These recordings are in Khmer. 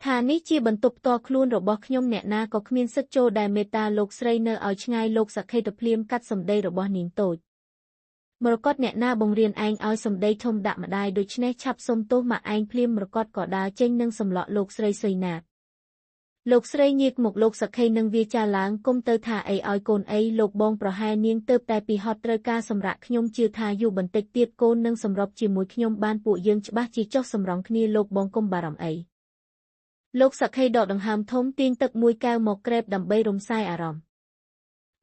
ថានេះជាបន្ទប់ផ្ទាល់ខ្លួនរបស់ខ្ញុំអ្នកណាក៏គ្មានសិទ្ធិចូលដែរមេត្តាលោកស្រីនៅឲ្យឆ្ងាយលោកសក្ខីទៅភ្លាមកាត់សម្ដីរបស់នាងតូចមរកតអ្នកណាបង្រៀនឯងឲ្យសម្ដីធំដាក់ម្ដាយដូច្នេះឆាប់សុំទោសម៉ាក់ឯងភ្លាមមរកតក៏ដើរចេញនឹងសម្លក់លោកស្រីសីណាតលោកស្រីញៀកមកលោកសក្ខីនឹងវាចាឡើងគុំទៅថាអីឲ្យកូនអីលោកបងប្រហែលនាងទៅតែពីហត់ត្រូវការសម្រាប់ខ្ញុំជឿថាយូរបន្តិចទៀតកូននឹងសម្របជាមួយខ្ញុំបានពួកយើងច្បាស់ជាចុះសម្រងគ្នាលោកបងគុំបារម្ភអីលោកសក្ខីដកដង្ហើមធំទាញទឹកមួយកែវមកក្រេបដើម្បីរំសាយអារម្មណ៍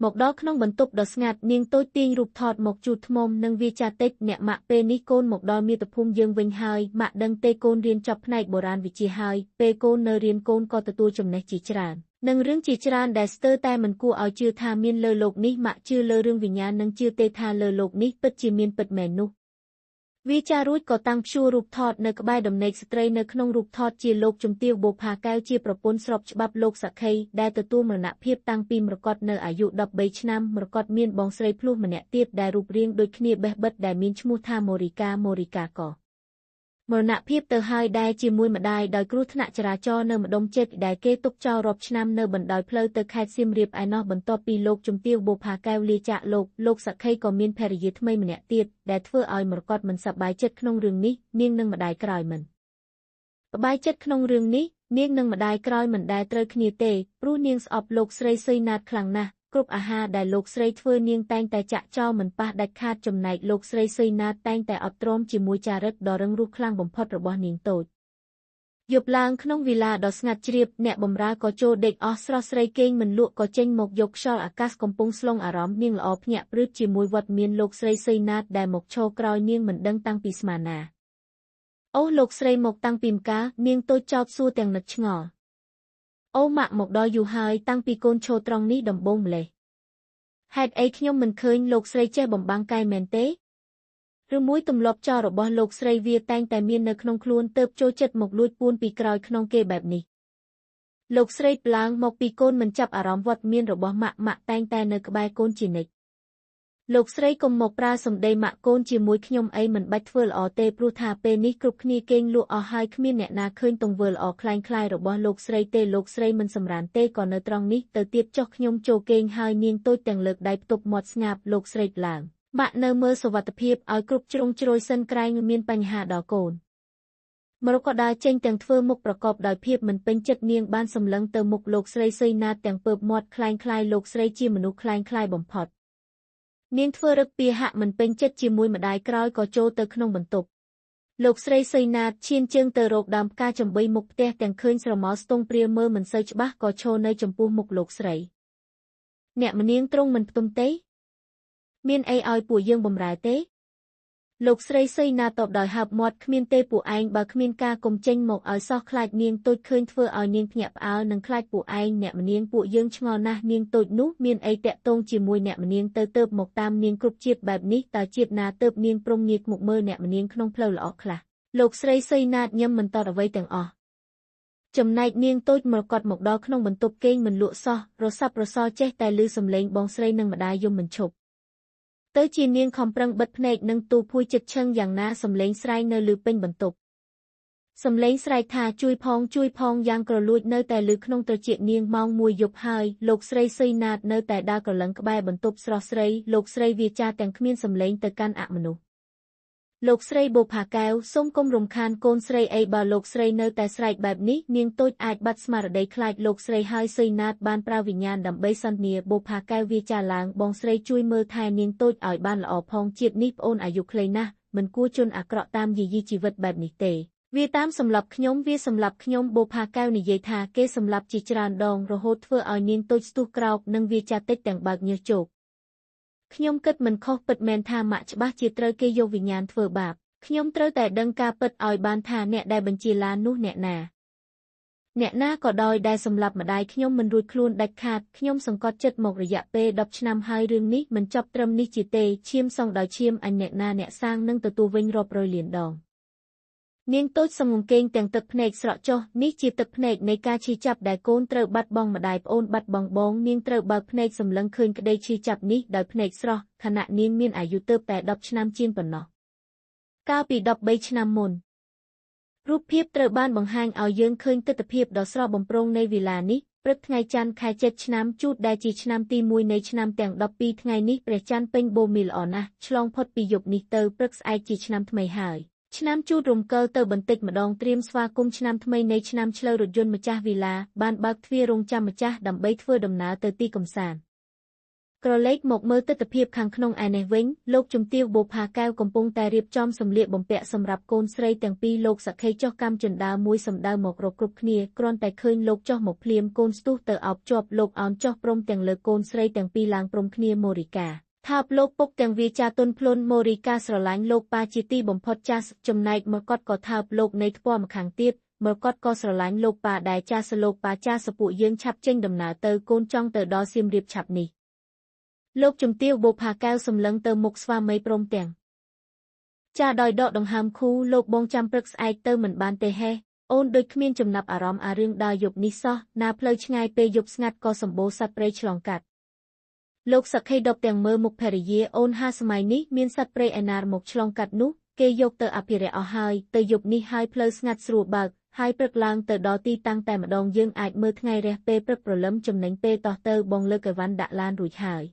មកដល់ក្នុងបន្ទប់ដ៏ស្ងាត់នាងតូចទាញរូបថតមកជូតថ្មនិងវាចាតិចអ្នកម៉ាក់ពេលនេះកូនមកដល់មាតុភូមិយើងវិញហើយម៉ាក់ដឹងទេកូនរៀនចប់ផ្នែកបុរាណវិទ្យាហើយពេលកូននៅរៀនកូនក៏ទទួលចំណេះជាច្រើននិងរឿងជាច្រើនដែលស្ទើរតែមិនគួរឲ្យជឿថាមានលើលោកនេះម៉ាក់ជឿលើរឿងវិញ្ញាណនិងជឿទេថាលើលោកនេះពិតជាមានពិតមែននោះវាចារួចក៏តាំងព្យួររូបថតនៅក្បែរដំណេកស្ត្រីនៅក្នុងរូបថតជាលោកជំទាវបូផាកែវជាប្រពន្ធស្របច្បាប់លោកសក្ខីដែលទទួលមរណភាពតាំងពីមរកតនៅអាយុ13ឆ្នាំមរកតមានបងស្រីភ្លោះម្នាក់ទៀតដែលរូបរាងដូចគ្នាបេះបិទដែលមានឈ្មោះថាម៉ូរីកាម៉ូរីកាក៏មរណភាពទៅហើយដែរជាមួយម្ដាយដោយគ្រោះថ្នាក់ចរាចរណ៍នៅម្ដុំចិត្តដែលគេទុកចោលរាប់ឆ្នាំនៅបណ្ដោយផ្លូវទៅខេត្តសៀមរាបឯណោះបន្ទាប់ពីលោកជំទាវបូផាកែវលាចាកលោកសក្ខីក៏មានភរិយាថ្មីម្នាក់ទៀតដែលធ្វើឲ្យមរកតមិនសប្បាយចិត្តក្នុងរឿងនេះនាងនិងម្ដាយក្រោយមិនសប្បាយចិត្តក្នុងរឿងនេះនាងនិងម្ដាយក្រោយមិនដែលត្រូវគ្នាទេព្រោះនាងស្អប់លោកស្រីសីណាតខ្លាំងណាស់គ្រប់អាហារដែលលោកស្រីធ្វើនាងតែងតែចាក់ចោលមិនប៉ះដាច់ខាតចំណែកលោកស្រីសីណាតតែងតែអត់ទ្រាំជាមួយចារិតដ៏រឹងរូសខ្លាំងបំផុតរបស់នាងតូចយប់ឡើងក្នុងវិឡាដ៏ស្ងាត់ជ្រាបអ្នកបម្រើក៏ចូលដេកអស់ស្រស់ស្រីគេងមិនលក់ក៏ចេញមកយកខ្យល់អាកាសកំពុងស្លងអារម្មណ៍នាងល្អភ្ញាក់ព្រឺជាមួយវត្តមានលោកស្រីសីណាតដែលមកឈរក្រោយនាងមិនដឹងតាំងពីស្មានណាអូលោកស្រីមកតាំងពីម្កាលនាងតូចចោទសួរទាំងនឹកឆ្ងល់អូម៉ាក់មកដល់យូរហើយតាំងពីកូនឈរត្រង់នេះដំបូងម្លេះហេតុអីខ្ញុំមិនឃើញលោកស្រីចេះបំបាំងកាយមែនទេឬមួយទម្លាប់ចោលរបស់លោកស្រីវាតែងតែមាននៅក្នុងខ្លួនទៅចូលចិត្តមកលួចពួនពីក្រោយក្នុងគេបែបនេះលោកស្រីប្ឡើងមកពីកូនមិនចាប់អារម្មណ៍វត្តមានរបស់ម៉ាក់ម៉ាក់តែងតែនៅក្បែរកូនជានិច្ចលោកស្រីកុំមកប្រើសម្ដីម៉ាក់កូនជាមួយខ្ញុំអីមិនបាច់ធ្វើល្អទេព្រោះថាពេលនេះគ្រប់គ្នាគេងលក់អស់ហើយគ្មានអ្នកណាឃើញទង្វើល្អคล้ายៗរបស់លោកស្រីទេលោកស្រីមិនសម្រានទេក៏នៅត្រង់នេះទៅទៀតចុះខ្ញុំចូលគេងហើយនាងតូចទាំងលើកដៃផ្ទប់មាត់ស្ងាប់លោកស្រីឡើងម៉ាក់នៅមើលសុវត្ថិភាពឲ្យគ្រប់ជ្រុងជ្រោយសិនក្រែងមានបញ្ហាដល់កូនមរកដើរចេញទាំងធ្វើមុខប្រកបដោយភាពមិនពេញចិត្តនាងបានសម្លឹងទៅមុខលោកស្រីសីណាតទាំងពើបមាត់คล้ายៗលោកស្រីជាមនុស្សคล้ายៗបំផុតនាងធ្វើរឹកពីហាក់មិនពេញចិត្តជាមួយម្ដាយក្រោយក៏ចូលទៅក្នុងបន្ទប់លោកស្រីសីណាតឈានជើងទៅរកដើមផ្កាចំបីមុខផ្ទះទាំងឃើញស្រមោលស្ទង់ព្រាលមើលមិនសូវច្បាស់ក៏ឈរនៅចំពោះមុខលោកស្រីអ្នកម្នាងទ្រង់មិនផ្ទុំទេមានអីឲ្យពួកយើងបំរើទេលោកស្រីសីណាតបដោយហើបមាត់គ្មានទេពួកឯងបើគ្មានការគុំចេញមកឲ្យសោះខ្លាចនាងតូចឃើញធ្វើឲ្យនាងភ្ញាក់ផ្អើលនិងខ្លាចពួកឯងអ្នកម្នាងពួកយើងឆ្ងល់ណាស់នាងតូចនោះមានអីតាក់ទងជាមួយអ្នកម្នាងទៅទៅមកតាមនាងគ្រប់ជាតិបែបនេះតើជាតិណាទៅនាងព្រមងាកមកមើលអ្នកម្នាងក្នុងផ្លូវល្អខ្លះលោកស្រីសីណាតញឹមមិនតបអ្វីទាំងអស់ចំណែកនាងតូចមកកត់មកដល់ក្នុងបន្ទប់គេងមិនលក់សោះរសាប់រសល់ចេះតែឮសំឡេងបងស្រីនិងម្ដាយយំមិនឈប់ទៅជានាងខំប្រឹងបិទភ្នែកនិងទូភួយចិត្តឈឹងយ៉ាងណាសំឡេងស្រែកនៅឮពេញបន្ទប់សំឡេងស្រែកថាជួយផងជួយផងយ៉ាងក្រលួចនៅតែឮក្នុងត្រចៀកនាងម៉ោង1យប់ហើយលោកស្រីសីណាតនៅតែដើរក្រឡឹងក្បែរបន្ទប់ស្រស់ស្រីលោកស្រីវាចាទាំងគ្មានសំឡេងទៅកាន់អមនុស្សលោកស្រីបូផាកែវសូមគុំរំខានកូនស្រីអីបើលោកស្រីនៅតែស្រែកបែបនេះនាងតូចអាចបាត់ស្មារតីខ្លាចលោកស្រីហើយសីណាតបានប្រើវិញ្ញាណដើម្បីសន្ទនាបូផាកែវវាចាឡើងបងស្រីជួយមើលថែនាងតូចឲ្យបានល្អផងជាតិនេះប្អូនអាយុខ្លីណាស់មិនគួរជន់អាក្រក់តាមយាយីជីវិតបែបនេះទេវាតាមសម្លាប់ខ្ញុំវាសម្លាប់ខ្ញុំបូផាកែវនិយាយថាគេសម្លាប់ជាច្រើនដងរហូតធ្វើឲ្យនាងតូចស្ទុះក្រោកនិងវាចាតិចទាំងបើកញើសជោគខ្ញុំគិតមិនខុសពិតមែនថាម៉ាក់ច្បាស់ជាត្រូវគេយកវិញ្ញាណធ្វើបាបខ្ញុំត្រូវតែដឹងការពិតឲ្យបានថាអ្នកដែលបញ្ជាឡាននោះអ្នកណាអ្នកណាក៏ដោយដែលសម្លាប់ម្ដាយខ្ញុំមិនរួចខ្លួនដាច់ខាតខ្ញុំសង្កត់ចិត្តមករយៈពេល10ឆ្នាំហើយរឿងនេះមិនចប់ត្រឹមនេះជាទេឈាមសងដោយឈាមអញអ្នកណាអ្នកសាងនឹងទទួលវិញរាប់រយលានដងនាងតូចសំងកេងទាំងទឹកភ្នែកស្រក់ចុះនេះជាទឹកភ្នែកនៃការឈឺចាប់ដែលកូនត្រូវបាត់បង់ម្ដាយប្អូនបាត់បង់បងនាងត្រូវបើកភ្នែកសម្លឹងឃើញក្តីឈឺចាប់នេះដោយភ្នែកស្រស់ខណៈនាងមានអាយុទើបតែ10ឆ្នាំជាងប៉ុណ្ណោះកាលពី13ឆ្នាំមុន រូបភាពត្រូវបានបង្ហាញឲ្យយើងឃើញទិដ្ឋភាពដ៏ស្រស់បំព្រងនៃវីឡានេះព្រឹកថ្ងៃច័ន្ទខែចេត្រឆ្នាំជូតដែលជាឆ្នាំទី1នៃឆ្នាំទាំង12ថ្ងៃនេះព្រះច័ន្ទពេញបូមីល្អណាស់ឆ្លងផុតពីយប់នេះទៅព្រឹកស្អែកជាឆ្នាំថ្មីហើយឆ្នាំជូតរំកិលទៅបន្តិចម្ដងត្រៀមស្វាគមន៍ឆ្នាំថ្មីនៃឆ្នាំឆ្លូវរថយន្តម្ចាស់វីឡាបានបើកទ្វាររង់ចាំម្ចាស់ដើម្បីធ្វើដំណើរទៅទីកំសាន្តក្រឡេកមកមើលទិដ្ឋភាពខាងក្នុងឯនេះវិញលោកជំទាវបូផាកែវកំពុងតែរៀបចំសម្លៀកបំពាក់សម្រាប់កូនស្រីទាំងពីរលោកសក្ខីចុះកម្មជណ្ដើរមួយសម្ដៅមករកគ្រប់គ្នាគ្រាន់តែឃើញលោកចុះមកភ្លាមកូនស្ទុះទៅអោបជាប់លោកអោនចុះព្រមទាំងលើកូនស្រីទាំងពីរឡើងព្រមគ្នាម៉ូរីកាថាបលោកពុកទាំងវាចាទុនភ្លុនម៉ូរីកាស្រឡាញ់លោកប៉ាជាទីបំផុតចាស់ចំណែកមកគាត់ក៏ថើបលោកនៃថ្ពាល់ម្ខាងទៀតមកគាត់ក៏ស្រឡាញ់លោកប៉ាដែរចាស់លោកប៉ាចាស់សពួកយើងឆាប់ចេញដំណើរទៅកូនចង់ទៅដល់សៀមរាបឆាប់នេះលោកជំទាវបូផាកែវសម្លឹងទៅមុខស្វាមីព្រមទាំងចាដោយដកដង្ហើមខូលោកបងចាំព្រឹកស្អែកទៅមិនបានទេហេអូនដូចគ្មានចំណាប់អារម្មណ៍អារឿងដើរយប់នេះសោះណាផ្លូវឆ្ងាយពេលយប់ស្ងាត់ក៏សម្បូរសត្វព្រៃឆ្លងកាត់លោកសក្ខីដប់ទាំងមើលមុខភរិយាអូនហាសម័យនេះមានសត្វព្រៃឯណាមកឆ្លងកាត់នោះគេយកទៅអភិរក្សអស់ហើយទៅយប់នេះហើយផ្លូវស្ងាត់ស្រួលបើកហើយព្រឹកឡើងទៅដល់ទីតាំងតែម្ដងយើងអាចមើលថ្ងៃរះពេលព្រឹកព្រលឹមចំណេញពេលតោះទៅបងលើកអីវ៉ាន់ដាក់ឡានរួចហើយ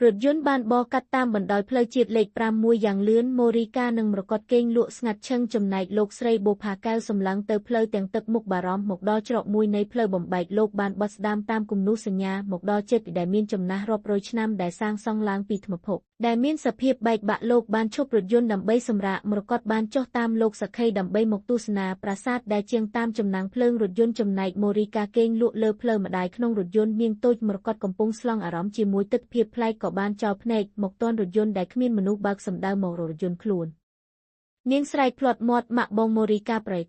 រថយន្តបានបរកាត់តាមបណ្ដោយផ្លូវជាតិលេខ5មួយយ៉ាងលឿនម៉ូរីកានិងមរកតគេងលក់ស្ងាត់ឈឹងចំណែកលោកស្រីបូផាកែវសម្លឹងទៅផ្លូវទាំងទឹកមុខបារម្ភមកដល់ច្រកមួយនៃផ្លូវបំបែកលោកបានបត់ស្ដាមតាមគំនូសញ្ញាមកដល់ចិត្តដែលមានចំណាស់រាប់រយឆ្នាំដែលសាងសង់ឡើងពីថ្មភក់ដែលមានសភាពបែកបាក់លោកបានឈប់រថយន្តដើម្បីសម្រាកមរកតបានចុះតាមលោកសក្ខីដើម្បីមកទស្សនាប្រាសាទដែលជាងតាមចំណាំងភ្លើងរថយន្តចំណែកម៉ូរីកាគេងលក់លើផ្លូវម្ដាយក្នុងរថយន្តនាងតូចមរកតកំពុងស្លង់អារម្មណ៍ជាមួយទិដ្ឋភាពប្លែកក៏បានចោលភ្នែកមកទាន់រថយន្តដែលគ្មានមនុស្សបើកសម្ដៅមករថយន្តខ្លួននាងស្រែកភ្លាត់មាត់ម៉ាក់បងម៉ូរីកាប្រេត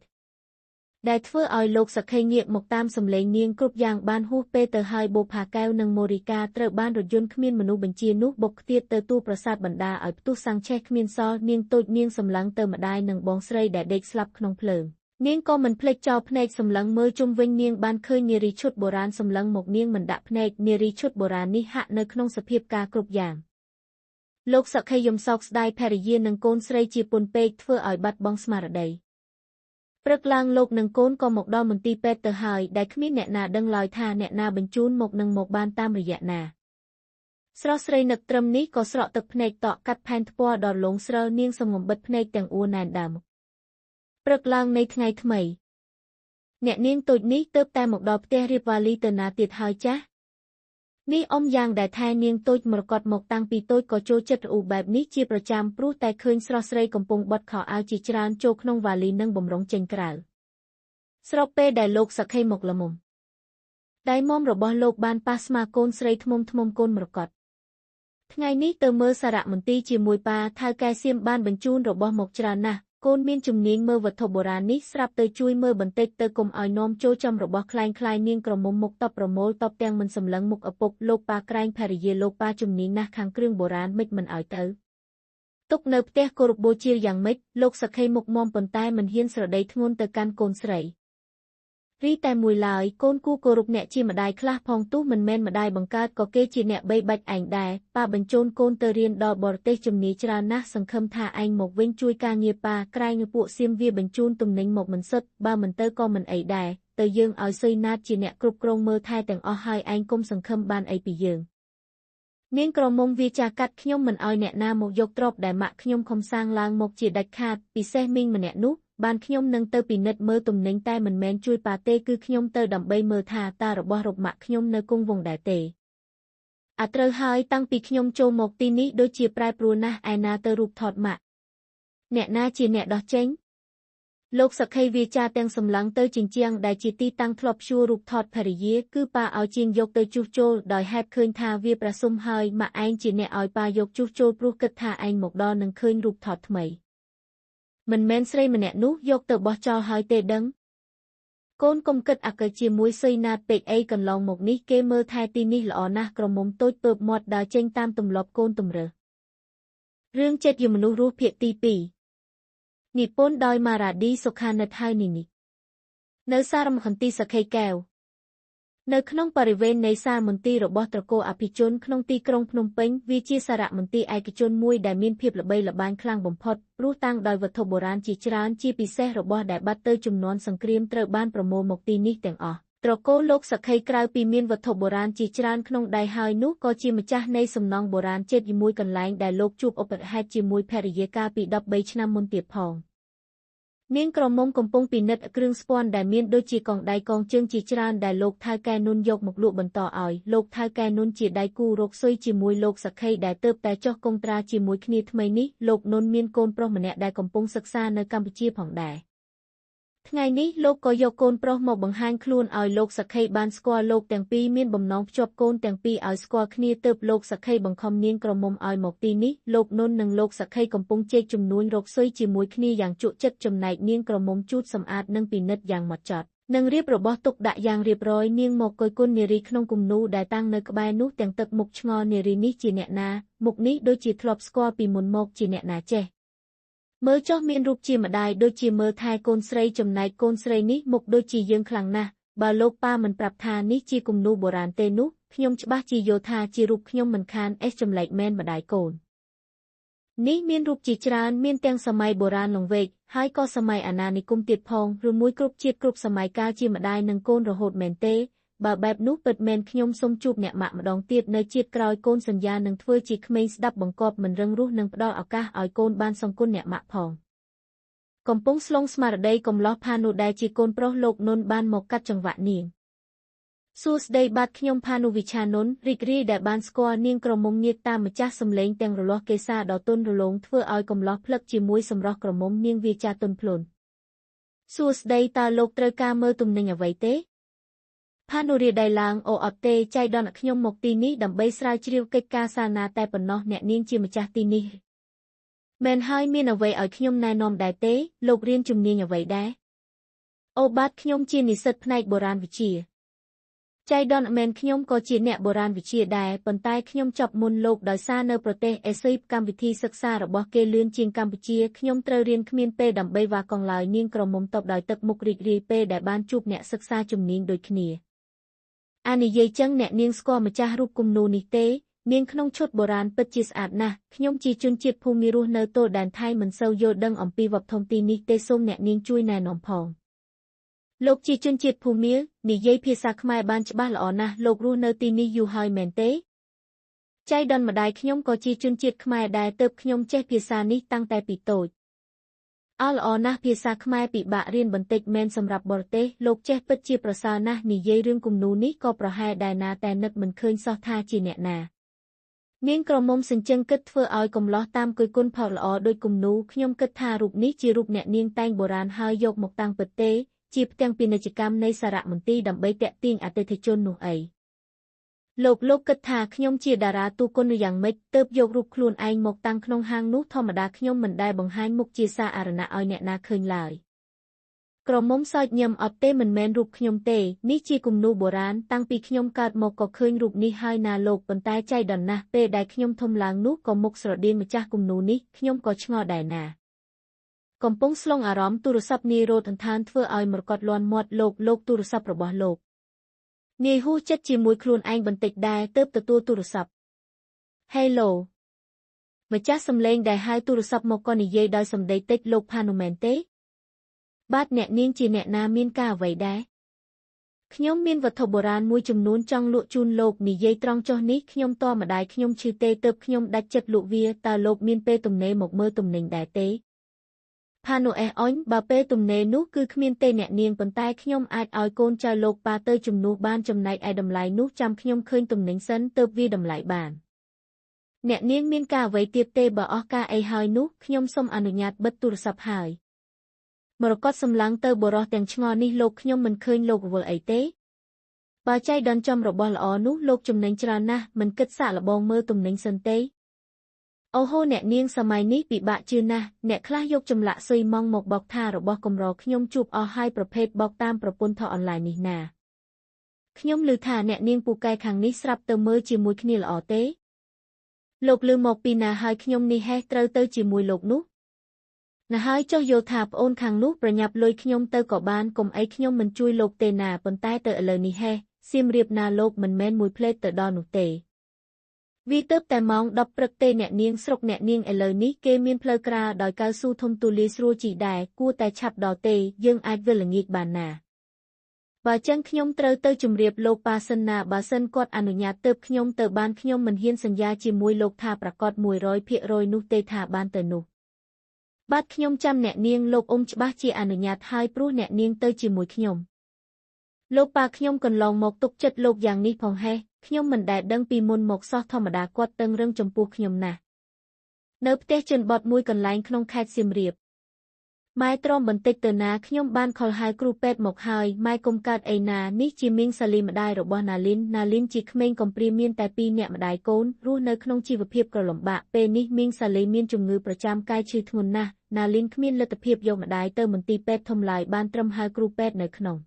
ដែលធ្វើឲ្យលោកសក្ខីងាកមកតាមសម្លេងនាងគ្រប់យ៉ាងបានហួសពេលទៅហើយបូផាកែវនិងម៉ូរីកាត្រូវបានរថយន្តគ្មានមនុស្សបញ្ជានោះបុកខ្ទាតទៅទូប្រាសាទបណ្ដាឲ្យផ្ទុះសាំងឆេះគ្មានសល់នាងតូចនាងសម្លឹងទៅម្ដាយនិងបងស្រីដែលដេកស្លាប់ក្នុងភ្លើងនាងក៏មិនភ្លេចចោលភ្នែកសម្លឹងមើលជុំវិញនាងបានឃើញនារីឈុតបុរាណសម្លឹងមកនាងមិនដាក់ភ្នែកនារីឈុតបុរាណនេះហាក់នៅក្នុងសភាពការគ្រប់យ៉ាងលោកសក្ខីយំសោកស្ដាយភរិយានិងកូនស្រីជាពុនពេកធ្វើឲ្យបាត់បង់ស្មារតីព្រឹកឡើងលោកនិងកូនក៏មកដល់មន្ទីរពេទ្យទៅហើយដែលគ្មានអ្នកណាដឹងឡើយថាអ្នកណាបញ្ជូនមកនិងមកបានតាមរយៈណាស្រស់ស្រីនឹកត្រឹមនេះក៏ស្រក់ទឹកភ្នែកតក់កាត់ផែនថ្ពាល់ដល់លងស្រិលនាងសងំបិទភ្នែកទាំងអួរណែនដើមព្រឹកឡើងនៃថ្ងៃថ្មីអ្នកនាងតូចនេះទើបតែមកដល់ផ្ទះរៀបវ៉ាលីទៅណាទៀតហើយចាស់នេះអ៊ំយ៉ាងដែលថែនាងតូចមរកតមកតាំងពីតូចក៏ចូលចិត្តរអ៊ូបែបនេះជាប្រចាំព្រោះតែឃើញស្រស់ស្រីកំពុងបត់ខោអាវជាច្រើនចូលក្នុងវ៉ាលីនិងបំរុងចេញក្រៅស្របពេលដែលលោកសក្ខីមកល្មមដៃមុំរបស់លោកបានប៉ះស្មាកូនស្រីធ្មុំធ្មុំកូនមរកតថ្ងៃនេះទៅមើលសារមន្ទីរជាមួយប៉ាថៅកែសៀមបានបញ្ជូនរបស់មកច្រើនណាស់កូនមានជំនាញមើលវត្ថុបុរាណនេះស្រាប់ទៅជួយមើលបន្តិចទៅកុំឲ្យនាំចូលចំរបស់ក្លែងក្លាយនាងក្រមុំមុខតបប្រមូលតបទាំងមិនសម្លឹងមុខឪពុកលោកប៉ាក្រែងភរិយាលោកប៉ាជំនាញណាស់ខាងគ្រឿងបុរាណមិនមិនឲ្យទៅទុកនៅផ្ទះគោរពបូជាយ៉ាងម៉េចលោកសក្ខីមុខមាំប៉ុន្តែមិនហ៊ានស្រដីធ្ងន់ទៅកាន់កូនស្រីរីតែមួយឡើយកូនគូគោរពអ្នកជាម្ដាយខ្លះផងទោះមិនមែនម្ដាយបង្កើតក៏គេជាអ្នកបីបាច់ឯងដែរប៉ាបញ្ជូនកូនទៅរៀនដល់បរទេសជំនាញច្រើនណាស់សង្ឃឹមថាឯងមកវិញជួយការងារប៉ាក្រែងពួកសៀមវាបញ្ជូនទំនិញមកមិនសិតបើមិនទៅក៏មិនអីដែរទៅយើងឲ្យសុយណាតជាអ្នកគ្រប់គ្រងមើលថែទាំងអស់ហើយឯងគុំសង្ឃឹមបានអីពីយើងនាងក្រមុំវាចាកាត់ខ្ញុំមិនឲ្យអ្នកណាមកយកទ្រព្យដែលម៉ាក់ខ្ញុំខំសាងឡើងមកជាដាច់ខាតពិសេសមីងម្នាក់នោះបានខ្ញុំនឹងទៅពិនិត្យមើលទំនិញតែមិនមែនជួយប៉ាទេគឺខ្ញុំទៅដើម្បីមើលថាតើរបស់រកម៉ាក់ខ្ញុំនៅគង់វង្សដែរទេអាត្រូវហើយតាំងពីខ្ញុំចូលមកទីនេះដូចជាប្រែប្រួលណាស់ឯណាទៅរូបថតម៉ាក់អ្នកណាជាអ្នកដោះចេញលោកសក្ខីវាចាទាំងសម្លឹងទៅជញ្ជាំងដែលជាទីតាំងធ្លាប់ជួរូបថតភរិយាគឺប៉ាឲ្យជាងយកទៅជួសជុលដោយហេតុឃើញថាវាប្រសុំហើយម៉ាក់ឯងជាអ្នកឲ្យប៉ាយកជួសជុលព្រោះគិតថាឯងមកដល់នឹងឃើញរូបថតថ្មីមិនមែនស្រីម្នាក់នោះយកទៅបោះចោលហើយទេដឹងកូនកុំគិតអាកិលជាមួយសុយណាតពេកអីកន្លងមកនេះគេមើលថែទីនេះល្អណាស់ក្រមុំតូចពើបមាត់ដើរចេញតាមទម្លាប់កូនទំរើសរឿងចិត្តយមនុស្សរស់ភាគទី2និពន្ធដោយម៉ារ៉ាឌីសុខានិតហើយនេះនៅសារមន្ទីរសក្ខីកែវ នៅក្នុងបរិវេណនៃសាលមន្ទីររបស់ត្រកូលអភិជនក្នុងទីក្រុងភ្នំពេញវាជាសារមន្ទីរឯកជនមួយដែលមានភាពល្បីល្បាញខ្លាំងបំផុតព្រោះតាំងដោយវត្ថុបុរាណជាច្រើនជាពិសេសរបស់ដែលបាត់ទៅជំនាន់សង្គ្រាមត្រូវបានប្រមូលមកទីនេះទាំងអស់ត្រកូលលោកសក្ខីក្រៅពីមានវត្ថុបុរាណជាច្រើនក្នុងដៃហើយនោះក៏ជាម្ចាស់នៃសំណង់បុរាណជិតមួយកន្លែងដែលលោកជួបឧបទ្ទហេតុជាមួយភរិយាកាលពី13ឆ្នាំមុនទៀតផងនាងក្រមុំកំពុងពិនិត្យគ្រឿងស្ពាន់ដែលមានដូចជាកងដៃកងជើងជាច្រើនដែលលោកថៅកែនុនយកមកលក់បន្តឲ្យលោកថៅកែនុនជាដៃគូរកស៊ុយជាមួយលោកសក្ខីដែលទើបតែចុះកុងត្រាជាមួយគ្នាថ្មីនេះលោកនុនមានកូនប្រុសម្នាក់ដែលកំពុងសិក្សានៅកម្ពុជាផងដែរថ្ងៃនេះលោកក៏យកកូនប្រុសមកបង្ហាញខ្លួនឲ្យលោកសក្ខីបានស្គាល់លោកទាំងពីរមានបំណងភ្ជាប់កូនទាំងពីរឲ្យស្គាល់គ្នាទើបលោកសក្ខីបង្ខំនាងក្រមុំឲ្យមកទីនេះលោកនុននិងលោកសក្ខីកំពុងជែកជំនួញរកស៊ុយជាមួយគ្នាយ៉ាងជក់ចិត្តចំណែកនាងក្រមុំជូតសម្អាតនិងពិនិត្យយ៉ាងម៉ត់ចត់និងរៀបរបស់ទុកដាក់យ៉ាងរៀបរយនាងមកគយគន់នារីក្នុងគំនូដែលតាំងនៅក្បែរនោះទាំងទឹកមុខឆ្ងល់នារីនេះជាអ្នកណាមុខនេះដូចជាធ្លាប់ស្គាល់ពីមុនមកជាអ្នកណាចេះមើលចុះមានរូបជាម្ដាយដូចជាមើលថែកូនស្រីចំណែកកូនស្រីនេះមុខដូចជាយើងខ្លាំងណាស់បើលោកប៉ាមិនប្រាប់ថានេះជាគំនូបុរាណទេនោះខ្ញុំច្បាស់ជាយល់ថាជារូបខ្ញុំមិនខានអេសចម្លែកមែនម្ដាយកូននេះមានរូបជាច្រើនមានទាំងសម័យបុរាណលង្វែកហើយក៏សម័យអាណានិគមទៀតផងឬមួយគ្រប់ជាតិគ្រប់សម័យកាលជាម្ដាយនិងកូនរហូតមែនទេបើបែបនោះពិតមែនខ្ញុំសូមជួបអ្នកម៉ាក់ម្ដងទៀតនៅជាតិក្រោយកូនសន្យានឹងធ្វើជាក្មេងស្ដាប់បង្គាប់មិនរឹងរូសនឹងផ្ដល់ឱកាសឲ្យកូនបានសង្គមអ្នកម៉ាក់ផងកំពុងស្លងស្មារតីកំឡោះផានុដែលជាកូនប្រុសលោកនុនបានមកកាត់ចង្វាក់នាងសួស្តីបាទខ្ញុំផានុវិឆានុនរីករាយដែលបានស្គាល់នាងក្រមុំងាកតាមម្ចាស់សម្លេងទាំងរលាស់កេសាដ៏ទន់រលោងធ្វើឲ្យកំឡោះផ្លឹកជាមួយសម្រស់ក្រមុំនាងវាចាទន់ភ្លន់សួស្តីតើលោកត្រូវការមើលទំនិញអ្វីទេផានុរាដៃឡើងអូអត់ទេចៃដន្យខ្ញុំមកទីនេះដើម្បីស្រាវជ្រាវកិច្ចការសាលាតែប៉ុណ្ណោះអ្នកនាងជាម្ចាស់ទីនេះមែនហើយមានអ្វីឲ្យខ្ញុំណែនាំដែរទេលោករៀនជំនាញអ្វីដែរអូបាទខ្ញុំជានិស្សិតផ្នែកបុរាណវិទ្យាចៃដន្យមែនខ្ញុំក៏ជាអ្នកបុរាណវិទ្យាដែរប៉ុន្តែខ្ញុំចប់មុនលោកដោយសារនៅប្រទេសអេស៊ីបកម្មវិធីសិក្សារបស់គេលឿនជាងកម្ពុជាខ្ញុំត្រូវរៀនគ្មានពេលដើម្បីវ៉ាកង់ឡើយនាងក្រមុំតបដោយទឹកមុខរីករាយពេលដែលបានជួបអ្នកសិក្សាជំនាញដូចគ្នាអានិយាយចឹងអ្នកនាងស្គាល់ម្ចាស់រូបគំនូនេះទេនាងក្នុងឈុតបុរាណពិតជាស្អាតណាស់ខ្ញុំជាជនជាតិភូមិរស់នៅទល់ដែនថៃមិនសូវយល់ដឹងអំពីវប្បធម៌ទីនេះទេសូមអ្នកនាងជួយណែនាំផងលោកជាជនជាតិភូមិនិយាយភាសាខ្មែរបានច្បាស់ល្អណាស់លោករស់នៅទីនេះយូរហើយមែនទេចៃដន្យម្ដាយខ្ញុំក៏ជាជនជាតិខ្មែរដែរទើបខ្ញុំចេះភាសានេះតាំងតែពីតូចអល្អណាស់ភាសាខ្មែរពិបាករៀនបន្តិចមែនសម្រាប់បរទេសលោកចេះពិតជាប្រសើរណាស់និយាយរឿងគំនូនេះក៏ប្រហែលដែរណាតែនឹកមិនឃើញសោះថាជាអ្នកណានាងក្រមុំសញ្ជឹងគិតធ្វើឲ្យកំឡោះតាមគយគន់ផលល្អដូចគំនូខ្ញុំគិតថារូបនេះជារូបអ្នកនាងតែងបុរាណហើយយកមកតាំងពិតទេជាផ្ទាំងពាណិជ្ជកម្មនៃសារមន្ទីរដើម្បីទាក់ទាញអតិថិជននោះអីលោកគិតថាខ្ញុំជាតារាទូគុណយ៉ាងម៉េចទើបយករូបខ្លួនឯងមកតាំងក្នុងហាងនោះធម្មតាខ្ញុំមិនដែលបង្ហាញមុខជាសាធារណៈឲ្យអ្នកណាឃើញឡើយក្រមុំសើចញឹមអត់ទេមិនមែនរូបខ្ញុំទេនេះជាគំនូបុរាណតាំងពីខ្ញុំកើតមកក៏ឃើញរូបនេះហើយណាលោកប៉ុន្តែចៃដន្យណាស់ពេលដែលខ្ញុំធំឡើងនោះក៏មុខស្រដៀងម្ចាស់គំនូនេះខ្ញុំក៏ឆ្ងល់ដែរណាកំពុងស្លងអារម្មណ៍ទូរស័ព្ទនាយរត់អន្ថានធ្វើឲ្យមកកត់លាន់មាត់លោកទូរស័ព្ទរបស់លោកនាយហ៊ូចិត្តជាមួយខ្លួនឯងបន្តិចដែរទើបទទួលទូរស័ព្ទ Hello ម្ចាស់សំឡេងដែលហៅទូរស័ព្ទមកក៏និយាយដោយសម្ដីតិចលោកផានុមែនទេបាទអ្នកនាងជាអ្នកណាមានការអ្វីដែរខ្ញុំមានវត្ថុបុរាណមួយចំនួនចង់លក់ជូនលោកនិយាយត្រង់ចុះនេះខ្ញុំតម្ដាយខ្ញុំឈឺទេទើបខ្ញុំដាច់ចិត្តលក់វាតើលោកមានពេលទំនេរមកមើលទំនិញដែរទេផានុអេសអុញបើពេលទំនេរនោះគឺគ្មានទេអ្នកនាងប៉ុន្តែខ្ញុំអាចឲ្យកូនចៅលោកប៉ាទៅជំនួសបានចំណែកឯតម្លៃនោះចាំខ្ញុំឃើញទំនិញសិនទើបវាតម្លៃបានអ្នកនាងមានការអ្វីទៀតទេបើអស់ការអីហើយនោះខ្ញុំសូមអនុញ្ញាតបិទទូរស័ព្ទហើយមរកតសម្លឹងទៅបុរសទាំងឆ្ងល់នេះលោកខ្ញុំមិនឃើញលោករវល់អីទេបើចៃដន្យចំរបស់ល្អនោះលោកចំណេញច្រើនណាស់មិនគិតសាកល្បងមើលទំនិញសិនទេអូហូអ្នកនាងសម័យនេះពិបាកជឿណាស់អ្នកខ្លះយកចម្លាក់ស៊ុយម៉ង់មកបោកថារបស់កម្រខ្ញុំជួបអស់ហើយប្រភេទបោកតាមប្រពន្ធថអនឡាញនេះណាខ្ញុំឮថាអ្នកនាងពូកែខាងនេះស្រាប់ទៅមើលជាមួយគ្នាល្អទេលោកឮមកពីណាហើយខ្ញុំនេះហេះត្រូវទៅជាមួយលោកនោះណាហើយចុះយល់ថាប្អូនខាងនោះប្រញាប់លុយខ្ញុំទៅក៏បានកុំអីខ្ញុំមិនជួយលោកទេណាប៉ុន្តែទៅឥឡូវនេះហេះ សៀមរាបណាលោកមិនមែនមួយភ្លែតទៅដល់នោះទេវាទើបតែម៉ោង10ព្រឹកទេអ្នកនាងស្រុកអ្នកនាងឥឡូវនេះគេមានផ្លូវក្រាលដោយកៅស៊ូធំទូលាយស្រួលជិះដែរគួរតែឆាប់ដល់ទេយើងអាចវិលល្ងាចបានណាបើចឹងខ្ញុំត្រូវទៅជម្រាបលោកប៉ាសិនណាបើសិនគាត់អនុញ្ញាតទើបខ្ញុំទៅបានខ្ញុំមិនហ៊ានសន្យាជាមួយលោកថាប្រាកដ100%នោះទេថាបានទៅនោះបាទខ្ញុំចាំអ្នកនាងលោកអ៊ំច្បាស់ជាអនុញ្ញាតហើយព្រោះអ្នកនាងទៅជាមួយខ្ញុំលោកប៉ាខ្ញុំកន្លងមកទុកចិត្តលោកយ៉ាងនេះផងហេះខ្ញុំមិនដែលដឹងពីមុនមកសោះធម្មតាគាត់តឹងរឹងចំពោះខ្ញុំណាស់នៅផ្ទះជនបទមួយកន្លែងក្នុងខេត្តសៀមរាបម៉ែទ្រាំបន្តិចទៅណាខ្ញុំបានខលហៅគ្រូពេទ្យមកហើយម៉ែកុំកើតអីណានេះជាមីងសាលីម្ដាយរបស់ណាលីនណាលីនជាក្មេងកំព្រាមានតែពីរនាក់ម្ដាយកូនរស់នៅក្នុងជីវភាពក្រលំបាកពេលនេះមីងសាលីមានជំងឺប្រចាំកាយឈឺធ្ងន់ណាស់ណាលីនគ្មានលទ្ធភាពយកម្ដាយទៅមន្ទីរពេទ្យធំឡើយបានត្រឹមហៅគ្រូពេទ្យនៅក្នុង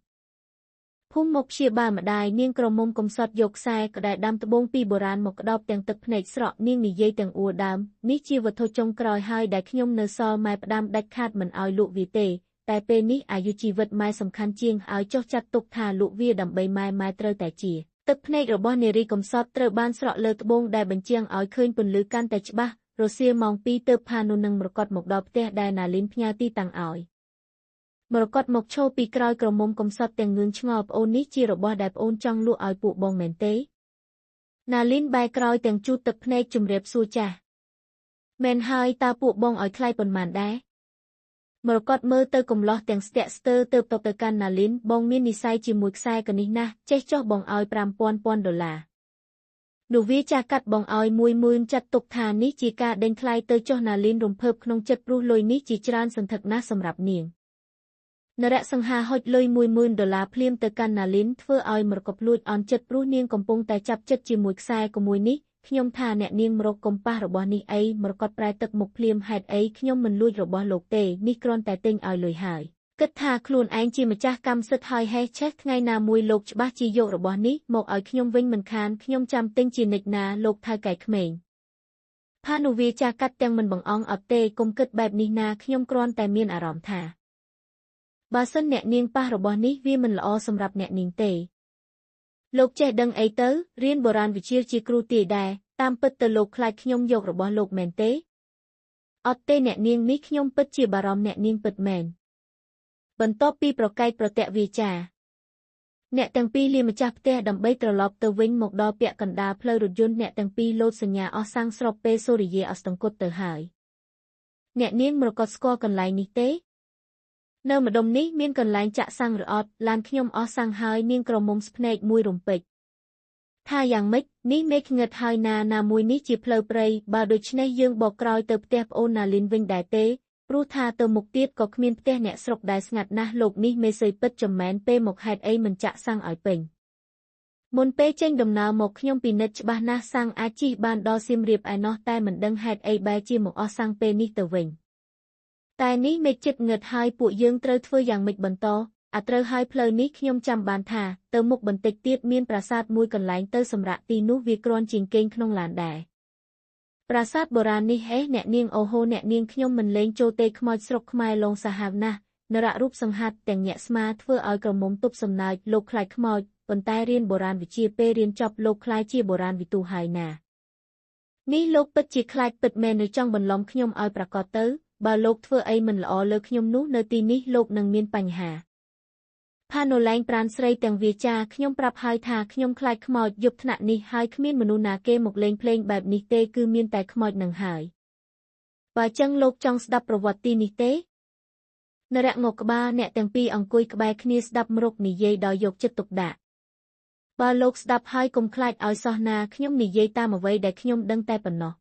ភូមិមកព្យាបាលម្ដាយនាងក្រមុំកំសត់យកខ្សែក្តែដាំត្បូងពីបុរាណមកក្តោបទាំងទឹកភ្នែកស្រក់នាងនិយាយទាំងអួលដើមនេះជាវត្ថុចុងក្រោយហើយដែលខ្ញុំនៅសល់ម៉ែផ្ដាំដាច់ខាតមិនឲ្យលក់វាទេតែពេលនេះអាយុជីវិតម៉ែសំខាន់ជាងឲ្យចុះចាត់ទុកថាលក់វាដើម្បីម៉ែម៉ែត្រូវតែជាទឹកភ្នែករបស់នារីកំសត់ត្រូវបានស្រក់លើត្បូងដែលបញ្ជាំងឲ្យឃើញពន្លឺកាន់តែច្បាស់រសៀលម៉ោង2ទើបផានុនឹងមរកតមកដល់ផ្ទះដែលណាលីនផ្ញើទីតាំងឲ្យមរកតមកឈរពីក្រោយក្រមុំកំសត់ទាំងងឿងឆ្ងល់ប្អូននេះជារបស់ដែលប្អូនចង់លក់ឲ្យពួកបងមែនទេណាលីនបែរក្រោយទាំងជូតទឹកភ្នែកជម្រាបសួរចាស់មែនហើយតើពួកបងឲ្យថ្លៃប៉ុន្មានដែរមរកតមើលទៅកំឡោះទាំងស្ទាក់ស្ទើរទៅទៅកាន់ណាលីនបងមាននិស័យជាមួយខ្សែកនេះណាស់ចេះចុះបងឲ្យ5000ដុល្លារនោះវាចាស់កាត់បងឲ្យ10000ចាត់ទុកថានេះជាការដេញថ្លៃទៅចុះណាលីនរំភើបក្នុងចិត្តព្រោះលុយនេះជាច្រើនសន្ធឹកណាស់សម្រាប់នាងនរៈសង្ហាហុចលុយ10000ដុល្លារភ្លាមទៅកាន់ណាលីនធ្វើឲ្យមរកបលួចអន់ចិត្តព្រោះនាងកំពុងតែចាប់ចិត្តជាមួយខ្សែក្មួយនេះខ្ញុំថាអ្នកនាងមរកកំប៉ះរបស់នេះអីមរកតប្រែទឹកមុខភ្លាមហេតុអីខ្ញុំមិនលួចរបស់លោកទេនេះគ្រាន់តែទិញឲ្យលុយហើយគិតថាខ្លួនឯងជាម្ចាស់កម្មសិទ្ធិហើយហេះឆេះថ្ងៃណាមួយលោកច្បាស់ជាយករបស់នេះមកឲ្យខ្ញុំវិញមិនខានខ្ញុំចាំទិញជានិច្ចណាលោកថៅកែក្មេងផានុវាចាកាត់ទាំងមិនបង្អង់អត់ទេកុំគិតបែបនេះណាខ្ញុំគ្រាន់តែមានអារម្មណ៍ថាបើសិនអ្នកនាងប៉ះរបស់នេះវាមិនល្អសម្រាប់អ្នកនាងទេលោកចេះដឹងអីទៅរៀនបុរាណវិទ្យាជាគ្រូទាយដែរតាមពិតទៅលោកខ្លាចខ្ញុំយករបស់លោកមែនទេអត់ទេអ្នកនាងនេះខ្ញុំពិតជាបារម្ភអ្នកនាងពិតមែនបន្ទាប់ពីប្រកែកប្រតិវាចាអ្នកទាំងពីរលាម្ចាស់ផ្ទះដើម្បីត្រឡប់ទៅវិញមកដល់ពាក់កណ្ដាលផ្លូវរថយន្តអ្នកទាំងពីរលោតសញ្ញាអស់សាំងស្របពេលសូរិយាអស្តង្គតទៅហើយអ្នកនាងមរកតស្គាល់កន្លែងនេះទេនៅម្ដុំនេះមានកន្លែងចាក់សាំងឬអត់ឡានខ្ញុំអស់សាំងហើយនាងក្រមុំស្ភ្នែកមួយរំពេចថាយ៉ាងម៉េចនេះមេឃងឹតហើយណាណាមួយនេះជាផ្លូវព្រៃបើដូច្នេះយើងបកក្រោយទៅផ្ទះប្អូនណាលីនវិញដែរទេព្រោះថាទៅមុខទៀតក៏គ្មានផ្ទះអ្នកស្រុកដែលស្ងាត់ណាស់លោកនេះមេសីពិតចំមែនពេលមកហេតុអីមិនចាក់សាំងឲ្យពេញមុនពេលចេញដំណើរមកខ្ញុំពិនិត្យច្បាស់ណាស់សាំងអាចជិះបានដល់សៀមរាបឯណោះតែមិនដឹងហេតុអីបែរជាមកអស់សាំងពេលនេះទៅវិញតែនេះមេឃចិត្តងឹតហើយពួកយើងត្រូវធ្វើយ៉ាងម៉េចបន្តអាត្រូវហើយផ្លូវនេះខ្ញុំចាំបានថាទៅមុខបន្តិចទៀតមានប្រាសាទមួយកន្លែងទៅសម្រាប់ទីនោះវាគ្រាន់ជាងគេងក្នុងឡានដែរប្រាសាទបុរាណនេះហេអ្នកនាងអូហូអ្នកនាងខ្ញុំមិនលេងចូលទេខ្មោចស្រុកខ្មែរលងសាហាវណាស់នរៈរូបសង្ហាត់ទាំងញាក់ស្មាធ្វើឲ្យក្រមុំទប់សំណើចលោកខ្លាចខ្មោចប៉ុន្តែរៀនបុរាណវិទ្យាពេលរៀនចប់លោកខ្លាចជាបុរាណវិទូហើយណានេះលោកពិតជាខ្លាចពិតមែនឬចង់បន្លំខ្ញុំឲ្យប្រកាសទៅបើលោកធ្វើអីមិនល្អលើខ្ញុំនោះនៅទីនេះលោកនឹងមានបញ្ហាផានុឡែងប្រានស្រីទាំងវាចាខ្ញុំប្រាប់ហើយថាខ្ញុំខ្លាចខ្មោចយប់ថ្នាក់នេះហើយគ្មានមនុស្សណាគេមកលេងភ្លេងបែបនេះទេគឺមានតែខ្មោចនឹងហើយបើចឹងលោកចង់ស្ដាប់ប្រវត្តិទីនេះទេនរៈងក់ក្បាលអ្នកទាំងពីរអង្គុយក្បែរគ្នាស្ដាប់មរុកនិយាយដោយយកចិត្តទុកដាក់បើលោកស្ដាប់ហើយកុំខ្លាចឲ្យសោះណាខ្ញុំនិយាយតាមអ្វីដែលខ្ញុំដឹងតែប៉ុណ្ណោះ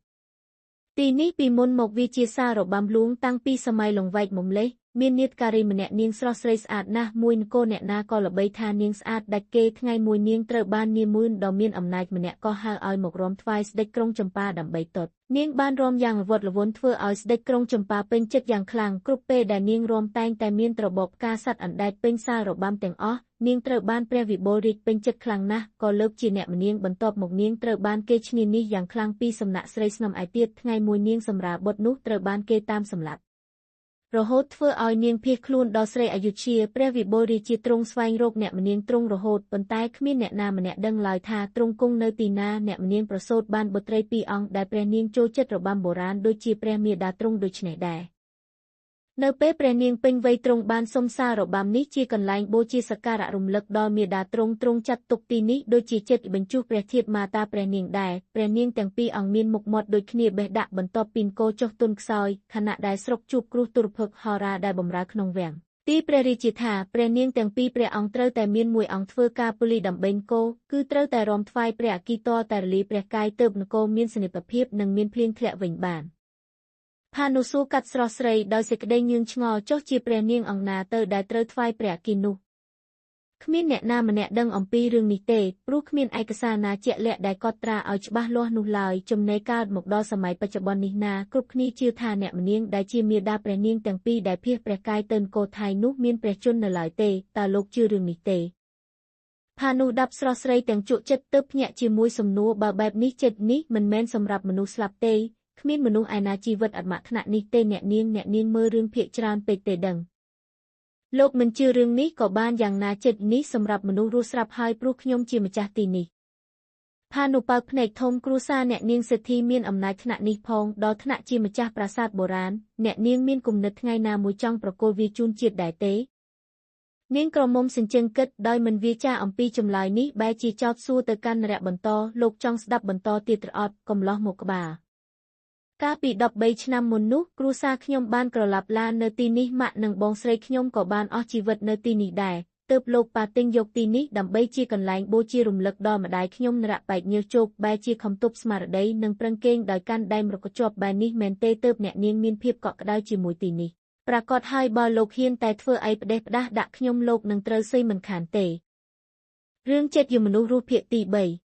ទីនេះពីមុនមកវាជាសាររបាំលួងតាំងពីសម័យលង្វែកមម្លេះមាននាដការីម្នាក់នាងស្រស់ស្រីស្អាតណាស់មួយនគរអ្នកណាក៏ល្បីថានាងស្អាតដាច់គេថ្ងៃមួយនាងត្រូវបាននាម៉ឺនដ៏មានអំណាចម្នាក់ក៏ហៅឲ្យមករំថ្វាយស្ដេចក្រុងចម្ប៉ាដើម្បីតតនាងបានរំយ៉ាងល្វត់ល្វន់ធ្វើឲ្យស្ដេចក្រុងចម្ប៉ាពេញចិត្តយ៉ាងខ្លាំងគ្រប់ពេលដែលនាងរំតែងតែមានរបបការសัตว์អណ្ដែតពេញសាលរបាំទាំងអស់នាងត្រូវបានព្រះវិបុលរាជពេញចិត្តខ្លាំងណាស់ក៏លើកជាអ្នកម្នាងបន្ទាប់មកនាងត្រូវបានគេឈ្នានីសយ៉ាងខ្លាំងពីសំណាក់ស្រីស្នំឯទៀតថ្ងៃមួយនាងសម្រាបុត្រនោះត្រូវបានគេតាមសម្លាប់ រហូតធ្វើឲ្យនាងភៀសខ្លួនដល់ស្រីអយុធ្យាព្រះវិបុលរាជាទ្រង់ស្វែងរកអ្នកម្នាងទ្រង់រហូតប៉ុន្តែគ្មានអ្នកណាម្នាក់ដឹងឡើយថាទ្រង់គង់នៅទីណាអ្នកម្នាងប្រសូតបានបុត្រីពីរអង្គដែលព្រះនាងចូលចិត្តរបាំបុរាណដូចជាព្រះមាតាទ្រង់ដូច្នេះដែរនៅពេលព្រះនាងពេញវ័យទ្រង់បានសុំសាររបាំនេះជាកន្លែងបូជាសក្ការៈរំលឹកដល់មាតាទ្រង់ទ្រង់ចាត់ទុកទីនេះដូចជាចិត្តបញ្ជុះព្រះធាតុមាតាព្រះនាងដែរព្រះនាងទាំងពីរអង្គមានមុខមាត់ដូចគ្នាបេះដាក់បន្ទាប់ពីអង្គចុះទុនខ្សោយខណៈដែលស្រុកជួបគ្រោះទុរភិក្សហោរាដែលបំរើក្នុងវាំងទីព្រះរាជាថាព្រះនាងទាំងពីរព្រះអង្គត្រូវតែមានមួយអង្គធ្វើការពលីដើម្បីអង្គគឺត្រូវតែរំថ្វាយព្រះអគ្គីតតែរលាយព្រះកាយទើបនគរមានសនិពភាពនិងមានភ្លៀងធ្លាក់វិញបានផានុសួរកាត់ស្រស់ស្រីដោយសេចក្តីងឿងឆ្ងល់ចុះជាព្រះនាងអង្គណាទៅដែលត្រូវថ្វាយព្រះអគ្គីនោះគ្មានអ្នកណាម្នាក់ដឹងអំពីរឿងនេះទេព្រោះគ្មានឯកសារណាជាក់លាក់ដែលកត់ត្រាឲ្យច្បាស់លាស់នោះឡើយចំណែកកើតមកដល់សម័យបច្ចុប្បន្ននេះណាគ្រប់គ្នាជឿថាអ្នកម្នាងដែលជាមាតាព្រះនាងទាំងពីរដែលភៀសព្រះកាយទៅនគរថៃនោះមានព្រះជន្មនៅឡើយទេតើលោកជឿរឿងនេះទេផានុដាប់ស្រស់ស្រីទាំងជក់ចិត្តទើបភ្ញាក់ជាមួយសំណួរបើបែបនេះចិត្តនេះមិនមែនសម្រាប់មនុស្សស្លាប់ទេគ្មានមនុស្សឯណាជីវិតអត់មកថ្នាក់នេះទេអ្នកនាងមើលរឿងភាគច្រើនពេកទេដឹងលោកមិនជឿរឿងនេះក៏បានយ៉ាងណាចិត្តនេះសម្រាប់មនុស្សរស់ស្រាប់ហើយព្រោះខ្ញុំជាម្ចាស់ទីនេះផានុបើកភ្នែកធំគ្រួសារអ្នកនាងសេដ្ឋីមានអំណាចថ្នាក់នេះផងដល់ថ្នាក់ជាម្ចាស់ប្រាសាទបុរាណអ្នកនាងមានគំនិតថ្ងៃណាមួយចង់ប្រគល់វាជូនជាតិដែរទេនាងក្រមុំសញ្ជឹងគិតដោយមិនវាចាអំពីចម្លើយនេះបែរជាចោទសួរទៅកាន់នរៈបន្តលោកចង់ស្ដាប់បន្តទៀតឬអត់កំឡោះមកក្បាលកាលពី13ឆ្នាំមុននោះគ្រួសារខ្ញុំបានក្រឡាប់ឡាននៅទីនេះម៉ាក់និងបងស្រីខ្ញុំក៏បានអស់ជីវិតនៅទីនេះដែរទើបលោកប៉ាទិញយកទីនេះដើម្បីជាកន្លែងបូជារំលឹកដល់ម្ដាយខ្ញុំនរៈបែកញើសជោគបែរជាខំទប់ស្មារតីនិងប្រឹងកេងដោយកាន់ដៃមរកជាប់បែនេះមែនទេទើបអ្នកនាងមានភាពកក់ក្ដៅជាមួយទីនេះប្រាកដហើយបើលោកហ៊ានតែធ្វើអីផ្ដេសផ្ដាស់ដាក់ខ្ញុំលោកនឹងត្រូវសីមិនខានទេរឿងចិត្តយមនុស្សរស់ភាគទី3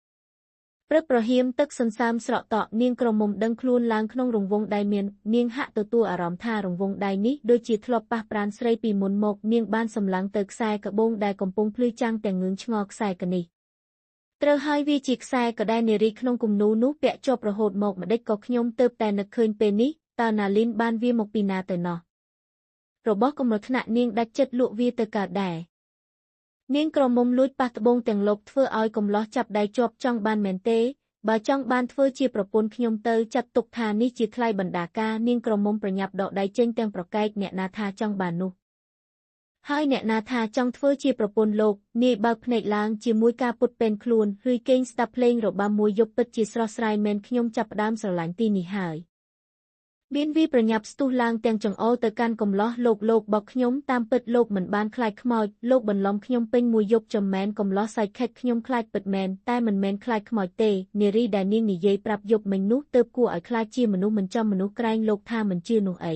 ព្រឹកប្រហៀមទឹកសន្សើមស្រក់តក់នាងក្រមុំដឹងខ្លួនឡើងក្នុងរង្វង់ដៃមាននាងហាក់ទទួលអារម្មណ៍ថារង្វង់ដៃនេះដូចជាធ្លាប់ប៉ះប្រានស្រីពីមុនមកនាងបានសម្លឹងទៅខ្សែក្បូងដែលកំពុងភ្លឺចាំងទាំងងឿងឆ្ងល់ខ្សែកនេះត្រូវហើយវាជាខ្សែក៏ដែលនារីក្នុងគំនូរនោះពាក់ជាប់រហូតមកម្ដេចក៏ខ្ញុំទៅតែនឹកឃើញពេលនេះតើណាលីនបានវាមកពីណាទៅណោះរបស់កម្រិតថ្នាក់នាងដាច់ចិត្តលក់វាទៅកើតដែរនាងក្រមុំលួចប៉ះត្បូងទាំងលោកធ្វើឲ្យកំឡោះចាប់ដៃជាប់ចង់បានមែនទេបើចង់បានធ្វើជាប្រពន្ធខ្ញុំទៅចាត់ទុកថានេះជាថ្លៃបណ្ដាការនាងក្រមុំប្រញាប់ដកដៃចេញទាំងប្រកែកអ្នកណាថាចង់បាននោះហើយអ្នកណាថាចង់ធ្វើជាប្រពន្ធលោកនាយបើកភ្នែកឡើងជាមួយការពុតពេនខ្លួនឬកេងស្ដាប់ភ្លេងរបាំមួយយប់ពិតជាស្រស់ស្រាយមែនខ្ញុំចាប់ផ្ដើមស្រឡាញ់ទីនេះហើយមានវីប្រញាប់ស្ទុះឡើងទាំងចង្អុលទៅកាន់កំឡោះលោកបោកខ្ញុំតាមពិតលោកមិនបានខ្លាចខ្មោចលោកបន្លំខ្ញុំពេញមួយយប់ចំមែនកំឡោះសាច់ខិតខ្ញុំខ្លាចពិតមែនតែមិនមែនខ្លាចខ្មោចទេនារីដែលនាងនិយាយប្រាប់យប់មិញនោះទើបគួរឲ្យខ្លាចជាមនុស្សមិនចំមនុស្សក្រែងលោកថាមិនជឿនោះអី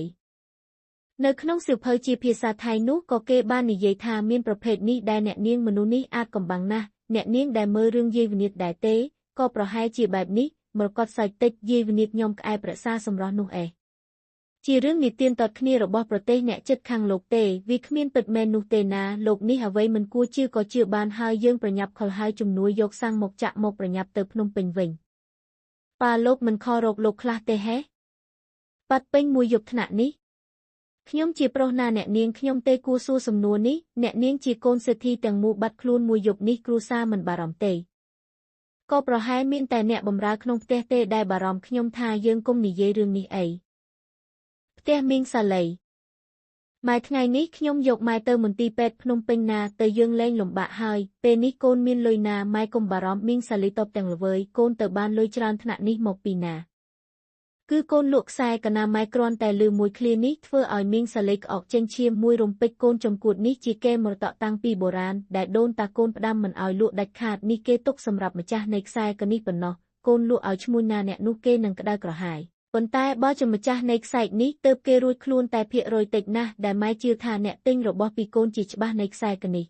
នៅក្នុងសៀវភៅជាភាសាថៃនោះក៏គេបាននិយាយថាមានប្រភេទនេះដែលអ្នកនាងមនុស្សនេះអាចកំបាំងណាស់អ្នកនាងដែលមើលរឿងយាយវិនិតដែរទេក៏ប្រហែលជាបែបនេះមកកត់សាច់តិចយាយវិនិតខ្ញុំក្អែប្រសាសម្រស់នោះអេជារឿងនិទានតតគ្នារបស់ប្រទេសអ្នកចិត្តខាងលោកទេវាគ្មានពិតមែននោះទេណាលោកនេះអ្វីមិនគួរជឿក៏ជឿបានហើយយើងប្រញាប់ខលហើយជំនួយយកសាំងមកចាក់មកប្រញាប់ទៅភ្នំពេញវិញប៉ាលោកមិនខរោគលោកខ្លះទេហេបាត់ពេញមួយយប់ថ្នាក់នេះខ្ញុំជាប្រុសណាអ្នកនាងខ្ញុំទេគួរសួរសំណួរនេះអ្នកនាងជាកូនសេដ្ឋីទាំងមូលបាត់ខ្លួនមួយយប់នេះគ្រួសារមិនបារម្ភទេក៏ប្រហែលមានតែអ្នកបម្រើក្នុងផ្ទះទេដែលបារម្ភខ្ញុំថាយើងគុំនិយាយរឿងនេះអីផ្ទះមីងសាលីម៉ែថ្ងៃនេះខ្ញុំយកម៉ែទៅមន្ទីរពេទ្យភ្នំពេញណាទៅយើងលែងលំបាកហើយពេលនេះកូនមានលុយណាម៉ែកុំបារម្ភមីងសាលីតបទាំងល្វើយកូនទៅបានលុយច្រើនថ្នាក់នេះមកពីណាគឺកូនលក់ខ្សែកណាម៉ែគ្រាន់តែលឺមួយឃ្លានេះធ្វើឲ្យមីងសាលីក្អកចេញឈាមមួយរំពេចកូនចំគួតនេះជាគេមរតកតាំងពីបុរាណដែលដូនតាកូនផ្ដាំមិនឲ្យលក់ដាច់ខាតនេះគេទុកសម្រាប់ម្ចាស់នៃខ្សែកនេះប៉ុណ្ណោះកូនលក់ឲ្យឈ្មួញណាអ្នកនោះគេនឹងក្តៅក្រហាយប៉ុន្តែបើជាម្ចាស់នៃខ្សែនេះទើបគេរួចខ្លួនតែភាគរយតិចណាស់ដែលម៉ែជឿថាអ្នកទិញរបស់ពីកូនជាច្បាស់នៃខ្សែកនេះ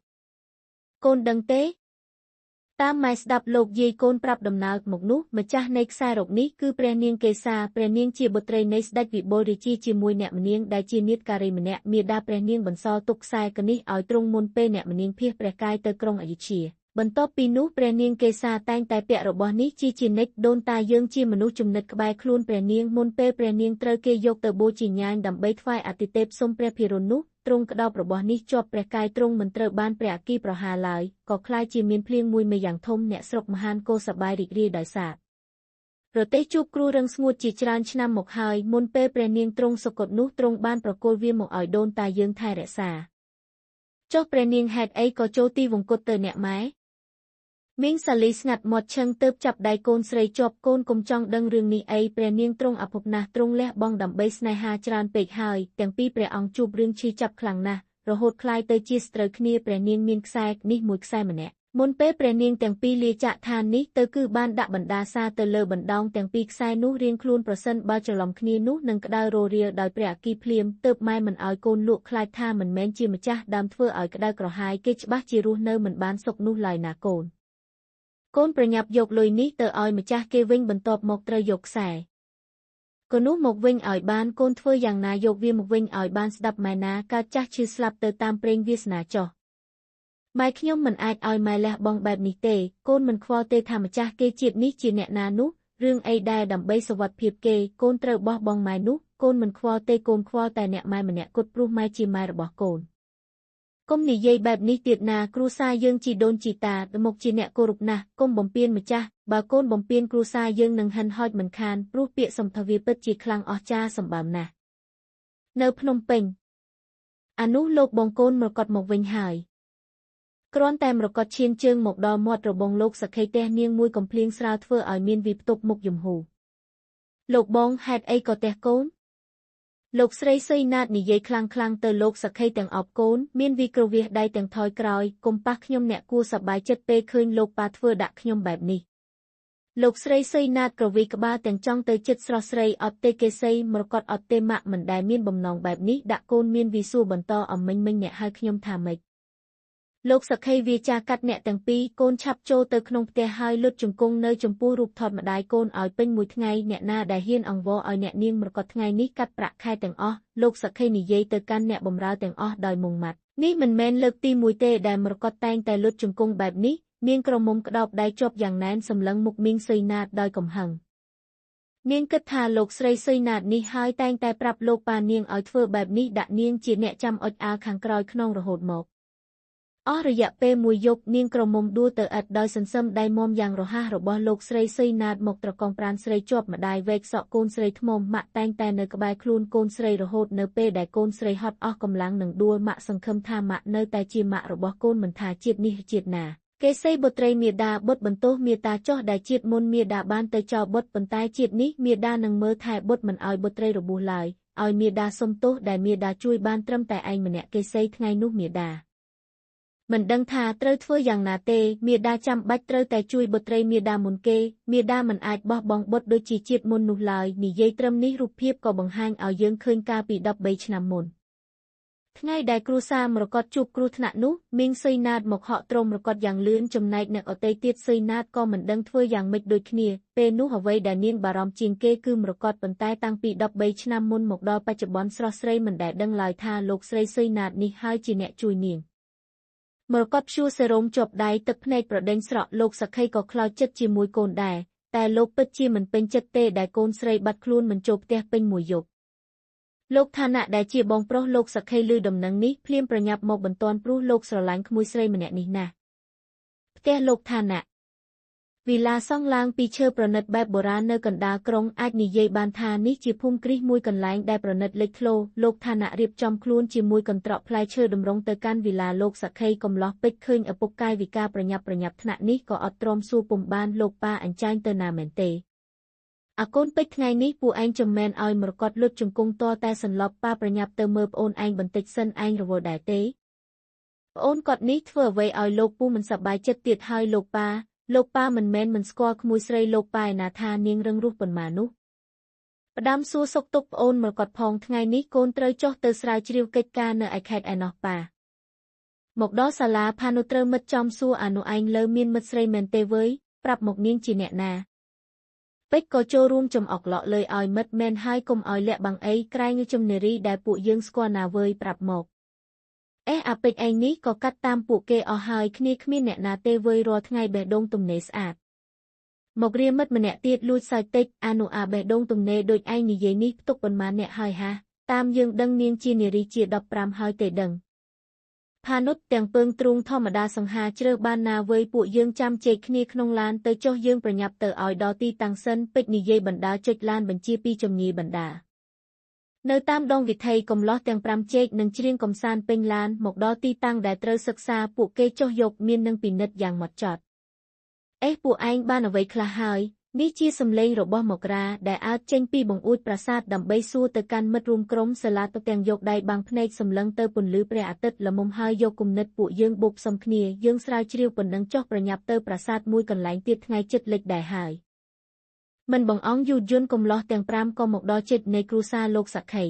កូនដឹងទេតាមម៉ែស្ដាប់លោកយាយកូនប្រាប់ដំណើរមកនោះម្ចាស់នៃខ្សែរកនេះគឺព្រះនាងកេសាព្រះនាងជាបុត្រីនៃស្ដេចវិបុលរាជាជាមួយអ្នកម្នាងដែលជានាថការីម្នាក់មាតាព្រះនាងបន្សល់ទុកខ្សែកនេះឲ្យទ្រង់មុនពេលអ្នកម្នាងភៀសព្រះកាយទៅក្រុងអយុធ្យា បន្ទាប់ពីនោះព្រះនាងកេសាតែងតែពាក់របស់នេះជានិច្ចដូនតាយើងជាមនុស្សចំណិតក្បែរខ្លួនព្រះនាងមុនពេលព្រះនាងត្រូវគេយកទៅបូជាញាញដើម្បីថ្វាយអាទិទេពសុំព្រះភិរុណនោះទ្រង់ក្តោបរបស់នេះជាប់ព្រះកាយទ្រង់មិនត្រូវបានព្រះអគ្គីប្រហារឡើយក៏ក្លាយជាមានភ្លៀងមួយមេយ៉ាងធំអ្នកស្រុកមហានកោសប្បាយរីករាយដោយសារប្រទេសជួបគ្រោះរឹងស្ងួតជាច្រើនឆ្នាំមកហើយមុនពេលព្រះនាងទ្រង់សុគតនោះទ្រង់បានប្រគល់វាមកឲ្យដូនតាយើងថែរក្សាចុះព្រះនាងហេតុអីក៏ចូលទីវង្គតទៅអ្នកម៉ែមីងសាលីស្ងាត់មាត់ឈឹងទើបចាប់ដៃកូនស្រីជាប់កូនកុំចង់ដឹងរឿងនេះអីព្រះនាងទ្រង់អភ័ព្វណាស់ទ្រង់លះបង់ដើម្បីស្នេហាច្រើនពេកហើយទាំងពីរព្រះអង្គជួបរឿងឈឺចាប់ខ្លាំងណាស់រហូតក្លាយទៅជាសត្រូវគ្នាព្រះនាងមានខ្សែនេះមួយខ្សែម្នាក់មុនពេលព្រះនាងទាំងពីរលាចាកឋាននេះទៅគឺបានដាក់បណ្ដាសាទៅលើបណ្ដោងទាំងពីរខ្សែនោះរៀងខ្លួនប្រសិនបើច្រឡំគ្នានោះនឹងក្តៅររាលដោយព្រះអគ្គីភ្លាមទើបម៉ែមិនឲ្យកូនលក់ខ្លាចថាមិនមែនជាម្ចាស់ដើមធ្វើឲ្យក្តៅក្រហាយគេច្បាស់ជារស់នៅមិនបានសុខនោះឡើយណាកូនកូនប្រញាប់យកលុយនេះទៅឲ្យម្ចាស់គេវិញបន្ទាប់មកត្រូវយកខ្សែកូននោះមកវិញឲ្យបានកូនធ្វើយ៉ាងណាយកវាមកវិញឲ្យបានស្ដាប់ម៉ែណាកើតចាស់ឈឺស្លាប់ទៅតាមព្រេងវាសនាចុះម៉ែខ្ញុំមិនអាចឲ្យម៉ែលះបង់បែបនេះទេកូនមិនខ្វល់ទេថាម្ចាស់គេជាតិនេះជាអ្នកណានោះរឿងអីដែរដើម្បីសុវត្ថិភាពគេកូនត្រូវបោះបង់ម៉ែនោះកូនមិនខ្វល់ទេកូនខ្វល់តែអ្នកម៉ែម្នាក់គត់ព្រោះម៉ែជាម៉ែរបស់កូនកុំនិយាយបែបនេះទៀតណាគ្រួសារយើងជីដូនជីតាមកជាអ្នកគោរពណាស់កុំបំពានម្ចាស់បើកូនបំពានគ្រួសារយើងនឹងហិនហោចមិនខានព្រោះពាក្យសម្ភាវាពិតជាខ្លាំងអស្ចារ្យសម្បើមណាស់នៅភ្នំពេញអានោះលោកបងកូនមកកត់មកវិញហើយគ្រាន់តែមរកតឈានជើងមកដល់មាត់របងលោកសក្ខីទះនាងមួយកំភ្លៀងស្រាលធ្វើឲ្យមានវីផ្ទប់មុខយំហ៊ូលោកបងហេតុអីក៏ទះកូនលោកស្រីសីណាតនិយាយខ្លាំងៗទៅលោកសក្ខីទាំងអបកូនមានវីក្រវៀសដៃទាំងថយក្រោយកុំប៉ះខ្ញុំអ្នកគួរសប្បាយចិត្តពេលឃើញលោកប៉ាធ្វើដាក់ខ្ញុំបែបនេះលោកស្រីសីណាតក្រវីក្បាលទាំងចង់ទៅចិត្តស្រស់ស្រីអត់ទេកេសីមរកតអត់ទេម៉ាក់មិនដែលមានបំណងបែបនេះដាក់កូនមានវីសួរបន្តអំមិញមិញអ្នកហៅខ្ញុំថាម៉េចលោកសក្ខីវាចាកាត់អ្នកទាំងពីរកូនឆាប់ចូលទៅក្នុងផ្ទះហើយលុតជង្គង់នៅចំពោះរូបថតម្ដាយកូនឲ្យពេញមួយថ្ងៃអ្នកណាដែលហ៊ានអង្វរឲ្យអ្នកនាងមរកតថ្ងៃនេះកាត់ប្រាក់ខែទាំងអស់លោកសក្ខីនិយាយទៅកាន់អ្នកបម្រើទាំងអស់ដោយមុងម៉ាត់នេះមិនមែនលើកទីមួយទេដែលមរកតតែងតែលុតជង្គង់បែបនេះនាងក្រមុំក្តោបដៃជាប់យ៉ាងណែនសម្លឹងមុខមីងសីណាតដោយកំហឹងនាងគិតថាលោកស្រីសីណាតនេះហើយតែងតែប្រាប់លោកប៉ានាងឲ្យធ្វើបែបនេះដាក់នាងជាអ្នកចាំអុចអាលខាងក្រោយខ្នងរហូតមកអស់រយៈពេលមួយយប់នាងក្រមុំដួលទៅឥតដោយសន្សឹមដៃមុំយ៉ាងរហ័សរបស់លោកស្រីសីណាតមកត្រកងប្រានស្រីជាប់ម្ដាយវែកសក់កូនស្រីថ្មម៉ាក់តែងតែនៅក្បែរខ្លួនកូនស្រីរហូតនៅពេលដែលកូនស្រីហត់អស់កម្លាំងនឹងដួលម៉ាក់សង្ឃឹមថាម៉ាក់នៅតែជាម៉ាក់របស់កូនមិនថាជាតិនេះជាតិណាកេសីបុត្រីមាតាបុត្របន្ទោសមាតាចុះដែលជាតិមុនមាតាបានទៅចោលបុត្រប៉ុន្តែជាតិនេះមាតានឹងមើលថែបុត្រមិនឲ្យបុត្រីរបួសឡើយឲ្យមាតាសុំទោសដែលមាតាជួយបានត្រឹមតែឯងម្នាក់កេសីថ្ងៃនោះមាតាមិនដឹងថាត្រូវធ្វើយ៉ាងណាទេមាតាចាំបាច់ត្រូវតែជួយបុត្រីមាតាមុនគេមាតាមិនអាចបោះបង់បុត្រដូចជាជាតិមុននោះឡើយនិយាយត្រឹមនេះរូបភាពក៏បង្ហាញឲ្យយើងឃើញកាលពី13ឆ្នាំមុនថ្ងៃដែលគ្រួសារមរកតជួបគ្រោះថ្នាក់នោះមីងសីណាតមកហក់ទ្រមរកតយ៉ាងលឿនចំណែកអ្នកអតីតទៀតសីណាតក៏មិនដឹងធ្វើយ៉ាងម៉េចដូចគ្នាពេលនោះអ្វីដែលនាងបារម្ភជាងគេគឺមរកតប៉ុន្តែតាំងពី13ឆ្នាំមុនមកដល់បច្ចុប្បន្នស្រស់ស្រីមិនដែលដឹងឡើយថាលោកស្រីសីណាតនេះហើយជាអ្នកជួយនាងមរកតព្យួរសេរ៉ូមជាប់ដៃទឹកភ្នែកប្រដេញស្រក់លោកសក្ខីក៏ខ្លោចចិត្តជាមួយកូនដែរតែលោកពិតជាមិនពេញចិត្តទេដែលកូនស្រីបាត់ខ្លួនមិនចូលផ្ទះពេញមួយយប់លោកឋានៈដែលជាបងប្រុសលោកសក្ខីឮដំណឹងនេះភ្លាមប្រញាប់មកបន្ទាន់ព្រោះលោកស្រឡាញ់ក្មួយស្រីម្នាក់នេះណាស់ផ្ទះលោកឋានៈវីឡាសង់ឡើងពីឈើប្រណិតបែបបុរាណនៅកណ្ដាលក្រុងអាចនិយាយបានថានេះជាភូមិគ្រីស្ទមួយកន្លែងដែលប្រណិតលេចធ្លោលោកឋានៈរៀបចំខ្លួនជាមួយកន្ត្រកផ្លែឈើតម្រង់ទៅកាន់វីឡាលោកសក្ខីកំឡោះពេចឃើញឪពុកកាយវិការប្រញាប់ប្រញាប់ថ្នាក់នេះក៏អត់ទ្រាំសួរពុំបានលោកប៉ាអញ្ចាញទៅណាមែនទេអាកូនពេជ្រថ្ងៃនេះពួកឯងចំមែនឲ្យមរកតលុតជង្គង់តតែសន្លប់ប៉ាប្រញាប់ទៅមើលប្អូនឯងបន្តិចសិនឯងរវល់ដែរទេប្អូនគាត់នេះធ្វើអ្វីឲ្យលោកពូមិនសប្បាយចិត្តទៀតហើយលោកប៉ាលោកប៉ាមិនមែនមិនស្គាល់ក្មួយស្រីលោកប៉ាឯណាថានាងរឹងរូសប៉ុន្មាននោះផ្ដាំសួរសុខទុក្ខប្អូនមរកតផងថ្ងៃនេះកូនត្រូវចុះទៅស្រាវជ្រាវកិច្ចការនៅឯខេត្តឯណោះប៉ាមកដល់សាលាផានុត្រូវមិត្តចំសួរអានុឯងលើមានមិត្តស្រីមែនទេវើយប្រាប់មកនាងជាអ្នកណាពេជ្រក៏ចូលរួមចំអកឡក់លើឲ្យមិត្តមែនហើយកុំឲ្យលាក់បាំងអីក្រែងជំនារីដែលពួកយើងស្គាល់ណាវើយប្រាប់មក អេះអាពេជ្រឯងនេះក៏កាត់តាមពួកគេអស់ហើយគ្នាគ្មានអ្នកណាទេវើយរាល់ថ្ងៃបេះដូងទំនេរស្អាតមករាមិត្តម្នាក់ទៀតលួចសើចតិចអានុអាបេះដូងទំនេរដូចឯងនិយាយនេះផ្ទុកប៉ុន្មានអ្នកហើយហាតាមយើងដឹងនាងជានារីជា15ហើយទេដឹងផានុតទាំងពើងទ្រូងធម្មតាសង្ហាជ្រើសបានណាវើយពួកយើងចាំជែកគ្នាក្នុងឡានទៅចុះយើងប្រញាប់ទៅឲ្យដល់ទីតាំងសិនពេជ្រនិយាយបណ្ដាចុចឡានបញ្ជាពីជំនាញបណ្ដានៅតាមដងវិថីកំឡោះទាំង5ជែកនិងច្រៀងកំសាន្តពេញឡានមកដល់ទីតាំងដែលត្រូវសិក្សាពួកគេចុះយកមាននឹងពិនិត្យយ៉ាងម៉ត់ចត់អេះពួកឯងបានអ្វីខ្លះហើយនេះជាសម្លេងរបស់មករាដែលអាចចេញពីបង្អួចប្រាសាទដើម្បីសួរទៅកាន់មិត្តរួមក្រុមសាលាទៅទាំងយកដៃបាំងភ្នែកសម្លឹងទៅពន្លឺព្រះអាទិត្យល្មមហើយយកគំនិតពួកយើងបូកផ្សំគ្នាយើងស្រាវជ្រាវប៉ុណ្ណឹងចុះប្រញាប់ទៅប្រាសាទមួយកន្លែងទៀតថ្ងៃចិត្តលិចដែរហើយមិនបងអង្គយូតយន្តកំឡោះទាំង5ក៏មកដល់ចិត្តនៃគ្រួសារលោកសក្ខី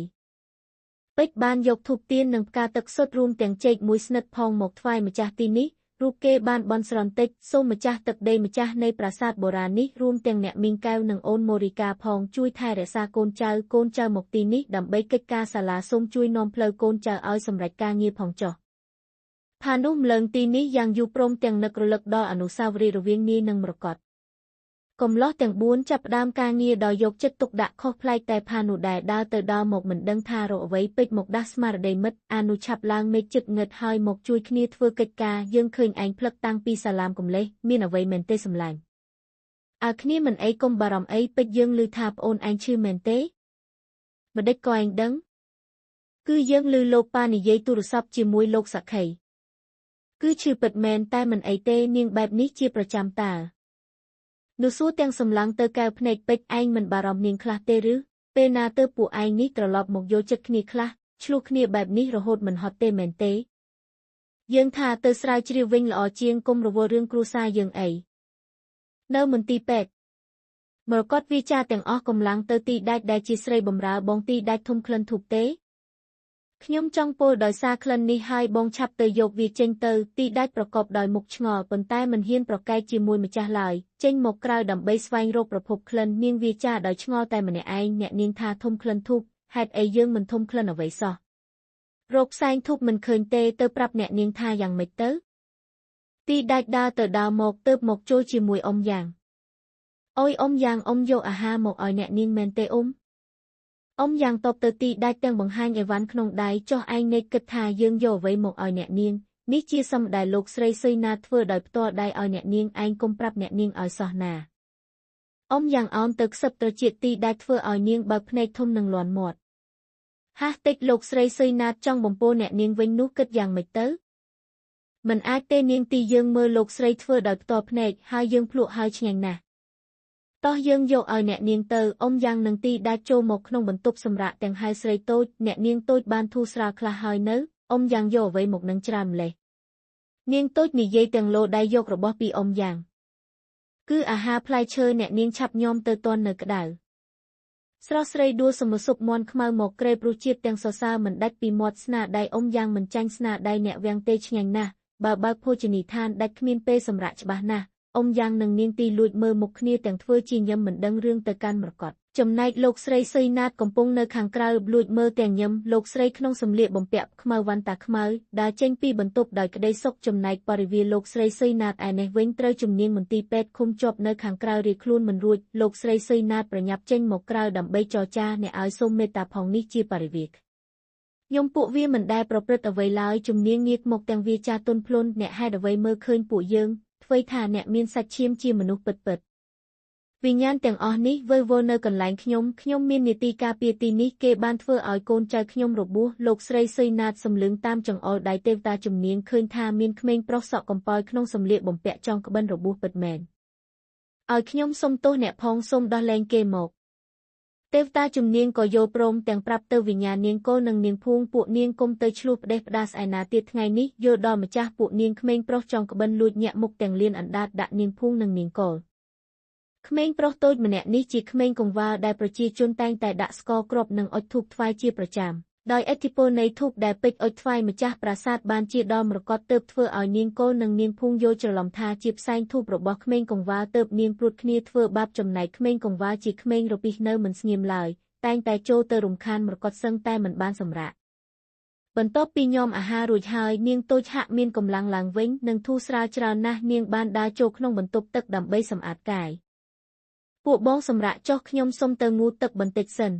ពេជ្របានយកធូបទៀននិងផ្កាទឹកសុទ្ធរួមទាំងចេកមួយស្និតផងមកថ្វាយម្ចាស់ទីនេះរូបគេបានបន់ស្រន់តិចសូមម្ចាស់ទឹកដីម្ចាស់នៃប្រាសាទបុរាណនេះរួមទាំងអ្នកមីងកែវនិងអូនម៉ូរីកាផងជួយថែរក្សាកូនចៅកូនចៅមកទីនេះដើម្បីកិច្ចការសាលាសូមជួយនាំផ្លូវកូនចៅឲ្យសម្រេចការងារផងចុះផានុម្លឹងទីនេះយ៉ាងយូរព្រមទាំងនឹករលឹកដល់អនុស្សាវរីយ៍រវាងនាយនិងមរកតកំឡោះទាំង4ចាប់ផ្ដើមការងារដោយយកចិត្តទុកដាក់ខុសប្លែកតែផានុដែលដើរទៅដល់មកមិនដឹងថារកអ្វីពេចមកដាស់ស្មារតីមិត្តអានុឆាប់ឡើងមេឃចិត្តងឹតហើយមកជួយគ្នាធ្វើកិច្ចការយើងឃើញឯងផ្លឹកតាំងពីសាឡាមកំលេះមានអ្វីមែនទេសម្លាញ់អើគ្នាមិនអីកុំបារម្ភអីពេចយើងឮថាប្អូនឯងឈឺមែនទេម្ដេចក៏ឯងដឹងគឺយើងឮលោកប៉ានិយាយទូរស័ព្ទជាមួយលោកសក្ខីគឺឈឺពិតមែនតែមិនអីទេនាងបែបនេះជាប្រចាំតើនោះសួរទាំងសម្លឹងទៅកែវភ្នែកពេជ្រឯងមិនបារម្ភនាងខ្លះទេឬពេលណាទៅពួកឯងនេះត្រឡប់មកយកចិត្តគ្នាខ្លះឆ្លោះគ្នាបែបនេះរហូតមិនហត់ទេមែនទេយើងថាទៅស្រាវជ្រាវវិញល្អជាងគុំរវល់រឿងគ្រួសារយើងអីនៅមន្ទីរពេទ្យមរកតវាចាទាំងអស់កម្លាំងទៅទីដាច់ដែលជាស្រីបំរើបងទីដាច់ធំក្លិនធូបទេខ្ញុំចង់ពោលដោយសារក្លិននេះហើយបងឆាប់ទៅយកវាចេញទៅទីដាច់ប្រកបដោយមុខឆ្ងល់ប៉ុន្តែមិនហ៊ានប្រកែកជាមួយម្ចាស់ឡើយចេញមកក្រៅដើម្បីស្វែងរកប្រភពក្លិននាងវាចាដោយឆ្ងល់តែម្នាក់ឯងអ្នកនាងថាធំក្លិនធូបហេតុអីយើងមិនធំក្លិនអ្វីសោះរកផ្សែងធូបមិនឃើញទេទៅប្រាប់អ្នកនាងថាយ៉ាងម៉េចទៅទីដាច់ដើរទៅដើរមកទើបមកចូលជាមួយអ៊ំយ៉ាងអុយអ៊ំយ៉ាងអ៊ំយកអាហារមកឲ្យអ្នកនាងមែនទេអ៊ំអ៊ំយ៉ាងតបទៅទីដាច់ទាំងបង្ហាញអីវ៉ាន់ក្នុងដៃចុះឯងនៃគិតថាយើងយកអ្វីមកឲ្យអ្នកនាងនេះជាសំដែលលោកស្រីសុយណាធ្វើដោយផ្ទាល់ដៃឲ្យអ្នកនាងឯងគុំប្រាប់អ្នកនាងឲ្យសោះណាអ៊ំយ៉ាងអោនទៅខ្សឹបត្រចៀកទីដាច់ធ្វើឲ្យនាងបើកភ្នែកធំនឹងលាន់មាត់ហាស់តិចលោកស្រីសុយណាចង់បំពោអ្នកនាងវិញនោះគិតយ៉ាងម៉េចទៅមិនអាចទេនាងទីយើងមើលលោកស្រីធ្វើដោយផ្ទាល់ភ្នែកហើយយើងភ្លក់ហើយឆ្ងាញ់ណាស់តោះយើងយកឲ្យអ្នកនាងទៅអ៊ំយ៉ាងនឹងទីដាច់ចូលមកក្នុងបន្ទប់សម្រាប់ទាំងហើយស្រីតូចអ្នកនាងតូចបានធូរស្រាលខ្លះហើយនៅអ៊ំយ៉ាងយកអ្វីមកនឹងច្រើនម្លេះនាងតូចនិយាយទាំងលោដៃយករបស់ពីអ៊ំយ៉ាងគឺអាហារផ្លែឈើអ្នកនាងឆាប់ញោមទៅតន់នៅក្តៅស្រស់ស្រីដួលសមសុបមន់ខ្មៅមកក្រេបរសជាតិទាំងសរសើរមិនដាច់ពីមាត់ស្នាដៃអ៊ំយ៉ាងមិនចាញ់ស្នាដៃអ្នកវាំងទេឆ្ងាញ់ណាស់បើបើកភោជនីយដ្ឋានដាច់គ្មានពេលសម្រាប់ច្បាស់ណាស់អ៊ំយ៉ាងនឹងនាងទីលួចមើលមុខគ្នាទាំងធ្វើជាញឹមមិនដឹងរឿងទៅកាន់មរកតចំណែកលោកស្រីសុយណាតកំពុងនៅខាងក្រៅលួចមើលទាំងញឹមលោកស្រីក្នុងសម្លៀកបំពាក់ខ្មៅវ៉ាន់តាខ្មៅដើរចេញពីបន្ទប់ដោយក្តីសុខចំណែកបរិវារលោកស្រីសុយណាតឯនេះវិញត្រូវជំនាញមន្ទីរពេទ្យឃុំជាប់នៅខាងក្រៅរាខ្លួនមិនរួចលោកស្រីសុយណាតប្រញាប់ចេញមកក្រៅដើម្បីចរចាអ្នកឲ្យសូមមេត្តាផងនេះជាបរិវារខ្ញុំពួកវាមិនដែលប្រព្រឹត្តអ្វីឡើយជំនាញងាកមកទាំងវាចាទុនភ្លុនអ្នកហេតុអ្វីមើលឃើញពួកយើងធ្វើថាអ្នកមានសាច់ឈាមជាមនុស្សពិតពិតវិញ្ញាណទាំងអស់នេះវិលវល់នៅកន្លែងខ្ញុំខ្ញុំមាននីតិការពារទីនេះគេបានធ្វើឲ្យកូនចៅខ្ញុំរបួសលោកស្រីសុយណាតសម្លឹងតាមចង្អុលដៃទេវតាជំនាញឃើញថាមានក្មេងប្រុសសក់កំប៉ោយក្នុងសម្លៀកបំពាក់ចង់ក្បិនរបួសពិតមែនឲ្យខ្ញុំសុំទោសអ្នកផងសូមដោះលែងគេមកទេវតាជំនាញក៏យល់ព្រមទាំងប្រាប់ទៅវិញ្ញាណនាងកូននិងនាងភួងពួកនាងគុំទៅឆ្លោះផ្ដេសផ្ដាសឯណាទៀតថ្ងៃនេះយល់ដល់ម្ចាស់ពួកនាងក្មេងប្រុសចង់ក្បិនលួចញាក់មុខទាំងលៀនអណ្ដាតដាក់នាងភួងនិងនាងកូលក្មេងប្រុសតូចម្នាក់នេះជាក្មេងកង្វល់ដែលប្រជាជនតែងតែដាក់ស្ករគ្រាប់និងអុជធូបថ្វាយជាប្រចាំដោយឥទ្ធិពលនៃធូបដែលពេជ្រអុជថ្វាយម្ចាស់ប្រាសាទបានជាដល់មរកតទើបធ្វើឲ្យនាងកូននិងនាងភួងយល់ច្រឡំថាជាផ្សែងធូបរបស់ក្មេងកង្វល់ទើបនាងព្រួតគ្នាធ្វើបាបចំណែកក្មេងកង្វល់ជាក្មេងរពិសនៅមិនស្ងៀមឡើយតែងតែចូលទៅរំខានមរកតសឹងតែមិនបានសម្រាក បន្ទាប់ពីញ៉ាំអាហាររួចហើយនាងតូចហាក់មានកម្លាំងឡើងវិញនិងធូរស្រាលច្រើនណាស់នាងបានដើរចូលក្នុងបន្ទប់ទឹកដើម្បីសម្អាតកាយពួកបងសម្រាកចុះខ្ញុំសុំទៅងូតទឹកបន្តិចសិន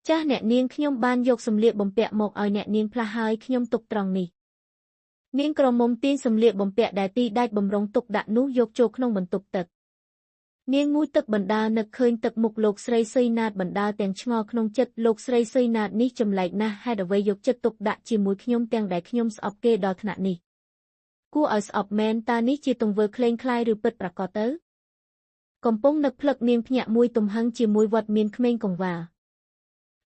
ចាស់អ្នកនាងខ្ញុំបានយកសម្លៀកបំពាក់មកឲ្យអ្នកនាងផ្លាស់ហើយខ្ញុំទុកត្រង់នេះនាងក្រមុំទាញសម្លៀកបំពាក់ដែលទីដាច់បំរុងទុកដាក់នោះយកចូលក្នុងបន្ទប់ទឹកនាងងូតទឹកបណ្ដាលនឹកឃើញទឹកមុខលោកស្រីសុយណាតបណ្ដាលទាំងឆ្ងល់ក្នុងចិត្តលោកស្រីសុយណាតនេះចម្លែកណាស់ហេតុអ្វីយកចិត្តទុកដាក់ជាមួយខ្ញុំទាំងដែលខ្ញុំស្អប់គេដល់ថ្នាក់នេះគួរឲ្យស្អប់មែនតើនេះជាទង្វើក្លែងក្លាយឬពិតប្រាកដទៅកំពុងនឹកភ្លឹកនាងភ្ញាក់មួយទំហឹងជាមួយវត្តមានក្មេងកង្វាល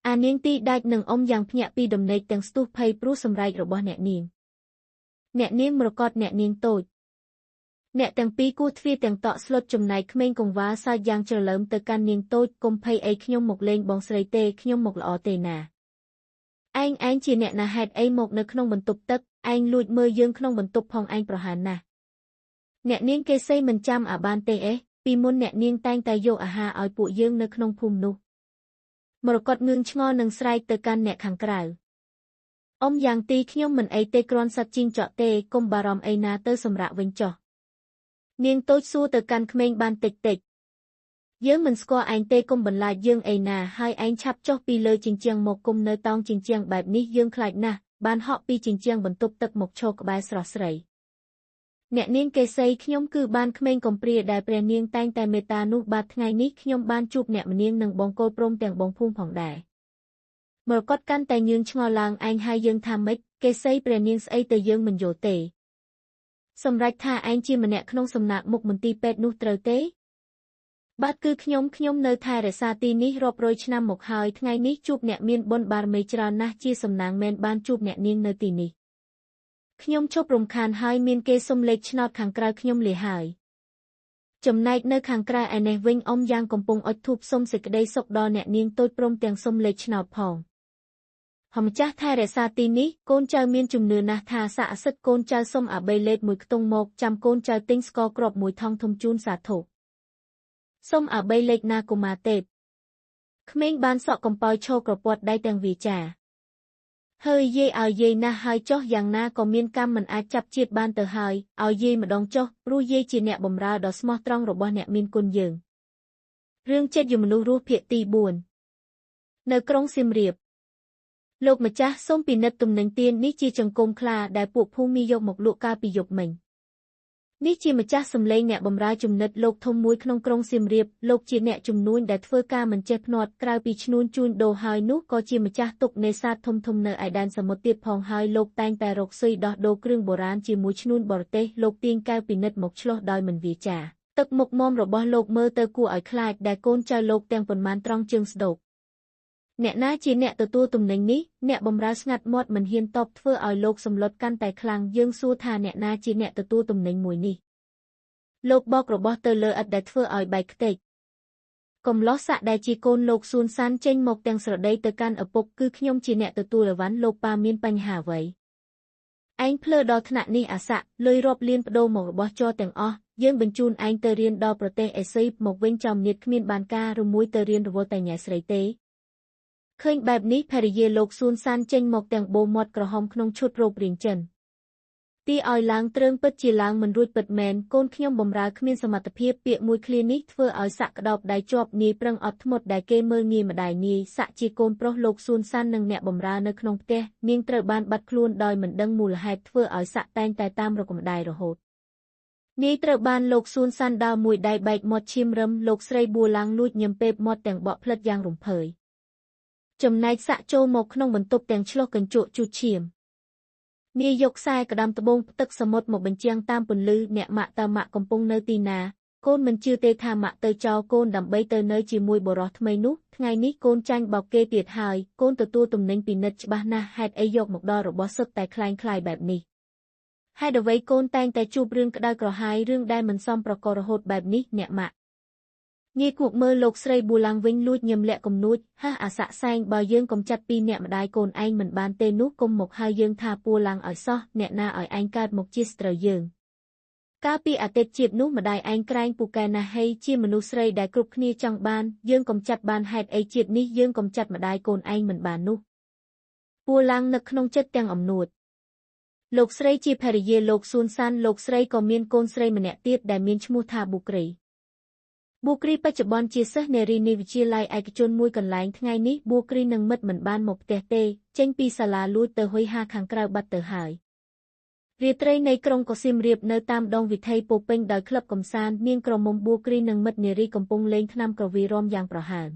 អានាងទីដាច់នឹងអ៊ំយ៉ាងភ្ញាក់ពីដំណេកទាំងស្ទុះភ័យព្រោះសម្រែករបស់អ្នកនាងអ្នកនាងមរកតអ្នកនាងតូចអ្នកទាំងពីរគោះទ្វារទាំងតក់ស្លុតចំណែកក្មេងកង្វាលសើចយ៉ាងច្រឡើមទៅកាន់នាងតូចកុំភ័យអីខ្ញុំមកលេងបងស្រីទេខ្ញុំមកល្អទេណាឯងជាអ្នកណាហេតុអីមកនៅក្នុងបន្ទប់ទឹកឯងលួចមើលយើងក្នុងបន្ទប់ផងឯងប្រហែលណាស់អ្នកនាងគេសីមិនចាំអាបានទេអេពីមុនអ្នកនាងតែងតែយកអាហារឲ្យពួកយើងនៅក្នុងភូមិនោះមរកតងឿងឆ្ងល់នឹងស្រែកទៅកាន់អ្នកខាងក្រៅអ៊ំយ៉ាងទីខ្ញុំមិនអីទេគ្រាន់សត្វជីងចក់ទេកុំបារម្ភអីណាទៅសម្រាកវិញចុះនាងតូចសួរទៅកាន់ក្មេងបានតិចតិចយើងមិនស្គាល់ឯងទេកុំបន្លាចយើងអីណាហើយឯងឆាប់ចុះពីលើជញ្ជាំងមកគុំនៅតោងជញ្ជាំងបែបនេះយើងខ្លាចណាស់បានហក់ពីជញ្ជាំងបន្ទប់ទឹកមកឈរក្បែរស្រស់ស្រីអ្នកនាងកេសីខ្ញុំគឺបានក្មេងកំព្រាដែលព្រះនាងតែងតែមេត្តានោះបាទថ្ងៃនេះខ្ញុំបានជួបអ្នកម្នាងនិងបងកូលព្រមទាំងបងភូមិផងដែរមរកតកាន់តែញឿងឆ្ងល់ឡើងឯងហើយយើងថាម៉េចកេសីព្រះនាងស្អីទៅយើងមិនយល់ទេសម្រេចថាឯងជាម្នាក់ក្នុងសំណាក់មុខមន្ទីរពេទ្យនោះត្រូវទេបាទគឺខ្ញុំនៅថែរក្សាទីនេះរាប់រយឆ្នាំមកហើយថ្ងៃនេះជួបអ្នកមានបុណ្យបារមីច្រើនណាស់ជាសំណាងមែនបានជួបអ្នកនាងនៅទីនេះខ្ញុំឈប់រំខានហើយមានគេសុំលេខឆ្នោតខាងក្រៅខ្ញុំលាហើយចំណែកនៅខាងក្រៅឯនេះវិញអ៊ំយ៉ាងកំពុងអុជធូបសុំសេចក្តីសុខដល់អ្នកនាងតូចព្រមទាំងសុំលេខឆ្នោតផងហម្ចាស់ថែរក្សាទីនេះកូនចៅមានជំនឿណាស់ថាស័ក្តិសិទ្ធិកូនចៅសុំអាបីលេខមួយខ្ទង់មកចាំកូនចៅទិញស្ករគ្រាប់មួយថង់ធំជូនសាធុសុំអាបីលេខណាកុមារទេពក្មេងបានសក់កំប៉ោយឈរក្រពត់ដៃទាំងវាចាហើយយាយឲ្យយាយណាស់ហើយចុះយ៉ាងណាក៏មានកម្មមិនអាចចាប់ជាតិបានទៅហើយឲ្យយាយម្ដងចុះព្រោះយាយជាអ្នកបម្រើដ៏ស្មោះត្រង់របស់អ្នកមានគុណយើងរឿងចិត្តយមនុស្សរស់ភាគទី4នៅក្រុងសៀមរាបលោកម្ចាស់សូមពិនិត្យទំនិញទៀននេះជាចង្គមខ្លាដែលពួកភូមិយកមកលក់កាលពីយប់មិញនេះជាម្ចាស់សម្លេងអ្នកបម្រើចំណិតលោកធំមួយក្នុងក្រុងសៀមរាបលោកជាអ្នកជំនួញដែលធ្វើការមិនចេះភ្នាត់ក្រៅពីឈ្នួនជួញដូរហើយនោះក៏ជាម្ចាស់ទុកនេសាទធំធំនៅឯដែនសមុទ្រទៀតផងហើយលោកតែងតែរកស៊ីដោះដូរគ្រឿងបុរាណជាមួយឈ្នួនបរទេសលោកទាញកែវពិនិត្យមកឆ្លោះដោយមិនវាចាទឹកមុខមាំរបស់លោកមើលទៅគួរឲ្យខ្លាចដែលកូនចៅលោកទាំងប៉ុន្មានត្រង់ជើងស្ដោកអ្នកណាជាអ្នកទទួលទំនិញនេះអ្នកបម្រើស្ងាត់មាត់មិនហ៊ានតបធ្វើឲ្យលោកសម្លុតកាន់តែខ្លាំងយើងសួរថាអ្នកណាជាអ្នកទទួលទំនិញមួយនេះលោកបករបស់ទៅលើឥដ្ឋដែលធ្វើឲ្យបែកខ្ទេចកំឡោះសាក់ដែលជាកូនលោកសួនសានចេញមកទាំងស្រដីទៅកាន់ឪពុកគឺខ្ញុំជាអ្នកទទួលអីវ៉ាន់លោកប៉ាមានបញ្ហាអ្វីឯងភ្លើដល់ថ្នាក់នេះអាសាក់លុយរាប់លានបដូរមករបស់ជ័រទាំងអស់យើងបញ្ជូនឯងទៅរៀនដល់ប្រទេសអេស៊ីមកវិញចំនៀតគ្មានបានការឬមួយទៅរៀនរវល់តែញ៉ែស្រីទេឃើញបែបនេះភរិយាលោកសួនសានចេញមកទាំងបូមាត់ក្រហមក្នុងឈុតរ៉ូបរាងចិនទីឲ្យឡើងទ្រើងពិតជាឡើងមិនរួចពិតមែនកូនខ្ញុំបំរើគ្មានសមត្ថភាពពាក្យមួយឃ្លានេះធ្វើឲ្យសាក់ក្តោបដៃជាប់នាយប្រឹងអត់ធ្មត់ដែលគេមើលងាយម្ដាយនាយសាក់ជាកូនប្រុសលោកសួនសាននិងអ្នកបំរើនៅក្នុងផ្ទះនាងត្រូវបានបាត់ខ្លួនដោយមិនដឹងមូលហេតុធ្វើឲ្យសាក់តែងតែតាមរកម្ដាយរហូតនាយត្រូវបានលោកសួនសានដើរមួយដៃបែកមាត់ឈាមរឹមលោកស្រីបួឡាំងលួចញឹមពេបមាត់ទាំងបក់ផ្លិតយ៉ាងរំភើយចំណែកសាក់ចូលមកក្នុងបន្ទប់ទាំងឆ្លោះកញ្ជក់ជូតឈាមនាយយកខ្សែក្តាំត្បូងទឹកសមុទ្រមកបញ្ជាំងតាមពន្លឺអ្នកម៉ាក់តើម៉ាក់កំពុងនៅទីណាកូនមិនជឿទេថាម៉ាក់ទៅចោលកូនដើម្បីទៅនៅជាមួយបុរសថ្មីនោះថ្ងៃនេះកូនចាញ់បោកគេទៀតហើយកូនទទួលទំនិញពិនិត្យច្បាស់ណាស់ហេតុអីយកមកដល់របស់សុទ្ធតែក្លែងក្លាយបែបនេះហេតុអ្វីកូនតែងតែជួបរឿងក្តៅក្រហាយរឿងដែលមិនសមប្រកបរហូតបែបនេះអ្នកម៉ាក់ ងាយគួកមើលលោកស្រីប៊ូឡាំងវិញលួចញឹមលាក់គំនួចហះអាសាក់សែងបើយើងកំចាត់ពីអ្នកម្ដាយកូនឯងមិនបានទេនោះកុំមកហៅយើងថាពួរឡាំងឲ្យសោះអ្នកណាឲ្យឯងកើតមកជាស្ត្រូវយើងកាលពីអតីតជាតិនោះម្ដាយឯងក្រែងពូកែណាស់ហីជាមនុស្សស្រីដែលគ្រប់គ្នាចង់បានយើងកំចាត់បានហេតុអីជាតិនេះយើងកំចាត់ម្ដាយកូនឯងមិនបាននោះ ពួរឡើងនឹកក្នុងចិត្តទាំងអំនួតលោកស្រីជាភរិយាលោកសួនសានលោកស្រីក៏មានកូនស្រីម្នាក់ទៀតដែលមានឈ្មោះថាប៊ូគ្រីប៊ូគ្រីបច្ចុប្បន្នជាសិស្សនារីនៃវិទ្យាល័យឯកជនមួយកន្លែងថ្ងៃនេះប៊ូគ្រីនិងមិត្តមិនបានមកផ្ទះទេចេញពីសាលាលួចទៅហុយហាខាងក្រៅបាត់ទៅហើយរាត្រីនៃក្រុងកសៀមរាបនៅតាមដងវិថីពោពេញដោយក្លឹបកំសាន្តនាងក្រមុំប៊ូគ្រីនិងមិត្តនារីកំពុងលេងថ្នាំក្រវីរំយ៉ាងប្រហើន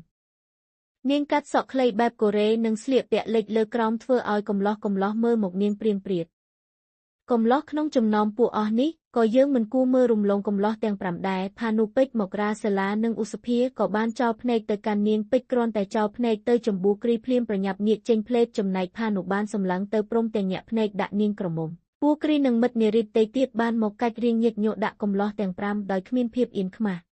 នាងកាត់សក់ខ្លីបែបកូរ៉េនិងស្លៀកពាក់លិចលើក្រោមធ្វើឲ្យកំឡោះមើលមកនាងព្រៀងព្រាតកំឡោះក្នុងចំណោមពួកអស់នេះក៏យើងមិនគួរមើលរំលងកំឡោះទាំង5ដែរផានុពេជ្រមករាសាឡានិងឧសភាក៏បានចោលភ្នែកទៅកាន់នាងពេជ្រគ្រាន់តែចោលភ្នែកទៅចម្បួគ្រីភ្លាមប្រញាប់ងាកចេញផ្លេតចំណែកផានុបានសម្លឹងទៅព្រមទាំងញាក់ភ្នែកដាក់នាងក្រមុំពួកគ្រីនិងមិត្តនារីផ្ទៃទៀតបានមកកាច់រៀងញិកញក់ដាក់កំឡោះទាំង5ដោយគ្មានភាពអៀនខ្មាស់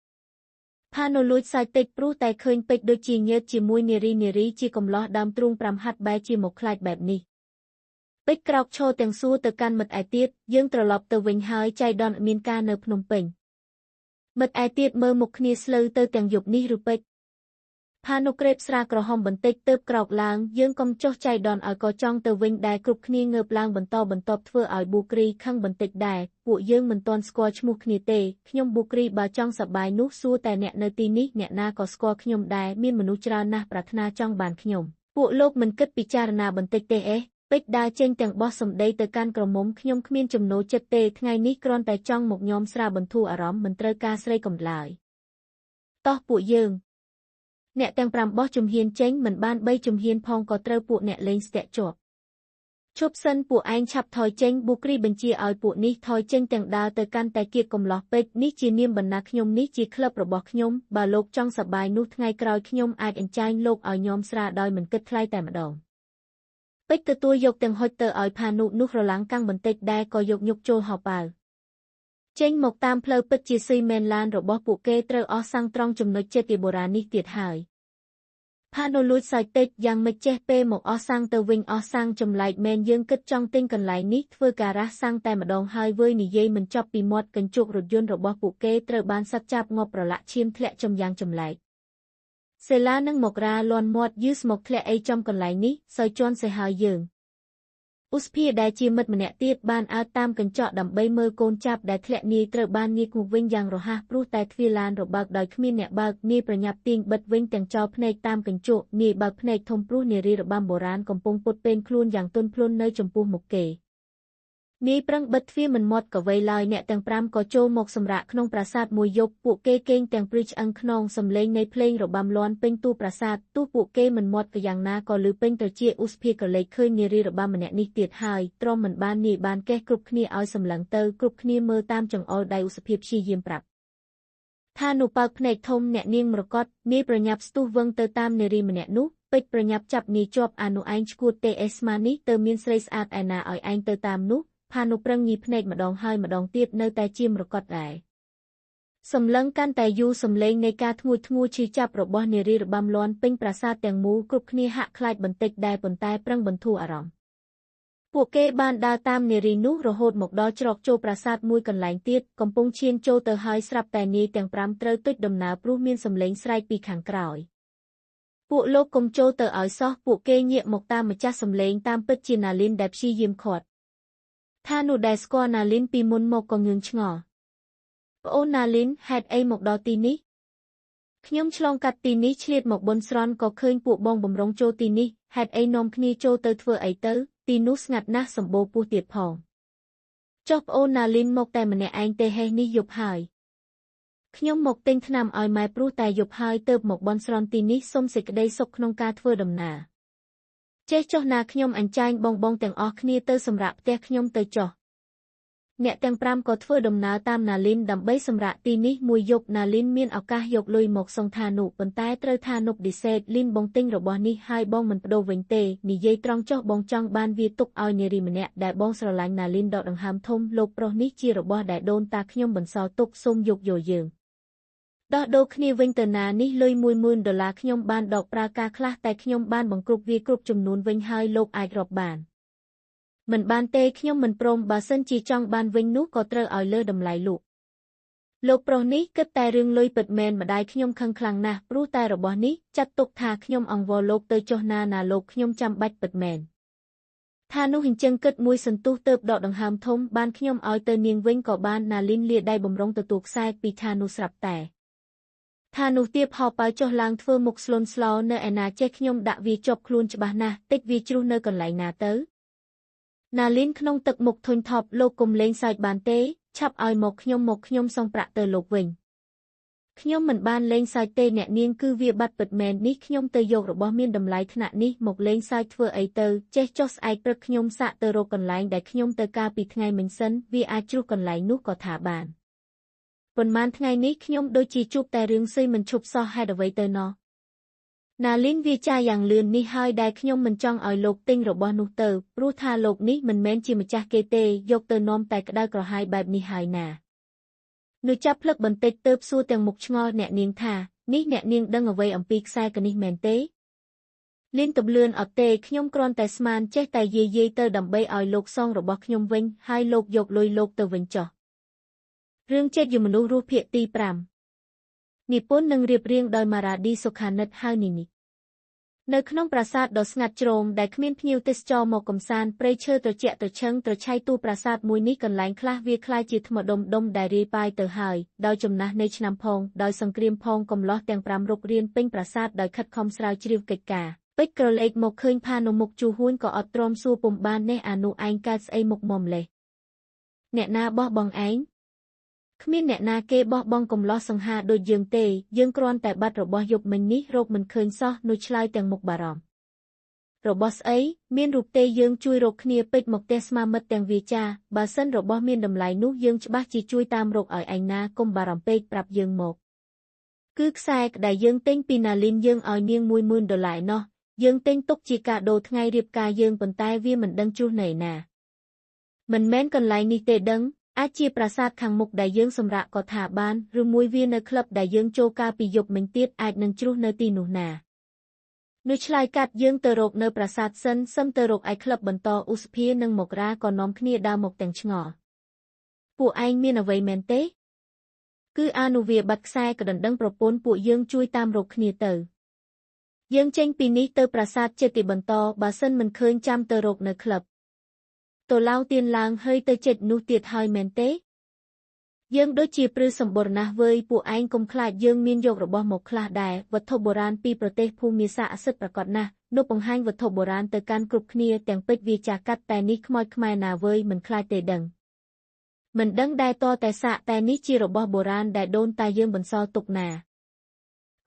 ផានុលួចសាច់តិចព្រោះតែឃើញពេជ្រដូចជាញើតជាមួយនារីជាកំឡោះដើមទ្រូង5ហាត់បែរជាមកខ្លាចបែបនេះពេជ្រក្រោកឈរទាំងសួរទៅកាន់មិត្តឯទៀតយើងត្រឡប់ទៅវិញហើយចៃដន្យមានការនៅភ្នំពេញមិត្តឯទៀតមើលមុខគ្នាស្លូវទៅទាំងយប់នេះឬពេជ្រផានុក្រេបស្រាក្រហមបន្តិចទើបក្រោកឡើងយើងកុំចុះចៃដន្យឲ្យក៏ចង់ទៅវិញដែរគ្រប់គ្នាងើបឡើងបន្តបន្ទាប់ធ្វើឲ្យប៊ូគ្រីខឹងបន្តិចដែរពួកយើងមិនទាន់ស្គាល់ឈ្មោះគ្នាទេខ្ញុំប៊ូគ្រីបើចង់សប្បាយនោះសួរតែអ្នកនៅទីនេះអ្នកណាក៏ស្គាល់ខ្ញុំដែរមានមនុស្សច្រើនណាស់ប្រាថ្នាចង់បានខ្ញុំពួកលោកមិនគិតពិចារណាបន្តិចទេអេពេជ្រដើរចេញទាំងបោះសម្ដីទៅកាន់ក្រមុំខ្ញុំគ្មានចំណូលចិត្តទេថ្ងៃនេះគ្រាន់តែចង់មកញោមស្រាបន្ធូរអារម្មណ៍មិនត្រូវការស្រីកំឡើយតោះពួកយើងអ្នកទាំង5បោះជំហានចេញមិនបាន3ជំហានផងក៏ត្រូវពួកអ្នកលេងស្ទាក់ជាប់ឈប់សិនពួកឯងឆាប់ថយចេញប៊ូគ្រីបញ្ជាឲ្យពួកនេះថយចេញទាំងដើរទៅកាន់តែគៀកកំឡោះពេកនេះជានាមបណ្ណាខ្ញុំនេះជាក្លឹបរបស់ខ្ញុំបើលោកចង់សប្បាយនោះថ្ងៃក្រោយខ្ញុំអាចអញ្ជើញលោកឲ្យញោមស្រាដោយមិនគិតថ្លៃតែម្ដងពេជ្រទទួលយកទាំងហុចទៅឲ្យផានុនោះរលាំងកាំងបន្តិចដែរក៏យកញុកចូលហោប៉ៅចេញមកតាមផ្លូវពិតជាស៊ីមែនឡានរបស់ពួកគេត្រូវអស់សាំងត្រង់ចំណុចចេតិបុរាណនេះទៀតហើយផានុលួចសើចតិចយ៉ាងមិនចេះពេលមកអស់សាំងទៅវិញអស់សាំងចម្លែកមែនយើងគិតចង់ទិញកន្លែងនេះធ្វើការរះសាំងតែម្ដងហើយវើយនិយាយមិនចប់ពីមាត់កញ្ចក់រថយន្តរបស់ពួកគេត្រូវបានសត្វចាប់ងាប់ប្រឡាក់ឈាមធ្លាក់ចំយ៉ាងចម្លែកសេឡានិងមករាលន់មាត់យឺស្មុកធ្លាក់អីចំកន្លែងនេះសើជន់សេហើយយើងឧសភាដែលជាមិត្តម្នាក់ទៀតបានអើតតាមកញ្ចក់ដើម្បីមើលកូនចាប់ដែលធ្លាក់នាយត្រូវបានងាកមកវិញយ៉ាងរហ័សព្រោះតែទ្វារឡានរបើកដោយគ្មានអ្នកបើកនាយប្រញាប់ទាញបិទវិញទាំងចោលភ្នែកតាមកញ្ចក់នាយបើកភ្នែកធំព្រោះនារីរបាំបុរាណកំពុងពុតពេនខ្លួនយ៉ាងទន់ភ្លន់នៅចំពោះមុខគេនាយប្រឹងបិទទ្វារមិនមាត់កវៃឡើយអ្នកទាំង5ក៏ចូលមកសម្រាកក្នុងប្រាសាទមួយយប់ពួកគេគេងទាំងព្រឺឆ្អឹងខ្នងសំឡេងនៃភ្លេងរបាំលាន់ពេញទូប្រាសាទទោះពួកគេមិនមាត់ក៏យ៉ាងណាក៏ឮពេញត្រចៀកឧសភាក៏លេចឃើញនារីរបាំម្នាក់នេះទៀតហើយទ្រាំមិនបាននាយបានកេះគ្រប់គ្នាឲ្យសម្លឹងទៅគ្រប់គ្នាមើលតាមចង្អុលដៃឧសភាព្យាយាមប្រាប់ថានុបើកភ្នែកធំអ្នកនាងមរកតនាយប្រញាប់ស្ទុះវឹងទៅតាមនារីម្នាក់នោះពេជ្រប្រញាប់ចាប់នាយជាប់អានុឯងឈួតទេអេស្មានេះទៅមានស្រីស្អាតឯណាឲ្យឯងទៅតាមនោះផានុប្រឹងញីភ្នែកម្ដងហើយម្ដងទៀតនៅតែជាមរកតដែរសម្លឹងកាន់តែយូរសំឡេងនៃការធ្ងួចឈឺចាប់របស់នារីរបាំលាន់ពេញប្រាសាទទាំងមូលគ្រប់គ្នាហាក់ខ្លាចបន្តិចដែរប៉ុន្តែប្រឹងបន្ធូរអារម្មណ៍ពួកគេបានដើរតាមនារីនោះរហូតមកដល់ច្រកចូលប្រាសាទមួយកន្លែងទៀតកំពុងឈានចូលទៅហើយស្រាប់តែនាយទាំង5ត្រូវទុចដំណើរព្រោះមានសំឡេងស្រែកពីខាងក្រោយពួកលោកកុំចូលទៅឲ្យសោះពួកគេងាកមកតាមម្ចាស់សំឡេងតាមពិតជាណាលីនដែលព្យាយាមខាត់ថានោះដែលស្គាល់ណាលីនពីមុនមកក៏ងឿងឆ្ងល់ប្អូនណាលីនហេតុអីមកដល់ទីនេះខ្ញុំឆ្លងកាត់ទីនេះឆ្លៀតមកបនស្រន់ក៏ឃើញពួកបងបំរុងចូលទីនេះហេតុអីនាំគ្នាចូលទៅធ្វើអីទៅទីនោះស្ងាត់ណាស់សម្បូរពោះទៀតផងចុះប្អូនណាលីនមកតែម្នាក់ឯងទេហេះនេះយប់ហើយខ្ញុំមកទិញថ្នាំឲ្យម៉ែព្រោះតែយប់ហើយទើបមកបនស្រន់ទីនេះសុំសេចក្តីសុខក្នុងការធ្វើដំណើរចេះចុះណាខ្ញុំអញ្ចាញបងទាំងអស់គ្នាទៅសម្រាប់ផ្ទះខ្ញុំទៅចុះអ្នកទាំង5ក៏ធ្វើដំណើរតាមណាលីនដើម្បីសម្រាប់ទីនេះមួយយប់ណាលីនមានឱកាសយកលុយមកសងថានុប៉ុន្តែត្រូវថានុបឌីសេតលីនបងទិញរបស់នេះហើយបងមិនប្ដូរវិញទេនិយាយត្រង់ចុះបងចង់បានវាទុកឲ្យនារីម្នាក់ដែលបងស្រឡាញ់ណាលីនដកដង្ហើមធំលោកប្រុសនេះជារបស់ដែលដូនតាខ្ញុំបន្សល់ទុកសូមយកយល់យើងដោះដូរគ្នាវិញទៅណានេះលុយ10000ដុល្លារខ្ញុំបានដកប្រើការខ្លះតែខ្ញុំបានបង្គ្រប់វាគ្រប់ចំនួនវិញហើយលោកអាចរាប់បានមិនបានទេខ្ញុំមិនព្រមបើសិនជាចង់បានវិញនោះក៏ត្រូវឲ្យលើតម្លៃលក់លោកប្រុសនេះគិតតែរឿងលុយពិតមែនម្ដាយខ្ញុំខឹងខ្លាំងណាស់ព្រោះតែរបស់នេះចាត់ទុកថាខ្ញុំអង្វរលោកទៅចុះណាណាលោកខ្ញុំចាំបាច់ពិតមែន ថានោះអញ្ចឹងគិតមួយសន្ទុះទៅដកដង្ហើមធំបានខ្ញុំឲ្យទៅនាងវិញក៏បានណាលីនលាដៃបំរុងទទួលខ្សែពីថានោះស្រាប់តែថានោះទៀបហោប៉ៅចុះឡើងធ្វើមុខស្លន់ស្លោនៅឯណាចេះខ្ញុំដាក់វាជាប់ខ្លួនច្បាស់ណាស់តិចវាជ្រុះនៅកន្លែងណាទៅណាលីនក្នុងទឹកមុខធុញថប់លោកកុំលេងសើចបានទេឆាប់ឲ្យមកខ្ញុំសងប្រាក់ទៅលោកវិញខ្ញុំមិនបានលេងសើចទេអ្នកនាងគឺវាបាត់ពិតមែននេះខ្ញុំទៅយករបស់មានតម្លៃថ្នាក់នេះមកលេងសើចធ្វើអីទៅចេះចុះស្អែកព្រឹកខ្ញុំសាកទៅរកកន្លែងដែលខ្ញុំទៅកាលពីថ្ងៃមិញសិនវាអាចជ្រុះកន្លែងនោះក៏ថាបានប៉ុន្មានថ្ងៃនេះខ្ញុំដូចជាជួបតែរឿងស៊ុយមិនឈប់សោះហេតុអ្វីទៅណោះណាលីនវាចាយ៉ាងលឿននេះហើយដែលខ្ញុំមិនចង់ឲ្យលោកទិញរបស់នោះទៅព្រោះថាលោកនេះមិនមែនជាម្ចាស់គេទេយកទៅនាំតែក្តៅក្រហាយបែបនេះហើយណានោះចាប់ភ្លឹកបន្តិចទៅសួរទាំងមុខឆ្ងល់អ្នកនាងថានេះអ្នកនាងដឹងអ្វីអំពីខ្សែកនេះមែនទេលីនទម្លឿនអត់ទេខ្ញុំគ្រាន់តែស្មានចេះតែយាយទៅដើម្បីឲ្យលោកសងរបស់ខ្ញុំវិញហើយលោកយកលុយលោកទៅវិញចុះរឿងចិត្តយមនុស្សរស់ភាគទី5និពន្ធនឹងរៀបរៀងដោយម៉ារ៉ាឌីសុខានិតហៅនីនីនៅក្នុងប្រាសាទដ៏ស្ងាត់ជ្រោមដែលគ្មានភ្ញៀវទេសចរមកកំសាន្តព្រៃឈើត្រជាក់ត្រឈឹងត្រឆៃទូប្រាសាទមួយនេះកន្លែងខ្លះវាក្លាយជាថ្មដុំៗដែលរាយប៉ាយទៅហើយដោយចំណាស់នៃឆ្នាំផងដោយសង្គ្រាមផងកំឡោះទាំង5រុករានពេញប្រាសាទដោយខិតខំស្រាវជ្រាវកិច្ចការពេជ្រក្រឡេកមកឃើញផានុមុខជូហួនក៏អត់ទ្រាំសួរពុំបាននេះអានោះឯងកើតស្អីមុខមុំលេះអ្នកណាបោះបងឯងគ្មានអ្នកណាគេបោះបង់កំឡោះសង្ហាដូចយើងទេយើងគ្រាន់តែបាត់របស់យប់មិញនេះរកមិនឃើញសោះនោះឆ្លើយទាំងមុខបារម្ភរបស់ស្អីមានរូបទេយើងជួយរកគ្នាពេចមកផ្ទះស្មាមិត្តទាំងវាចាបើសិនរបស់មានតម្លៃនោះយើងច្បាស់ជាជួយតាមរកឲ្យឯងណាកុំបារម្ភពេកប្រាប់យើងមកគឺខ្សែដែលយើងទិញពីណាលីនយើងឲ្យនាង10000ដុល្លារណោះយើងទិញទុកជាកាដូថ្ងៃរៀបការយើងប៉ុន្តែវាមិនដឹងជ្រុះនៅណាមិនមែនកន្លែងនេះទេដឹងអាចជាប្រាសាទខាងមុខដែលយើងសម្រាកក៏ថាបានឬមួយវានៅក្លឹបដែលយើងចូលកាលពីយប់មិញទៀតអាចនឹងជ្រុះនៅទីនោះណានោះឆ្លើយកាត់យើងទៅរកនៅប្រាសាទសិនសឹមទៅរកឯក្លឹបបន្តឧសភានិងមករាក៏នាំគ្នាដើរមកទាំងឆ្ងល់ពួកឯងមានអ្វីមែនទេគឺអានុវាបាត់ខ្សែក៏ដណ្ដឹងប្រពន្ធពួកយើងជួយតាមរកគ្នាទៅយើងចេញពីនេះទៅប្រាសាទចិត្តទីបន្តបើសិនមិនឃើញចាំទៅរកនៅក្លឹបទៅឡៅទៀនឡើងហើយទៅចិត្តនោះទៀតហើយមែនទេយើងដូចជាព្រឺសម្បូរណាស់វើយពួកឯងកុំខ្លាចយើងមានយករបស់មកខ្លះដែរវត្ថុបុរាណពីប្រទេសភូមិសាស្ត្រសិទ្ធប្រកបណាស់នោះបង្ហាញវត្ថុបុរាណទៅកាន់គ្រប់គ្នាទាំងពេជ្រវាចាកាត់តែនេះខ្មោចខ្មែរណាវើយមិនខ្លាចទេដឹងមិនដឹងដែរតតែសាកតែនេះជារបស់បុរាណដែលដូនតាយើងបន្សល់ទុកណា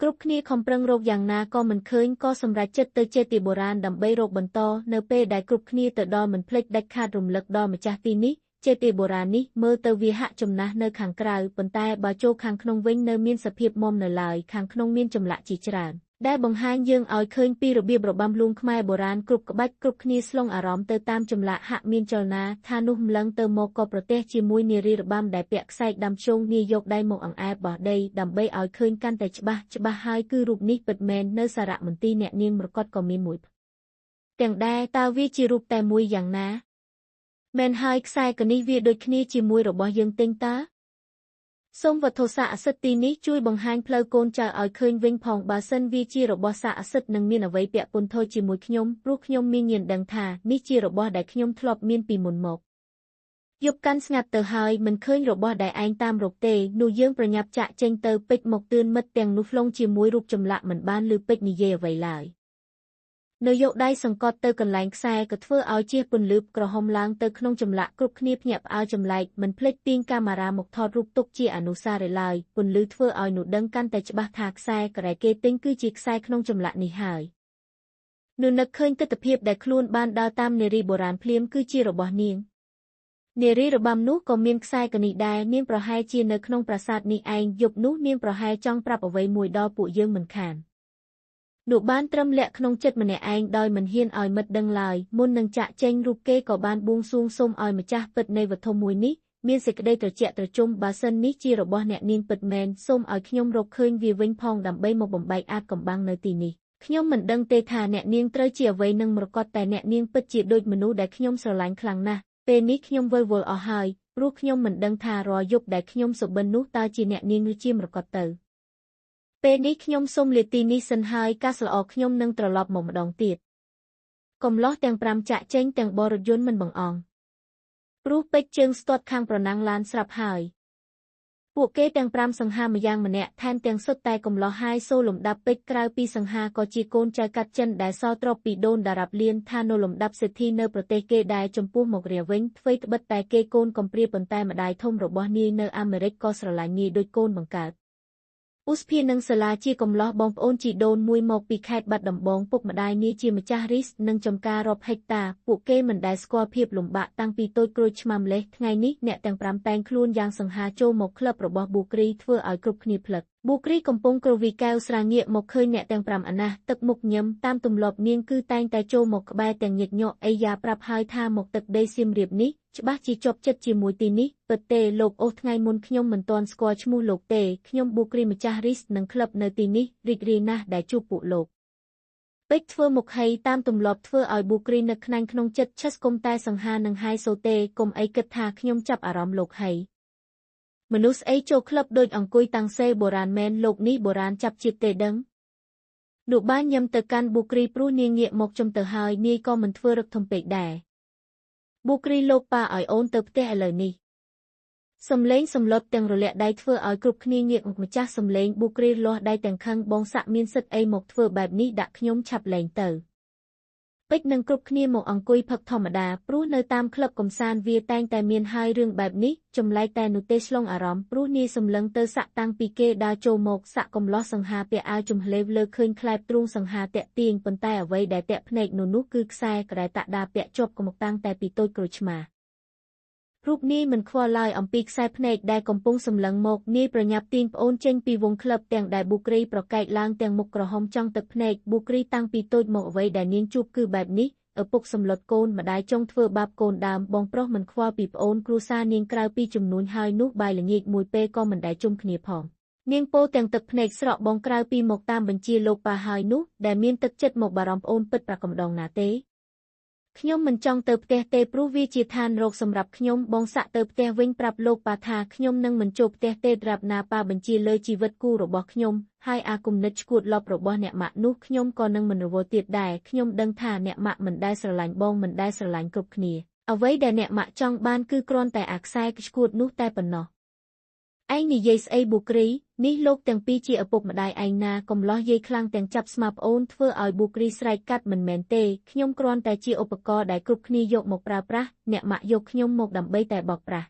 គ្រប់គ្នាខំប្រឹងរកយ៉ាងណាក៏មិនឃើញក៏សម្រេចចិត្តទៅចេតិបុរាណដើម្បីរកបន្តនៅពេលដែលគ្រប់គ្នាទៅដល់មិនភ្លេចដាច់ខាតរំលឹកដល់ម្ចាស់ទីនេះចេតិបុរាណនេះមើលទៅវាហាក់ចំណាស់នៅខាងក្រៅប៉ុន្តែបើចូលខាងក្នុងវិញនៅមានសភាពមុំនៅឡើយខាងក្នុងមានចម្លាក់ជាច្រើនដែលបង្ហាញយើងឲ្យឃើញពីរបៀបរបាំលួងខ្មែរបុរាណគ្រប់ក្បាច់គ្រប់គ្នាស្លងអារម្មណ៍ទៅតាមចម្លាក់ហាក់មានចលនាថានោះម្លឹងទៅមកក៏ប្រទេសជាមួយនារីរបាំដែលពាក់ខ្សែដាំជងនាយកដៃមកអង្អែលបោះដីដើម្បីឲ្យឃើញកាន់តែច្បាស់ច្បាស់ហើយគឺរូបនេះពិតមែននៅសារមន្ទីរអ្នកនាងមរកតក៏មានមួយទាំងដែរតើវាជារូបតែមួយយ៉ាងណាមែនហើយខ្សែកនេះវាដូចគ្នាជាមួយរបស់យើងទិញតើសូមវត្ថុស័ក្តិសិទ្ធិទីនេះជួយបង្ហាញផ្លូវកូនចៅឲ្យឃើញវិញផងបើសិនវាជារបស់ស័ក្តិសិទ្ធិនឹងមានអ្វីពាក់ព័ន្ធជាមួយខ្ញុំព្រោះខ្ញុំមានញាណដឹងថានេះជារបស់ដែលខ្ញុំធ្លាប់មានពីមុនមកយប់កាន់ស្ងាត់ទៅហើយមិនឃើញរបស់ដែលឯងតាមរកទេនោះយើងប្រញាប់ចាក់ចេញទៅពេចមកទឿនមិត្តទាំងនោះហ្លុងជាមួយរូបចម្លាក់មិនបានឮពេចនិយាយអ្វីឡើយនៅយកដៃសង្កត់ទៅកន្លែងខ្សែក៏ធ្វើឲ្យជះពន្លឺក្រហមឡើងទៅក្នុងចម្លាក់គ្រប់គ្នាភ្ញាក់ផ្អើលចម្លែកមិនភ្លេចទាញកាមេរ៉ាមកថតរូបទុកជាអនុស្សាវរីយ៍ឡើយពន្លឺធ្វើឲ្យនោះដឹងកាន់តែច្បាស់ថាខ្សែក្រែគេទិញគឺជាខ្សែក្នុងចម្លាក់នេះហើយនោះនឹកឃើញទិដ្ឋភាពដែលខ្លួនបានដើរតាមនារីបុរាណភ្លាមគឺជារបស់នាងនារីរបាំនោះក៏មានខ្សែកនេះដែរនាងប្រហែលជានៅក្នុងប្រាសាទនេះឯងយប់នោះនាងប្រហែលចង់ប្រាប់អ្វីមួយដល់ពួកយើងមិនខាននោះបានត្រឹមលាក់ក្នុងចិត្តម្នាក់ឯងដោយមិនហ៊ានឲ្យមិត្តដឹងឡើយមុននឹងចាក់ចេញរូបគេក៏បានបួងសួងសូមឲ្យម្ចាស់ពិតនៃវត្ថុមួយនេះមានសេចក្តីត្រជាក់ត្រជុំបើសិននេះជារបស់អ្នកនាងពិតមែនសូមឲ្យខ្ញុំរកឃើញវាវិញផងដើម្បីមកបំបែកអាចកំបាំងនៅទីនេះខ្ញុំមិនដឹងទេថាអ្នកនាងត្រូវជាអ្វីនឹងមរកតតែអ្នកនាងពិតជាដូចមនុស្សដែលខ្ញុំស្រឡាញ់ខ្លាំងណាស់ពេលនេះខ្ញុំវិលវល់អស់ហើយព្រោះខ្ញុំមិនដឹងថារាល់យប់ដែលខ្ញុំសុបិននោះតើជាអ្នកនាងឬជាមរកតទៅពេលនេះខ្ញុំសូមលាទីនេះសិនហើយកាសល្អខ្ញុំនឹងត្រឡប់មកម្ដងទៀត កំលោះទាំង5ចាក់ចេញទាំងបរថយន្តមិនបង្អង់ព្រោះពេជ្រជើងស្ទាត់ខាងប្រណាំងឡានស្រាប់ហើយពួកគេទាំង5សង្ហាម្យ៉ាងម្នាក់ថែមទាំងសុទ្ធតែកំលោះហាយសូលំដាប់ពេជ្រក្រៅពីសង្ហាក៏ជាកូនចៅកាត់ចិនដែលសល់ទ្រព្យពីដូនតារាបលៀនថានៅលំដាប់សេដ្ឋីនៅប្រទេសគេដែរចំពោះមករាវិញអ្វីត្បិតតែគេកូនកំព្រាប៉ុន្តែម្ដាយធំរបស់នាយនៅអាមេរិកក៏ស្រឡាញ់នាយដូចកូនបង្កើតឧស្ភានិងសាលាជាកំលោះបងប្អូនជីដូនមួយមកពីខេត្តបាត់ដំបងពុកម្ដាយនាយជាម្ចាស់រីសនិងចំការរាប់ហិកតាពួកគេមិនដែលស្គាល់ភាពលំបាកតាំងពីតូចក្រួយឆ្មាំលេះថ្ងៃនេះអ្នកទាំង5តែងខ្លួនយ៉ាងសង្ហាចូលមកក្លឹបរបស់ប៊ូគ្រីធ្វើឲ្យគ្រប់គ្នាផ្លឹកប៊ូគ្រីកំពុងគ្រវីកែវស្រាងាកមកឃើញអ្នកទាំង5អាណាស់ទឹកមុខញឹមតាមទម្លាប់នាងគឺតែងតែចូលមកក្បែរទាំងញឹកញាប់អីយ៉ាប្រាប់ហើយថាមកទឹកដីសៀមរាបនេះច្បាស់ជាជាប់ចិត្តជាមួយទីនេះពិតទេលោកអូសថ្ងៃមុនខ្ញុំមិនទាន់ស្គាល់ឈ្មោះលោកទេខ្ញុំប៊ូគ្រីម្ចាស់រីសនិងក្លឹបនៅទីនេះរីករាយណាស់ដែលជួបពួកលោកពេជ្រធ្វើមុខហីតាមទម្លាប់ធ្វើឲ្យប៊ូគ្រីនឹកខ្នាញ់ក្នុងចិត្តឆឹសគុំតែសង្ហានិងហាយសូទេគុំអីគិតថាខ្ញុំចាប់អារម្មណ៍លោកហីមនុស្សស្អីចូលក្លឹបដូចអង្គុយតាំងសេបុរាណមែនលោកនេះបុរាណចាប់ជាតិទេដឹងនោះបានញឹមទៅកាន់ប៊ូគ្រីព្រោះនាងងាកមកចំទៅហើយនាយក៏មិនធ្វើរឹកធំពេកដែរប៊ូគ្រីលោកប៉ាឲ្យអូនទៅផ្ទះឥឡូវនេះសំលេងសំលុតទាំងរលាក់ដៃធ្វើឲ្យគ្រប់គ្នាងាកម្ចាស់សំលេងប៊ូគ្រីលាស់ដៃទាំងខឹងបងសាក់មានសិទ្ធអីមកធ្វើបែបនេះដាក់ខ្ញុំឆាប់លែងទៅពេជ្រនឹងគ្រប់គ្នាមកអង្គុយផឹកធម្មតាព្រោះនៅតាមក្លឹបកំសាន្តវាតែងតែមានហើយរឿងបែបនេះចម្លែកតែនោះទេឆ្លងអារម្មណ៍ព្រោះនាយសម្លឹងទៅសាក់តាំងពីគេដើរចូលមកសាក់កំលោះសង្ហាពាក់អាវជំហេវលើឃើញខ្លែបទ្រូងសង្ហាតាក់ទាញប៉ុន្តែអ្វីដែលតាក់ភ្នែកនោះគឺខ្សែក្តែតាក់ដាពាក់ជាប់កុំតាំងតែពីតូចក្រូចឆ្មារូបនាយមិនខ្វល់ឡើយអំពីខ្សែភ្នែកដែលកំពុងសម្លឹងមកនាយប្រញាប់ទាញប្អូនចេញពីវងក្លឹបទាំងដែលប៊ូគ្រីប្រកែកឡើងទាំងមុខក្រហមចង់ទឹកភ្នែកប៊ូគ្រីតាំងពីតូចមកអ្វីដែលនាងជួបគឺបែបនេះឪពុកសម្លុតកូនម្ដាយចង់ធ្វើបាបកូនដើមបងប្រុសមិនខ្វល់ពីប្អូនគ្រួសារនាងក្រៅពីជំនួញហើយនោះបាយល្ងាចមួយពេលក៏មិនដែលជុំគ្នាផងនាងពោលទាំងទឹកភ្នែកស្រក់បងក្រៅពីមកតាមបញ្ជាលោកប៉ាហើយនោះដែលមានទឹកចិត្តមកបារម្ភប្អូនពិតប្រាកដម្ដងណាទេខ្ញុំមិនចង់ទៅផ្ទះទេព្រោះវាជាឋានរោគសម្រាប់ខ្ញុំបងសាក់ទៅផ្ទះវិញប្រាប់លោកប៉ាថាខ្ញុំនឹងមិនចូលផ្ទះទេត្រាប់ណាប៉ាបញ្ជាលើជីវិតគូរបស់ខ្ញុំហើយអាគំនិតឈួតលប់របស់អ្នកម៉ាក់នោះខ្ញុំក៏នឹងមិនរវល់ទៀតដែរខ្ញុំដឹងថាអ្នកម៉ាក់មិនដែលស្រឡាញ់បងមិនដែលស្រឡាញ់គ្រប់គ្នាអ្វីដែលអ្នកម៉ាក់ចង់បានគឺគ្រាន់តែអាខ្សែឈួតនោះតែប៉ុណ្ណោះឯងនិយាយស្អីប៊ូគ្រីនេះលោកទាំងពីរជាឪពុកម្ដាយឯងណាកំលោះយាយខ្លាំងទាំងចាប់ស្មាប្អូនធ្វើឲ្យប៊ូគ្រីស្រែកកាត់មិនមែនទេខ្ញុំគ្រាន់តែជាឧបករណ៍ដែលគ្រប់គ្នាយកមកប្រើប្រាស់អ្នកម៉ាក់យកខ្ញុំមកដើម្បីតែបោកប្រាស់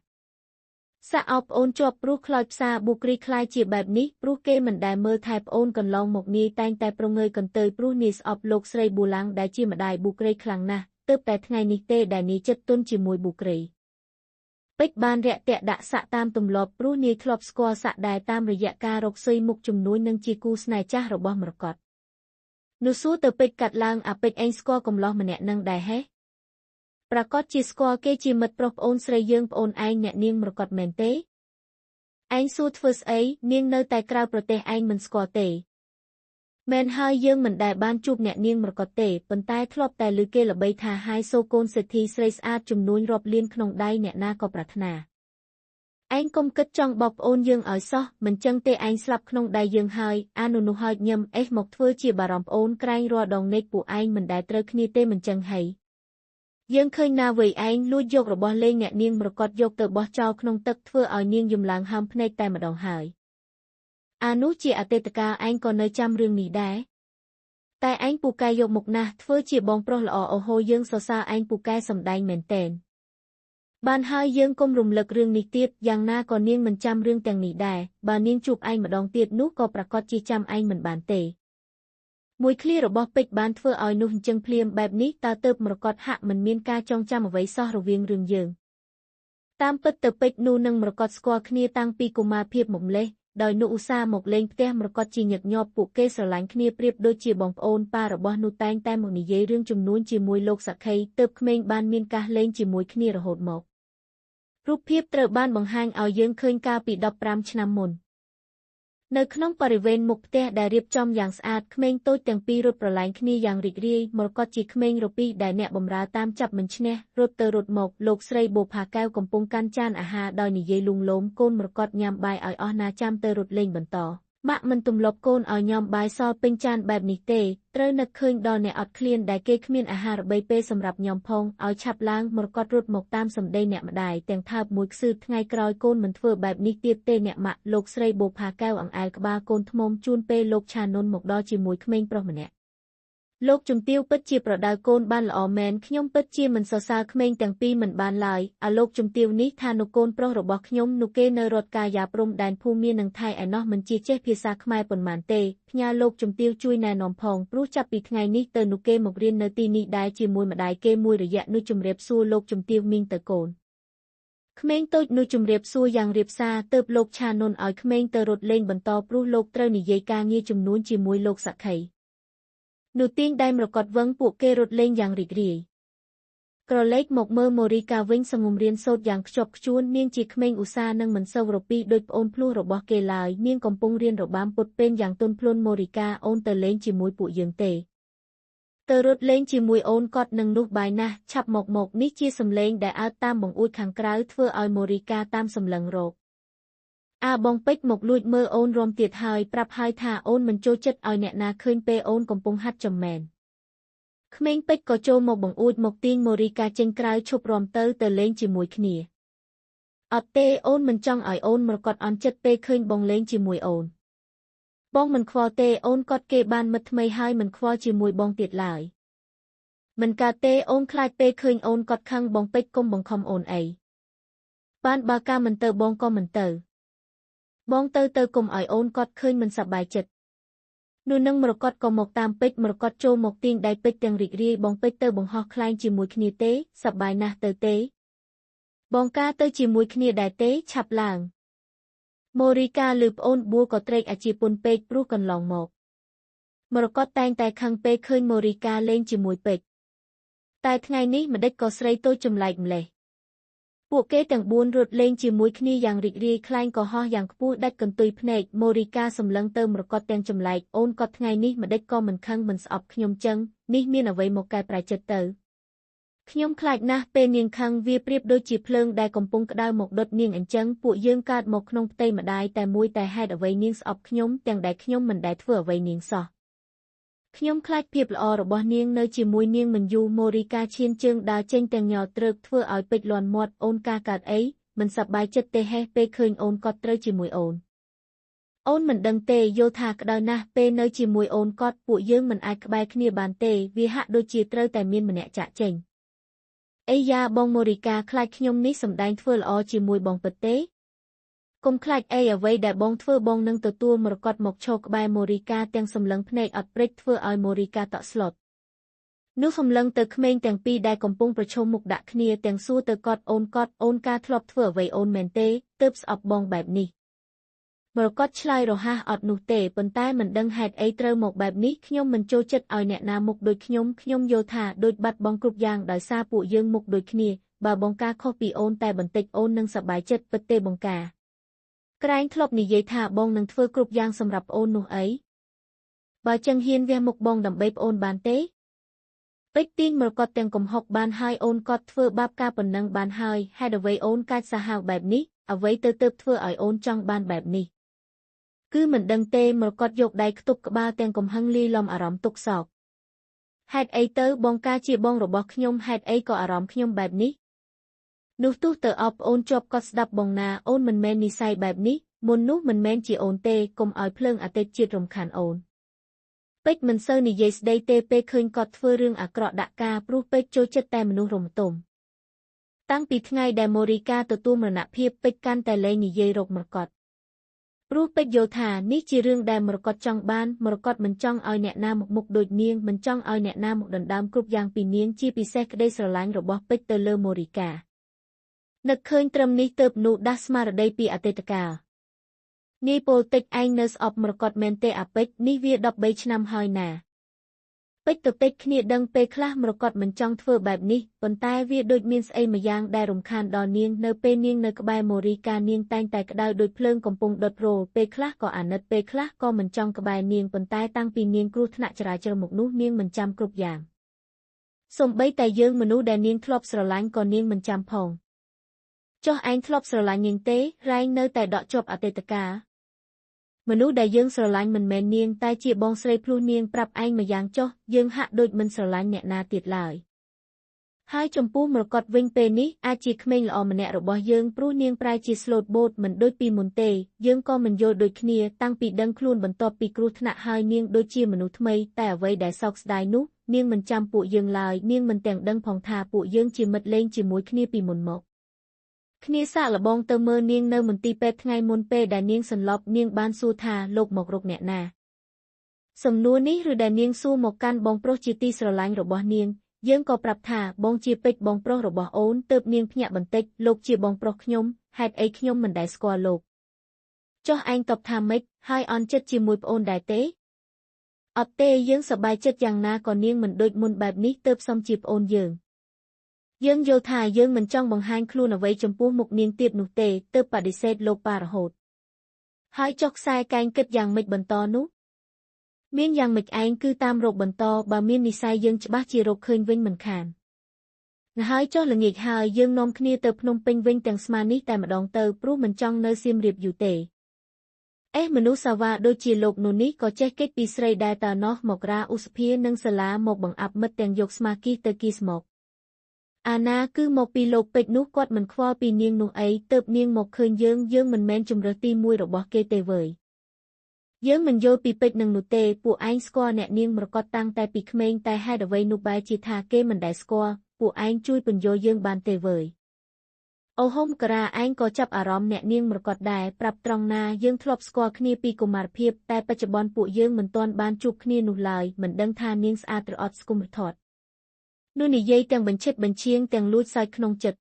សាក់អោបប្អូនជាប់ព្រោះខ្លោចផ្សាប៊ូគ្រីខ្លាយជាបែបនេះព្រោះគេមិនដែលមើលថែប្អូនកន្លងមកនាយតែងតែប្រងើយកន្តើយព្រោះនាយស្អប់លោកស្រីប៊ូឡាំងដែលជាម្ដាយប៊ូគ្រីខ្លាំងណាស់ទើបតែថ្ងៃនេះទេដែលនាយចិត្តទន់ជាមួយប៊ូគ្រីពេជ្របានរាក់ទាក់ដាក់សាក់តាមទម្លាប់ព្រោះនាយធ្លាប់ស្គាល់សាក់ដែរតាមរយៈការរកស៊ីមុខជំនួញនិងជាគូស្នេហ៍ចាស់របស់មរកតនោះសួរទៅពេជ្រកាត់ឡើងអាពេជ្រឯងស្គាល់កំលោះម្នាក់នឹងដែរហេប្រាកដជាស្គាល់គេជាមិត្តប្រុសប្អូនស្រីយើងប្អូនឯងអ្នកនាងមរកតមែនទេឯងសួរធ្វើស្អីនាងនៅតែក្រៅប្រទេសឯងមិនស្គាល់ទេមែនហើយយើងមិនដែលបានជួបអ្នកនាងមរកតទេប៉ុន្តែធ្លាប់តែឮគេល្បីថាហាយសូកូនសេដ្ឋីស្រីស្អាតជំនួញរាប់លានក្នុងដៃអ្នកណាក៏ប្រាថ្នាឯងកុំគិតចង់បោកប្អូនយើងឲ្យសោះមិនចឹងទេឯងស្លាប់ក្នុងដៃយើងហើយអានុនោះហើយញឹមអេះមកធ្វើជាបារម្ភប្អូនក្រែងរាល់ដងនេកពួកឯងមិនដែលត្រូវគ្នាទេមិនចឹងហីយើងឃើញណាវ័យឯងលួចយករបស់លេងអ្នកនាងមរកតយកទៅបោះចោលក្នុងទឹកធ្វើឲ្យនាងយំឡើងហើមភ្នែកតែម្ដងហើយអានោះជាអតីតកាលឯងក៏នៅចាំរឿងនេះដែរតែឯងពូកែយកមុខណាស់ធ្វើជាបងប្រុសល្អអូហូយើងសរសើរឯងពូកែសំដែងមែនទែនបានហើយយើងកុំរំលឹករឿងនេះទៀតយ៉ាងណាក៏នាងមិនចាំរឿងទាំងនេះដែរបើនាងជួបឯងម្ដងទៀតនោះក៏ប្រាកដជាចាំឯងមិនបានទេមួយឃ្លារបស់ពេជ្របានធ្វើឲ្យនោះអញ្ចឹងភ្លាមបែបនេះតើទៅមរកតហាក់មិនមានការចងចាំអ្វីសោះរវាងរឿងយើងតាមពិតទៅពេជ្រនោះនឹងមរកតស្គាល់គ្នាតាំងពីកុមារភាពមកម្លេះដោយនោះឧស្សាហ៍មកលេងផ្ទះមរកតជាញឹកញាប់ពួកគេស្រឡាញ់គ្នាប្រៀបដូចជាបងប្អូនប៉ារបស់នោះតែងតែមកនិយាយរឿងជំនួញជាមួយលោកសក្ខីទើបក្មេងបានមានកាសលេងជាមួយគ្នារហូតមករូបភាពត្រូវបានបង្ហាញឲ្យយើងឃើញកាលពី15ឆ្នាំមុន នៅក្នុងបរិវេណមុខផ្ទះដែលរៀបចំយ៉ាងស្អាតក្មេងតូចទាំងពីររត់ប្រឡែងគ្នាយ៉ាងរីករាយមកកត់ជាក្មេងរពីដែលអ្នកបម្រើតាមចាប់មិនឈ្នះរត់ទៅរត់មកលោកស្រីបូផាកែវកំពុងកាន់ចានអាហារដោយនិយាយលួងលោមកូនមកកត់ញ៉ាំបាយឲ្យអស់ណាចាំទៅរត់លេងបន្ត ម៉ាក់មិនទម្លាប់កូនឲ្យញ៉ាំបាយសល់ពេញចានបែបនេះទេត្រូវនឹកឃើញដល់អ្នកអត់ឃ្លានដែលគេគ្មានអាហារបីពេលសម្រាប់ញ៉ាំផងឲ្យឆាប់ឡើងមរកតរត់មកតាមសម្ដីអ្នកម្ដាយទាំងថើបមួយខ្សឺថ្ងៃក្រោយកូនមិនធ្វើបែបនេះទៀតទេអ្នកម៉ាក់លោកស្រីបូផាកែវអង្អែលក្បាលកូនថ្មជូនពេលលោកឆានុនមកដល់ជាមួយក្មេងប្រុសម្នាក់លោកជំទាវពិតជាប្រដៅកូនបានល្អមែនខ្ញុំពិតជាមិនសរសើរក្មេងទាំងពីរមិនបានឡើយអាលោកជំទាវនេះថានុកូនប្រុសរបស់ខ្ញុំនោះគេនៅរដ្ឋកាយាព្រំដែនភូមានិងថៃឯណោះមិនជាចេះភាសាខ្មែរប៉ុន្មានទេផ្ញើលោកជំទាវជួយណែនាំផងព្រោះចាប់ពីថ្ងៃនេះទៅនោះគេមករៀននៅទីនេះដែរជាមួយម្ដាយគេមួយរយៈនោះជម្រាបសួរលោកជំទាវមីងទៅកូនក្មេងតូចនោះជម្រាបសួរយ៉ាងរាបសារទើបលោកឆានុនឲ្យក្មេងទៅរត់លេងបន្តព្រោះលោកត្រូវនិយាយការងារចំនួនជាមួយលោកសក្ខីនោះទាញដៃមរកតវឹងពួកគេរត់លេងយ៉ាងរីករាយក្រឡេកមកមើលម៉ូរីកាវិញសងំរៀនសូត្រយ៉ាងខ្ជាប់ខ្ជួននាងជាក្មេងឧស្សាហ៍និងមិនសូវរពីដូចប្អូនភ្លោះរបស់គេឡើយនាងកំពុងរៀនរបាំពុតពេនយ៉ាងទន់ភ្លន់ម៉ូរីកាអូនទៅលេងជាមួយពួកយើងទេទៅរត់លេងជាមួយអូនគាត់នឹងនោះបាយណាស់ឆាប់មកនេះជាសំឡេងដែលអើតតាមបង្អួចខាងក្រៅធ្វើឲ្យម៉ូរីកាតាមសម្លឹងរកអាបងពេជ្រមកលួចមើលអូនរំទៀតហើយប្រាប់ហើយថាអូនមិនចូលចិត្តឲ្យអ្នកណាឃើញពេលអូនកំពុងហាត់ចំមែនក្មេងពេជ្រក៏ចូលមកបង្អួចមកទាញម៉ូរីកាចេញក្រៅឈប់រំទៅលេងជាមួយគ្នាអត់ទេអូនមិនចង់ឲ្យអូនមរកតអន់ចិត្តពេលឃើញបងលេងជាមួយអូនបងមិនខ្វល់ទេអូនគាត់គេបានមិត្តថ្មីហើយមិនខ្វល់ជាមួយបងទៀតឡើយមិនកើតទេអូនខ្លាចពេលឃើញអូនគាត់ខឹងបងពេជ្រគុំបង្ខំអូនអីបានបើកាមិនទៅបងក៏មិនទៅបងទៅគុំឲ្យអូនគាត់ឃើញមិនសប្បាយចិត្តនោះនឹងមរកតក៏មកតាមពេជ្រមរកតចូលមកទាញដៃពេជ្រទាំងរីករាយបងពេជ្រទៅបង្ហោះខ្លែងជាមួយគ្នាទេសប្បាយណាស់ទៅទេបងកាទៅជាមួយគ្នាដែរទេឆាប់ឡើងម៉ូរីកាលឺប្អូនបួក៏ត្រេកអាជាពុនពេកព្រោះកន្លងមករកតតែងតែខឹងពេលឃើញម៉ូរីកាលេងជាមួយពេជ្រតែថ្ងៃនេះម្ដេចក៏ស្រីតូចចម្លែកម្លេះពួកគេទាំង4រត់លេងជាមួយគ្នាយ៉ាងរីករាយខ្លែងក៏ហោះយ៉ាងខ្ពស់ដាច់កន្ទុយភ្នែកម៉ូរីកាសម្លឹងទៅមរកតទាំងចម្លែកអូនក៏ថ្ងៃនេះម្ដេចក៏មិនខឹងមិនស្អប់ខ្ញុំចឹងនេះមានអ្វីមកកែប្រែចិត្តទៅខ្ញុំខ្លាចណាស់ពេលនាងខឹងវាប្រៀបដូចជាភ្លើងដែលកំពុងក្តៅមកដុតនាងអញ្ចឹងពួកយើងកើតមកក្នុងផ្ទៃម្ដាយតែមួយតែហេតុអ្វីនាងស្អប់ខ្ញុំទាំងដែលខ្ញុំមិនដែលធ្វើអ្វីនាងសោះខ្ញុំខ្លាចភាពល្អរបស់នាងនៅជាមួយនាងមិនយូរម៉ូរីកាឈានជើងដើរចេញទាំងញ័រទ្រើកធ្វើឲ្យពេជ្រលាន់មាត់អូនកាកើតអីមិនសប្បាយចិត្តទេហេះពេលឃើញអូនគាត់ត្រូវជាមួយអូនអូនមិនដឹងទេយល់ថាក្តៅណាស់ពេលនៅជាមួយអូនគាត់ពួកយើងមិនអាចក្បែរគ្នាបានទេវាហាក់ដូចជាត្រូវតែមានម្នាក់ចាក់ចេញអីយ៉ាបងម៉ូរីកាខ្លាចខ្ញុំនេះសម្ដែងធ្វើល្អជាមួយបងពិតទេកុំខ្លាចអីអ្វីដែលបងធ្វើបងនឹងទទួលមរកតមកឈរក្បែរម៉ូរីកាទាំងសម្លឹងភ្នែកអត់ព្រិចធ្វើឲ្យម៉ូរីកាតក់ស្លុតនោះសម្លឹងទៅក្មេងទាំងពីរដែលកំពុងប្រឈមមុខដាក់គ្នាទាំងសួរទៅគាត់អូនគាត់អូនកាធ្លាប់ធ្វើអ្វីអូនមែនទេទើបស្អប់បងបែបនេះមរកតឆ្លើយរហ័សអត់នោះទេប៉ុន្តែមិនដឹងហេតុអីត្រូវមកបែបនេះខ្ញុំមិនចូលចិត្តឲ្យអ្នកណាមុខដូចខ្ញុំខ្ញុំយល់ថាដូចបាត់បង់គ្រប់យ៉ាងដោយសារពួកយើងមុខដូចគ្នាបើបងកាខុសពីអូនតែបន្តិចអូននឹងសប្បាយចិត្តពិតទេបងកាក្រែងធ្លាប់និយាយថាបងនឹងធ្វើគ្រប់យ៉ាងសម្រាប់ប្អូននោះអីបើចឹងហ៊ានវះមុខបងដើម្បីប្អូនបានទេពេជ្រទាញមរកតទាំងកំហុកបានហើយអូនគាត់ធ្វើបាបការប៉ុណ្ណឹងបានហើយហេតុអ្វីអូនកាចសាហាវបែបនេះអ្វីទៅទើបធ្វើឲ្យអូនចង់បានបែបនេះគឺមិនដឹងទេមរកតយកដៃខ្ទប់ក្បាលទាំងកំហឹងលាយឡំអារម្មណ៍ទុក្ខសោកហេតុអីទៅបងកាជាបងរបស់ខ្ញុំហេតុអីក៏អារម្មណ៍ខ្ញុំបែបនេះនោះទោះទៅអបអូនជាប់គាត់ស្ដាប់បងណាអូនមិនមែននិស័យបែបនេះមុននោះមិនមែនជាអូនទេកុំឲ្យភ្លើងអតីតជាតិរំខានអូនពេជ្រមិនសូវនិយាយស្ដីទេពេលឃើញគាត់ធ្វើរឿងអាក្រក់ដាក់ការព្រោះពេជ្រចូលចិត្តតែមនុស្សរំទុំតាំងពីថ្ងៃដែលម៉ូរីកាទទួលមរណភាពពេជ្រកាន់តែលែងនិយាយរកមរកតព្រោះពេជ្រយល់ថានេះជារឿងដែលមរកតចង់បានមរកតមិនចង់ឲ្យអ្នកណាមកមុខដូចនាងមិនចង់ឲ្យអ្នកណាមកដណ្ដើមគ្រប់យ៉ាងពីនាងជាពិសេសក្តីស្រឡាញ់របស់ពេជ្រទៅលើម៉ូរីកានឹកឃើញត្រឹមនេះទើបនោះដាស់ស្មារតីពីអតីតកាលនាយពលតិចឯងនៅស្អប់មរកតមែនទេអាពេជ្រនេះវា13ឆ្នាំហើយណាពេជ្រទៅតិចគ្នាដឹងពេលខ្លះមរកតមិនចង់ធ្វើបែបនេះប៉ុន្តែវាដូចមានស្អីម្យ៉ាងដែលរំខានដល់នាងនៅពេលនាងនៅក្បែរម៉ូរីកានាងតែងតែក្តៅដូចភ្លើងកំពុងដុតរោលពេលខ្លះក៏អាណិតពេលខ្លះក៏មិនចង់ក្បែរនាងប៉ុន្តែតាំងពីនាងគ្រោះថ្នាក់ចរាចរណ៍មកនោះនាងមិនចាំគ្រប់យ៉ាងសូម្បីតែយើងមនុស្សដែលនាងធ្លាប់ស្រឡាញ់ក៏នាងមិនចាំផង ចុះឯងធ្លាប់ស្រឡាញ់នាងទេរែងនៅតែដកជាប់អតីតកាល មនុស្សដែលយើងស្រឡាញ់មិនមែននាងតែជាបងស្រីភ្លោះនាងប្រាប់ឯងម្យ៉ាងចុះយើងហាក់ដូចមិនស្រឡាញ់អ្នកណាទៀតឡើយហើយចំពោះមរកតវិញពេលនេះអាចជាក្មេងល្អម្នាក់របស់យើងព្រោះនាងប្រែជាស្លូតបូតមិនដូចពីមុនទេយើងក៏មិនយល់ដូចគ្នាតាំងពីដឹងខ្លួនបន្ទាប់ពីគ្រោះថ្នាក់ហើយនាងដូចជាមនុស្សថ្មីតែអ្វីដែលសោកស្ដាយនោះនាងមិនចាំពួកយើងឡើយនាងមិនទាំងដឹងផងថាពួកយើងជាមិត្តលេងជាមួយគ្នាពីមុនមកគ្នាសាកល្បងទៅមើលនាងនៅមន្ទីរពេទ្យថ្ងៃមុនពេលដែលនាងសន្លប់នាងបានសួរថាលោកមករកអ្នកណាសំណួរនេះឬដែលនាងសួរមកកាន់បងប្រុសជាទីស្រឡាញ់របស់នាងយើងក៏ប្រាប់ថាបងជាពេជ្របងប្រុសរបស់អូនទើបនាងភ្ញាក់បន្តិចលោកជាបងប្រុសខ្ញុំហេតុអីខ្ញុំមិនដែលស្គាល់លោកចុះឯងតបថាម៉េចហើយអន់ចិត្តជាមួយប្អូនដែរទេអត់ទេយើងសប្បាយចិត្តយ៉ាងណាក៏នាងមិនដូចមុនបែបនេះទើបសមជាប្អូនយើងយើងយល់ថាយើងមិនចង់បង្ហាញខ្លួនអ្វីចំពោះមុខនាងទៀតនោះទេទើបបដិសេធលោកប៉ារហូតហើយចុះខ្សែកែងគិតយ៉ាងម៉េចបន្តនោះមានយ៉ាងម៉េចឯងគឺតាមរកបន្តបើមាននិស័យយើងច្បាស់ជារកឃើញវិញមិនខានហើយចុះល្ងាចហើយយើងនាំគ្នាទៅភ្នំពេញវិញទាំងស្មាននេះតែម្ដងទៅព្រោះមិនចង់នៅសៀមរាបយូរទេអេមនុស្សសាវ៉ាដូចជាលោកនោះនេះក៏ចេះកិច្ចពីស្រីដែរតើណោះមករាឧសភានិងសាលាមកបង្អាប់មិត្តទាំងយកស្មាគីទៅគីស្មកអាណាគឺមកពីលោកពេជ្រនោះគាត់មិនខ្វល់ពីនាងនោះអីទើបនាងមកឃើញយើងយើងមិនមែនជម្រើសទីមួយរបស់គេទេវើយយើងមិនយល់ពីពេជ្រនឹងនោះទេពួកឯងស្គាល់អ្នកនាងមរកតតាំងតែពីក្មេងតែហេតុអ្វីនោះបែរជាថាគេមិនដែលស្គាល់ពួកឯងជួយពន្យល់យើងបានទេវើយអូហុំការាឯងក៏ចាប់អារម្មណ៍អ្នកនាងមរកតដែរប្រាប់ត្រង់ណាយើងធ្លាប់ស្គាល់គ្នាពីកុមារភាពតែបច្ចុប្បន្នពួកយើងមិនទាន់បានជួបគ្នានោះឡើយមិនដឹងថានាងស្អាតឬអត់ស្គមរថតនោះនិយាយទាំងបញ្ឆិតបញ្ឈៀងទាំងលួចសើចក្នុងចិត្ត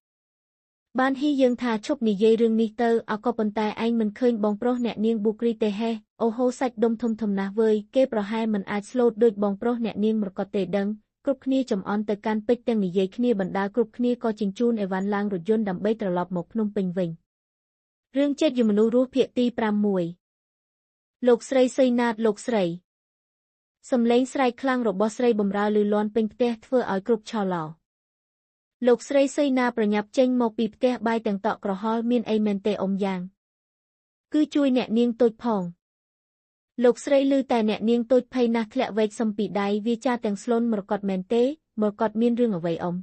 បានហ៊ីយើងថាឈប់និយាយរឿងនេះទៅអក៏ប៉ុន្តែឯងមិនឃើញបងប្រុសអ្នកនាងប៊ូគ្រីទេហេអូហូសាច់ដុំធំធំណាស់វើយគេប្រហែលមិនអាចស្លូតដូចបងប្រុសអ្នកនាងមរកតទេដឹងគ្រប់គ្នាចំអន់ទៅកាន់ពេជ្រទាំងនិយាយគ្នាបណ្ដាគ្រប់គ្នាក៏ជញ្ជូនអីវ៉ាន់ឡើងរថយន្តដើម្បីត្រឡប់មកភ្នំពេញវិញរឿងចិត្តយមនុស្សរស់ភាគទី6លោកស្រីសីណាតលោកស្រីសំឡេងស្រែកខ្លាំងរបស់ស្រីបំរើលឺលាន់ពេញផ្ទះធ្វើឲ្យគ្រប់ឆោឡោលោកស្រីសីណាប្រញាប់ចេញមកពីផ្ទះបាយទាំងតក់ក្រហល់មានអីមែនទេអ៊ំយ៉ាងគឺជួយអ្នកនាងតូចផងលោកស្រីឮតែអ្នកនាងតូចភ័យណាស់ធ្លាក់វែកសំពីដៃវាចាទាំងស្លូនមរកតមែនទេមរកតមានរឿងអ្វីអ៊ំ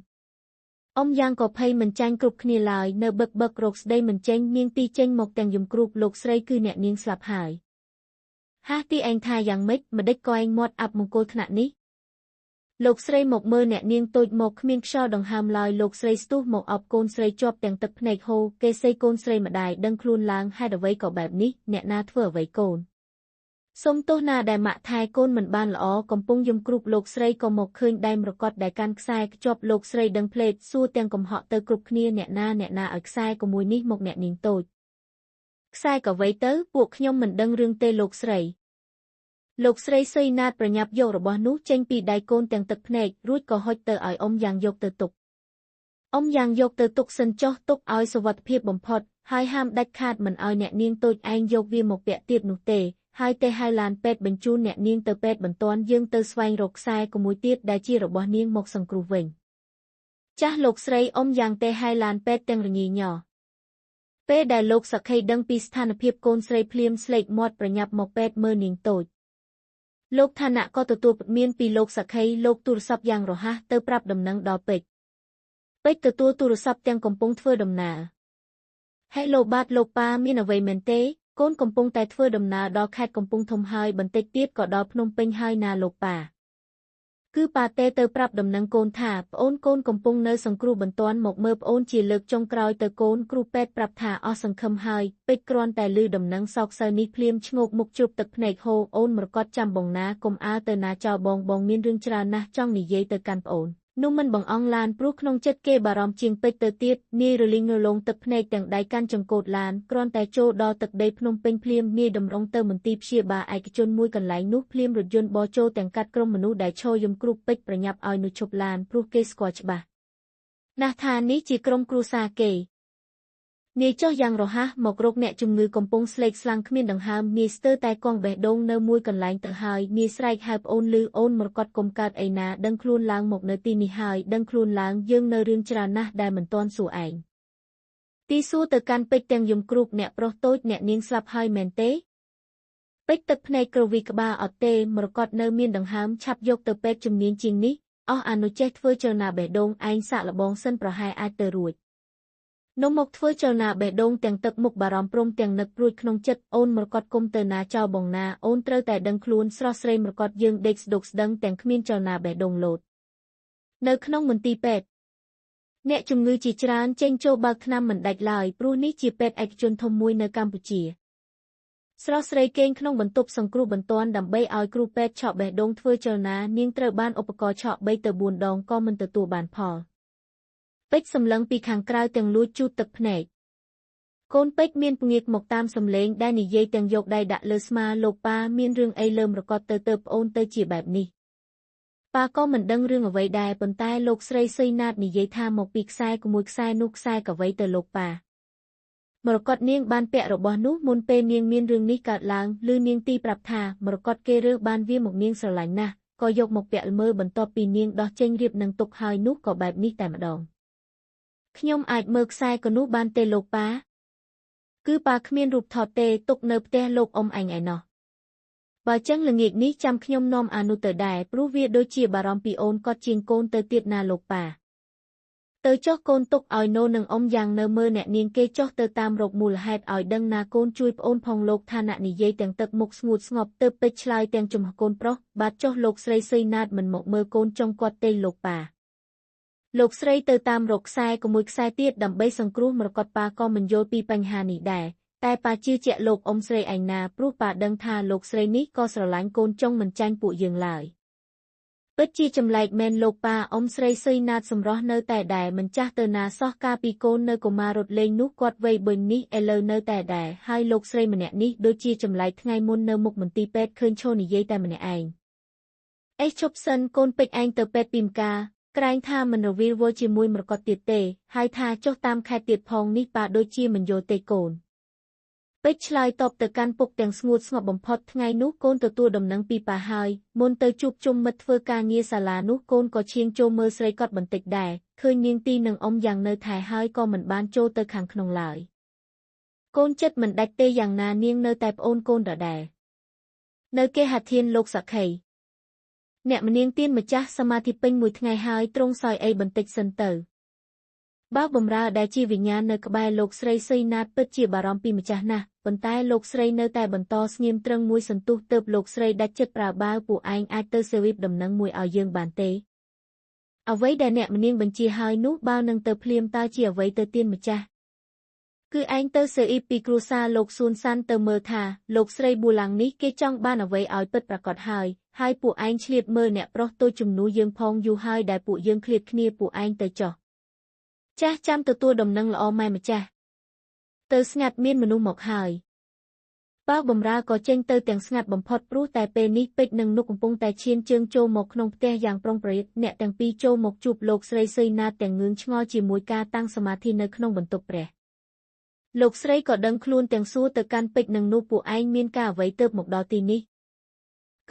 អ៊ំយ៉ាងក៏ភ័យមិនចាញ់គ្រប់គ្នាឡើយនៅបឹកបឹករកស្ដីមិនចេញនាងទីចេញមកទាំងយំគ្រូបលោកស្រីគឺអ្នកនាងស្លាប់ហើយហាទីឯងថាយ៉ាងម៉េចម្ដេចក៏ឯងមាត់អាប់មង្គលថ្នាក់នេះលោកស្រីមកមើលអ្នកនាងតូចមកគ្មានខ្យល់ដង្ហើមឡើយលោកស្រីស្ទុះមកអបកូនស្រីជាប់ទាំងទឹកភ្នែកហូរគេសីកូនស្រីម្ដាយដឹងខ្លួនឡើងហេតុអ្វីក៏បែបនេះអ្នកណាធ្វើអ្វីកូនសុំទោសណាដែលម៉ាក់ថែកូនមិនបានល្អកំពុងយំគ្រូបលោកស្រីក៏មកឃើញដៃមរកតដែលកាន់ខ្សែខ្ជាប់លោកស្រីដឹងភ្លេតសួរទាំងកំហក់ទៅគ្រប់គ្នាអ្នកណាអ្នកណាឲ្យខ្សែក៏មួយនេះមកអ្នកនាងតូចខ្សែក៏វៃទៅពួកខ្ញុំមិនដឹងរឿងទេលោកស្រីលោកស្រីសីណាតប្រញាប់យករបស់នោះចេញពីដៃកូនទាំងទឹកភ្នែករួចក៏ហុចទៅឲ្យអ៊ំយ៉ាងយកទៅទុកអ៊ំយ៉ាងយកទៅទុកសិនចុះទុកឲ្យសុវត្ថិភាពបំផុតហើយហាមដាច់ខាតមិនឲ្យអ្នកនាងតូចឯងយកវាមកពាក់ទៀតនោះទេហើយទេហៅឡានពេទ្យបញ្ជូនអ្នកនាងទៅពេទ្យបន្ទាន់យើងទៅស្វែងរកខ្សែក៏មួយទៀតដែលជារបស់នាងមកសង្គ្រោះវិញចាស់លោកស្រីអ៊ំយ៉ាងទេហៅឡានពេទ្យទាំងរញ៉េញ័រពេលដែលលោកសក្ខីដឹងពីស្ថានភាពកូនស្រីភ្លាមស្លេកមាត់ប្រញាប់មកពេទ្យមើលនាងតូចលោកឋានៈក៏ទទួលព័ត៌មានពីលោកសក្ខីលោកទូរស័ព្ទយ៉ាងរហ័សទៅប្រាប់ដំណឹងដល់ពេជ្រពេជ្រទទួលទូរស័ព្ទទាំងកំពុងធ្វើដំណើរហេឡូបាទលោកប៉ាមានអ្វីមែនទេកូនកំពុងតែធ្វើដំណើរដល់ខេត្តកំពង់ធំហើយបន្តិចទៀតក៏ដល់ភ្នំពេញហើយណាលោកប៉ាគឺប៉ាទេទៅប្រាប់ដំណឹងកូនថាប្អូនកូនកំពុងនៅសង្គ្រោះបន្ទាន់មកមើលប្អូនជាលើកចុងក្រោយទៅកូនគ្រូពេទ្យប្រាប់ថាអស់សង្ឃឹមហើយពេជ្រគ្រាន់តែឮដំណឹងសោកសៅនេះភ្លាមឈ្ងោកមុខជ្រុបទឹកភ្នែកហូរអូនមរកតចាំបងណាកុំអើទៅណាចោលបងបងមានរឿងច្រើនណាស់ចង់និយាយទៅកាន់ប្អូននោះមិនបង្អង់ឡានព្រោះក្នុងចិត្តគេបារម្ភជាងពេជ្រទៅទៀតនាយរលីងរលោងទឹកភ្នែកទាំងដៃកាន់ចង្កូតឡានគ្រាន់តែចូលដល់ទឹកដីភ្នំពេញភ្លាមនាយតម្រង់ទៅមន្ទីរព្យាបាលឯកជនមួយកន្លែងនោះភ្លាមរថយន្តបរចូលទាំងកាត់ក្រុមមនុស្សដែលឈរយំគ្រូពេជ្រប្រញាប់ឲ្យនោះឈប់ឡានព្រោះគេស្គាល់ច្បាស់ណាស់ថានេះជាក្រុមគ្រួសារគេនាយចុះយ៉ាងរហ័សមករកអ្នកជំងឺកំពុងស្លេកស្លាំងគ្មានដង្ហើមនាយស្ទើរតែកងបេះដូងនៅមួយកន្លែងទៅហើយនាយស្រែកហៅប្អូនលឺអូនមរកតកុំកើតអីណាដឹងខ្លួនឡើងមកនៅទីនេះហើយដឹងខ្លួនឡើងយើងនៅរឿងច្រើនណាស់ដែលមិនទាន់សួរឯងទីសួរទៅកាន់ពេជ្រទាំងយំគ្រូបអ្នកប្រុសតូចអ្នកនាងស្លាប់ហើយមែនទេ ពេជ្រទឹកភ្នែកក្រវីក្បាលអត់ទេមរកតនៅមានដង្ហើមឆាប់យកទៅពេទ្យជំនាញជាងនេះអស់អនុចេះធ្វើចលនាបេះដូងឯងសាក់លបងសិនប្រហែលអាចទៅរួចនំមកធ្វើចលនាបេះដូងទាំងទឹកមុខបារម្ភព្រមទាំងនឹកព្រួយក្នុងចិត្តអូនមរកតគុំទៅណាចោលបងណាអូនត្រូវតែដឹងខ្លួនស្រស់ស្រីមរកតយើងដេកស្ដុកស្ដឹងទាំងគ្មានចលនាបេះដូងលោតនៅក្នុងមន្ទីរពេទ្យអ្នកជំងឺជាច្រើនចេញចូលបើកថ្នាំមិនដាច់ឡើយព្រោះនេះជាពេទ្យឯកជនធំមួយនៅកម្ពុជាស្រស់ស្រីគេងក្នុងបន្ទប់សង្គ្រោះបន្ទាន់ដើម្បីឲ្យគ្រូពេទ្យឆក់បេះដូងធ្វើចលនានាងត្រូវបានឧបករណ៍ឆក់3ទៅ4ដងក៏មិនទទួលបានផលពេជ្រសម្លឹងពីខាងក្រៅទាំងលួចជូតទឹកភ្នែកកូនពេជ្រមានពងាកមកតាមសំឡេងដែលនិយាយទាំងយកដៃដាក់លើស្មាលោកប៉ាមានរឿងអីលើមរកតទៅប្អូនទៅជាបែបនេះប៉ាក៏មិនដឹងរឿងអ្វីដែរប៉ុន្តែលោកស្រីសីណាតនិយាយថាមកពីខ្សែក្មួយខ្សែនោះខ្សែកវីទៅលោកប៉ាមរកតនាងបានពាក់របស់នោះមុនពេលនាងមានរឿងនេះកើតឡើងឬនាងទីប្រាប់ថាមរកតគេរើសបានវាមកនាងស្រឡាញ់ណាស់ក៏យកមកពាក់ល្មើបន្ទាប់ពីនាងដោះចេញរៀបនឹងទុកហើយនោះក៏បែបនេះតែម្ដងខ្ញុំអាចមើលខ្សែក៏នោះបានទេលោកប៉ាគឺប៉ាគ្មានរូបថតទេទុកនៅផ្ទះលោកអ៊ំអញឯណោះបើចឹងល្ងាចនេះចាំខ្ញុំនាំអានោះទៅដែរព្រោះវាដូចជាបារម្ភពីអូនគាត់ជាងកូនទៅទៀតណាលោកប៉ាទៅចុះកូនទុកឲ្យណូនឹងអ៊ំយ៉ាងនៅមើលអ្នកនាងគេចុះទៅតាមរកមូលហេតុឲ្យដឹងណាកូនជួយប្អូនផងលោកឋានៈនិយាយទាំងទឹកមុខស្ងួតស្ងប់ទៅពេជ្រឆ្លើយទាំងចំហកូនប្រុសបាទចុះលោកស្រីសីណាតមិនមកមើលកូនចុងគាត់ទេលោកប៉ាលោកស្រីទៅតាមរកខ្សែក៏មួយខ្សែទៀតដើម្បីសង្គ្រោះមរកតប៉ាក៏មិនយល់ពីបញ្ហានេះដែរតែប៉ាជឿជាក់លោកអ៊ំស្រីឯណាព្រោះប៉ាដឹងថាលោកស្រីនេះក៏ស្រឡាញ់កូនចុងមិនចាញ់ពួកយើងឡើយពិតជាចម្លែកមែនលោកប៉ាអ៊ំស្រីសីណាតសម្រស់នៅតែដែរមិនចាស់ទៅណាសោះកាលពីកូននៅកុមាររត់លេងនោះគាត់វ័យប៊ុញនេះឥឡូវនៅតែដែរហើយលោកស្រីម្នាក់នេះដូចជាចម្លែកថ្ងៃមុននៅមុខមន្ទីរពេទ្យឃើញឈរនិយាយតែម្នាក់ឯងអេឈប់សិនកូនពេជ្រឯងទៅពេទ្យពីម្កាក្រែងថាមិនរវីលវល់ជាមួយមរកតទៀតទេហើយថាចុះតាមខេត្តទៀតផងនេះប៉ាដូចជាមិនយល់ទេកូនពេជ្រឆ្លើយតបទៅកាន់ពុកទាំងស្ងួតស្ងប់បំផុតថ្ងៃនោះកូនទទួលដំណឹងពីប៉ាហើយមុនទៅជួបជុំមិត្តធ្វើការងារសាលានោះកូនក៏ឈៀងចូលមើលស្រីគាត់បន្តិចដែរឃើញនាងទីនឹងអ៊ំយ៉ាងនៅថែហើយក៏មិនបានចូលទៅខាងក្នុងឡើយកូនចិត្តមិនដាច់ទេយ៉ាងណានាងនៅតែប្អូនកូនដដែលនៅគេហដ្ឋានលោកសក្ខីអ្នកម្នាងទៀនម្ចាស់សមាធិពេញមួយថ្ងៃហើយទ្រង់សោយអីបន្តិចសិនទៅបើបំរើដែលជាវិញ្ញាណនៅក្បែរលោកស្រីសីណាតពិតជាបារម្ភពីម្ចាស់ណាស់ប៉ុន្តែលោកស្រីនៅតែបន្តស្ងៀមត្រឹងមួយសន្ទុះទើបលោកស្រីដាច់ចិត្តប្រើបាវពួកឯងអាចទៅសេវីបដំណឹងមួយឲ្យយើងបានទេអ្វីដែលអ្នកម្នាងបញ្ជាហើយនោះបើនឹងទៅភ្លាមតើជាអ្វីទៅទៀនម្ចាស់គឺឯងទៅសេអ៊ីបពីគ្រួសារលោកសួនសាន់ទៅមើលថាលោកស្រីប៊ូឡាំងនេះគេចង់បានអ្វីឲ្យពិតប្រាកដហើយហើយពួកឯងឆ្លៀតមើលអ្នកប្រុសទៅជំនួសយើងផងយូរហើយដែលពួកយើងឃ្លាតគ្នាពួកឯងទៅចុះចាស់ចាំទទួលដំណឹងល្អម៉ែម្ចាស់ទៅស្ងាត់មានមនុស្សមកហើយបើបំរើក៏ចេញទៅទាំងស្ងាត់បំផុតព្រោះតែពេលនេះពេជ្រនិងនុកកំពុងតែឈានជើងចូលមកក្នុងផ្ទះយ៉ាងប្រុងប្រយ័ត្នអ្នកទាំងពីរចូលមកជួបលោកស្រីសីណាតទាំងងឿងឆ្ងល់ជាមួយការតាំងសមាធិនៅក្នុងបន្ទប់ព្រះលោកស្រីក៏ដឹងខ្លួនទាំងសួរទៅកាន់ពេជ្រនិងនោះពួកឯងមានការអ្វីទៅមកដល់ទីនេះ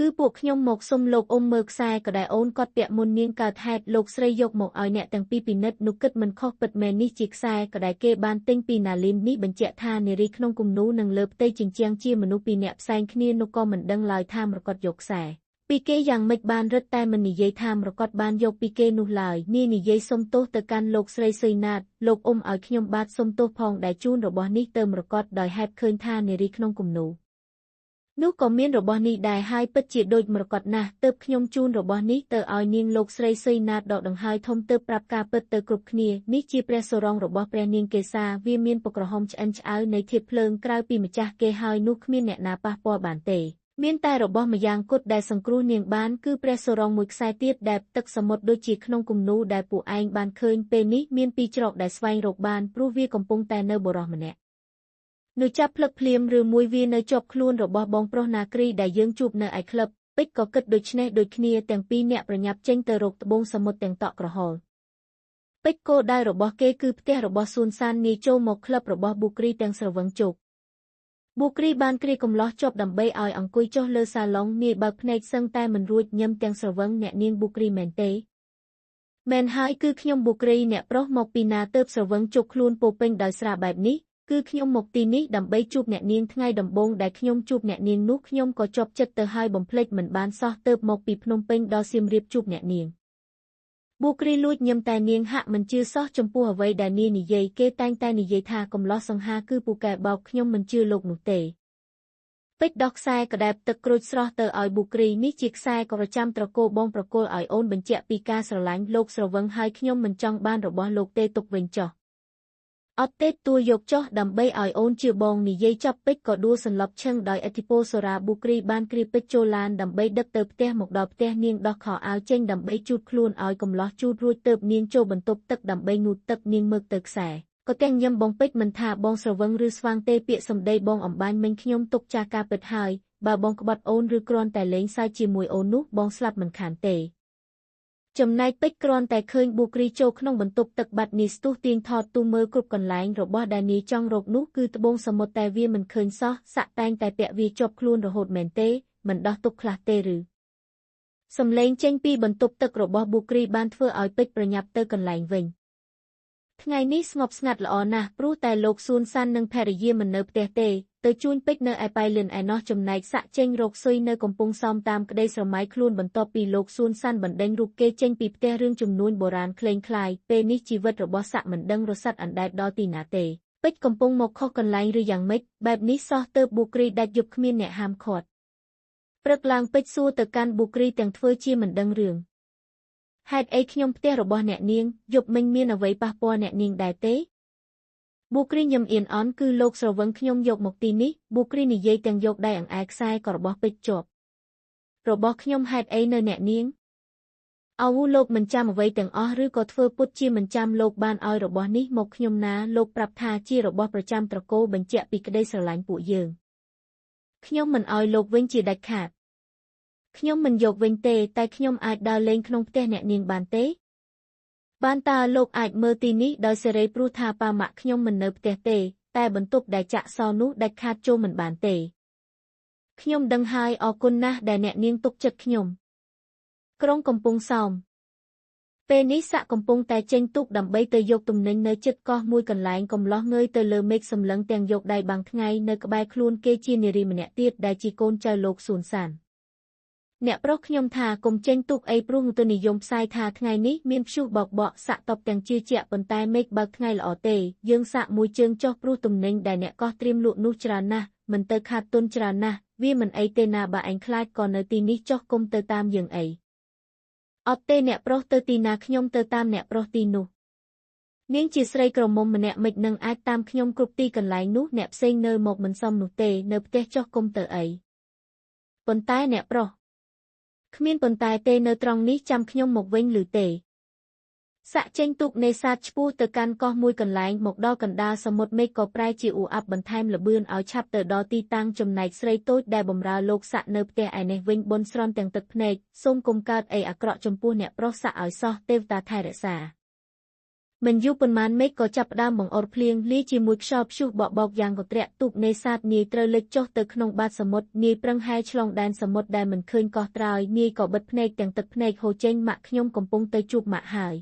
គឺពួកខ្ញុំមកសុំលោកអ៊ំមើលខ្សែក៏ដែលអូនគាត់ពាក់មុននាងកើតហេតុលោកស្រីយកមកឲ្យអ្នកទាំងពីរពិនិត្យនោះគិតមិនខុសពិតមែននេះជាខ្សែក៏ដែលគេបានទិញពីណាលីមនេះបញ្ជាក់ថានារីក្នុងគំនូនិងលើផ្ទៃជញ្ជាំងជាមនុស្សពីរនាក់ផ្សេងគ្នានោះក៏មិនដឹងឡើយថាមរកតយកខ្សែពីគេយ៉ាងម៉េចបានរឹតតែមិននិយាយថាមរកតបានយកពីគេនោះឡើយនាងនិយាយសុំទោសទៅកាន់លោកស្រីសីណាតលោកអ៊ំឲ្យខ្ញុំបាទសុំទោសផងដែលជូនរបស់នេះទៅមរកតដោយហេតុឃើញថានារីក្នុងគំនូនោះក៏មានរបស់នេះដែរហើយពិតជាដូចមរកតណាស់ទើបខ្ញុំជូនរបស់នេះទៅឲ្យនាងលោកស្រីសីណាតដកដង្ហើយធំទើបប្រាប់ការពិតទៅគ្រប់គ្នានេះជាព្រះសុរងរបស់ព្រះនាងកេសាវាមានពក្រហមឆ្អិនឆ្អៅនៃធាតុភ្លើងក្រៅពីម្ចាស់គេហើយនោះគ្មានអ្នកណាប៉ះពាល់បានទេមានតែរបស់ម្យ៉ាងគត់ដែលសង្គ្រោះនាងបានគឺព្រះសុរងមួយខ្សែទៀតដែលទឹកសមុទ្រដូចជាក្នុងគំនូដែលពួកឯងបានឃើញពេលនេះមានពីរច្រកដែលស្វែងរកបានព្រោះវាកំពុងតែនៅបុរសម្នាក់នៅចាប់ផ្លឹកភ្លាមឬមួយវានៅជាប់ខ្លួនរបស់បងប្រុសណាគ្រីដែលយើងជួបនៅឯក្លឹបពេជ្រក៏គិតដូច្នេះដូចគ្នាទាំងពីរអ្នកប្រញាប់ចេញទៅរកត្បូងសមុទ្រទាំងតក់ក្រហល់ពេជ្រគោលដៅរបស់គេគឺផ្ទះរបស់សួនសាននាយចូលមកក្លឹបរបស់ប៊ូគ្រីទាំងស្រវឹងជោគប៊ូគ្រីបានគ្រាកំឡោះជាប់ដើម្បីឲ្យអង្គុយចុះលើសាឡុងនាយបើកភ្នែកសឹងតែមិនរួចញឹមទាំងស្រវឹងអ្នកនាងប៊ូគ្រីមែនទេមែនហើយគឺខ្ញុំប៊ូគ្រីអ្នកប្រុសមកពីណាទៅស្រវឹងជោគខ្លួនពោពេញដោយស្រាបែបនេះ គឺខ្ញុំមកទីនេះដើម្បីជួបអ្នកនាងថ្ងៃដំបូងដែលខ្ញុំជួបអ្នកនាងនោះខ្ញុំក៏ជាប់ចិត្តទៅហើយបំភ្លេចមិនបានសោះទើបមកពីភ្នំពេញដល់សៀមរាបជួបអ្នកនាងបូគ្រីលួចញឹមតែនាងហាក់មិនជឿសោះចំពោះអ្វីដែលនាងនិយាយគេតែងតែនិយាយថាកំឡោះសង្ហាគឺពូកែបោកខ្ញុំមិនជឿលោកនោះទេពេជ្រដោះខ្សែក្ដែបទឹកក្រូចស្រស់ទៅឲ្យបូគ្រីនេះជាខ្សែក្រចាំត្រកូលបងប្រគល់ឲ្យអូនបញ្ជាក់ពីការស្រឡាញ់លោកស្រវឹងហើយខ្ញុំមិនចង់បានរបស់លោកទេទុកវិញចុះអត់ទេទួយកចុះដើម្បីឲ្យអូនជាបងនិយាយចប់ពេជ្រក៏ដួលសន្លប់ឈឹងដោយឥទ្ធិពលសូរ៉ាបូគ្រីបានគ្រាពេជ្រចូលឡានដើម្បីដឹកទៅផ្ទះមកដល់ផ្ទះនាងដោះខោអាវចេញដើម្បីជូតខ្លួនឲ្យកំឡោះជូតរួចទើបនាងចូលបន្ទប់ទឹកដើម្បីងូតទឹកនាងមើលទៅខ្សែក៏ទាំងញឹមបងពេជ្រមិនថាបងស្រវឹងឬស្វាងទេពាក្យសម្ដីបងអំបាញ់មិញខ្ញុំទុកចាស់ការពិតហើយបើបងក្បត់អូនឬគ្រាន់តែលេងសើចជាមួយអូននោះបងស្លាប់មិនខានទេចំណែកពេជ្រគ្រាន់តែឃើញបូគ្រីចូលក្នុងបន្ទប់ទឹកបាត់នេះស្ទុះទាញថតទូមើលគ្រប់កន្លែងរបស់ដែលនាយចង់រកនោះគឺត្បូងសមុទ្រតែវាមិនឃើញសោះសាក់តែងតែពាក់វាជាប់ខ្លួនរហូតមែនទេមិនដោះទុកខ្លះទេឬសំឡេងចេញពីបន្ទប់ទឹករបស់បូគ្រីបានធ្វើឲ្យពេជ្រប្រញាប់ទៅកន្លែងវិញថ្ងៃនេះស្ងប់ស្ងាត់ល្អណាស់ព្រោះតែលោកសួនសាន់និងភរិយាមិននៅផ្ទះទេទៅជួញពេជ្រនៅឯប៉ៃលិនឯណោះចំណែកសាក់ចេញរកស៊ុយនៅកំពង់សោមតាមក្តីស្រមៃខ្លួនបន្ទាប់ពីលោកសួនសាន់បណ្ដេញរូបគេចេញពីផ្ទះរឿងជំនួញបុរាណក្លែងក្លាយពេលនេះជីវិតរបស់សាក់មិនដឹងរសាត់អណ្ដែតដល់ទីណាទេពេជ្រកំពុងមកខុសកន្លែងឬយ៉ាងម៉េចបែបនេះសោះទៅបូគ្រីដាច់យប់គ្មានអ្នកហាមឃាត់ព្រឹកឡើងពេជ្រសួរទៅកាន់បូគ្រីទាំងធ្វើជាមិនដឹងរឿងហេតុអីខ្ញុំផ្ទះរបស់អ្នកនាងយប់មិញមានអ្វីប៉ះពាល់អ្នកនាងដែរទេបូគ្រីញឹមអៀនអន់គឺលោកស្រវឹងខ្ញុំយកមកទីនេះបូគ្រីនិយាយទាំងយកដៃអង្អែលខ្សែក៏របស់ពេជ្រជាប់របស់ខ្ញុំហេតុអីនៅអ្នកនាងអវូលោកមិនចាំអ្វីទាំងអស់ឬក៏ធ្វើពុតជាមិនចាំលោកបានឲ្យរបស់នេះមកខ្ញុំណាលោកប្រាប់ថាជារបស់ប្រចាំត្រកូលបញ្ជាក់ពីក្តីស្រឡាញ់ពួកយើងខ្ញុំមិនឲ្យលោកវិញជាដាច់ខាតខ្ញុំមិនយកវិញទេតែខ្ញុំអាចដើរលេងក្នុងផ្ទះអ្នកនាងបានទេបានតើលោកអាចមើលទីនេះដោយសេរីព្រោះថាប៉ាម៉ាក់ខ្ញុំមិននៅផ្ទះទេតែបន្ទប់ដែលចាក់សោនោះដាច់ខាតចូលមិនបានទេខ្ញុំដឹងហើយអរគុណណាស់ដែលអ្នកនាងទុកចិត្តខ្ញុំក្រុងកំពង់សោមពេលនេះសាក់កំពុងតែចេញទូកដើម្បីទៅយកទំនិញនៅជិតកោះមួយកន្លែងកំឡោះងើយទៅលើមេឃសម្លឹងទាំងយកដៃបាំងថ្ងៃនៅក្បែរខ្លួនគេជានារីម្នាក់ទៀតដែលជាកូនចៅលោកសួនសានអ្នកប្រុសខ្ញុំថាកុំចេញទូកអីព្រោះទុននិយមផ្សាយថាថ្ងៃនេះមានព្យុះបោកបក់សាក់តបទាំងជឿជាក់ប៉ុន្តែមេឃបើកថ្ងៃល្អទេយើងសាក់មួយជើងចុះព្រោះទំនិញដែលអ្នកកោះត្រៀមលក់នោះច្រើនណាស់មិនទៅខាតទុនច្រើនណាស់វាមិនអីទេណាបើឯងខ្លាចក៏នៅទីនេះចុះគុំទៅតាមយើងអីអត់ទេអ្នកប្រុសទៅទីណាខ្ញុំទៅតាមអ្នកប្រុសទីនោះនាងជាស្រីក្រមុំម្នាក់មិននឹងអាចតាមខ្ញុំគ្រប់ទីកន្លែងនោះអ្នកផ្សេងនៅមកមិនសមនោះទេនៅផ្ទះចុះគុំទៅអីប៉ុន្តែអ្នកប្រុសគ្មានប៉ុន្តែទេនៅត្រង់នេះចាំខ្ញុំមកវិញឬទេសាក់ចេញទូកនេសាទឆ្ពោះទៅកាន់កោះមួយកន្លែងមកដល់កណ្ដាលសមុទ្រមេឃក៏ប្រែជាអ៊ូអាប់បន្ថែមល្បឿនឲ្យឆាប់ទៅដល់ទីតាំងចំណែកស្រីតូចដែលបំរើលោកសាក់នៅផ្ទះឯនេះវិញបុនស្រន់ទាំងទឹកភ្នែកសូមកុំកើតអីអាក្រក់ចំពោះអ្នកប្រុសសាក់ឲ្យសោះទេវតាថែរក្សាមិនយូរប៉ុន្មានមេឃក៏ចាប់ផ្ដើមបង្អុរភ្លៀងលាយជាមួយខ្យល់ព្យុះបក់បោកយ៉ាងកន្ត្រាក់ទូកនេសាទនាយត្រូវលិចចុះទៅក្នុងបាតសមុទ្រនាយប្រឹងហែលឆ្លងដែនសមុទ្រដែលមិនឃើញកោះត្រើយនាយក៏បិទភ្នែកទាំងទឹកភ្នែកហូរចេញម៉ាក់ខ្ញុំកំពុងទៅជួបម៉ាក់ហើយ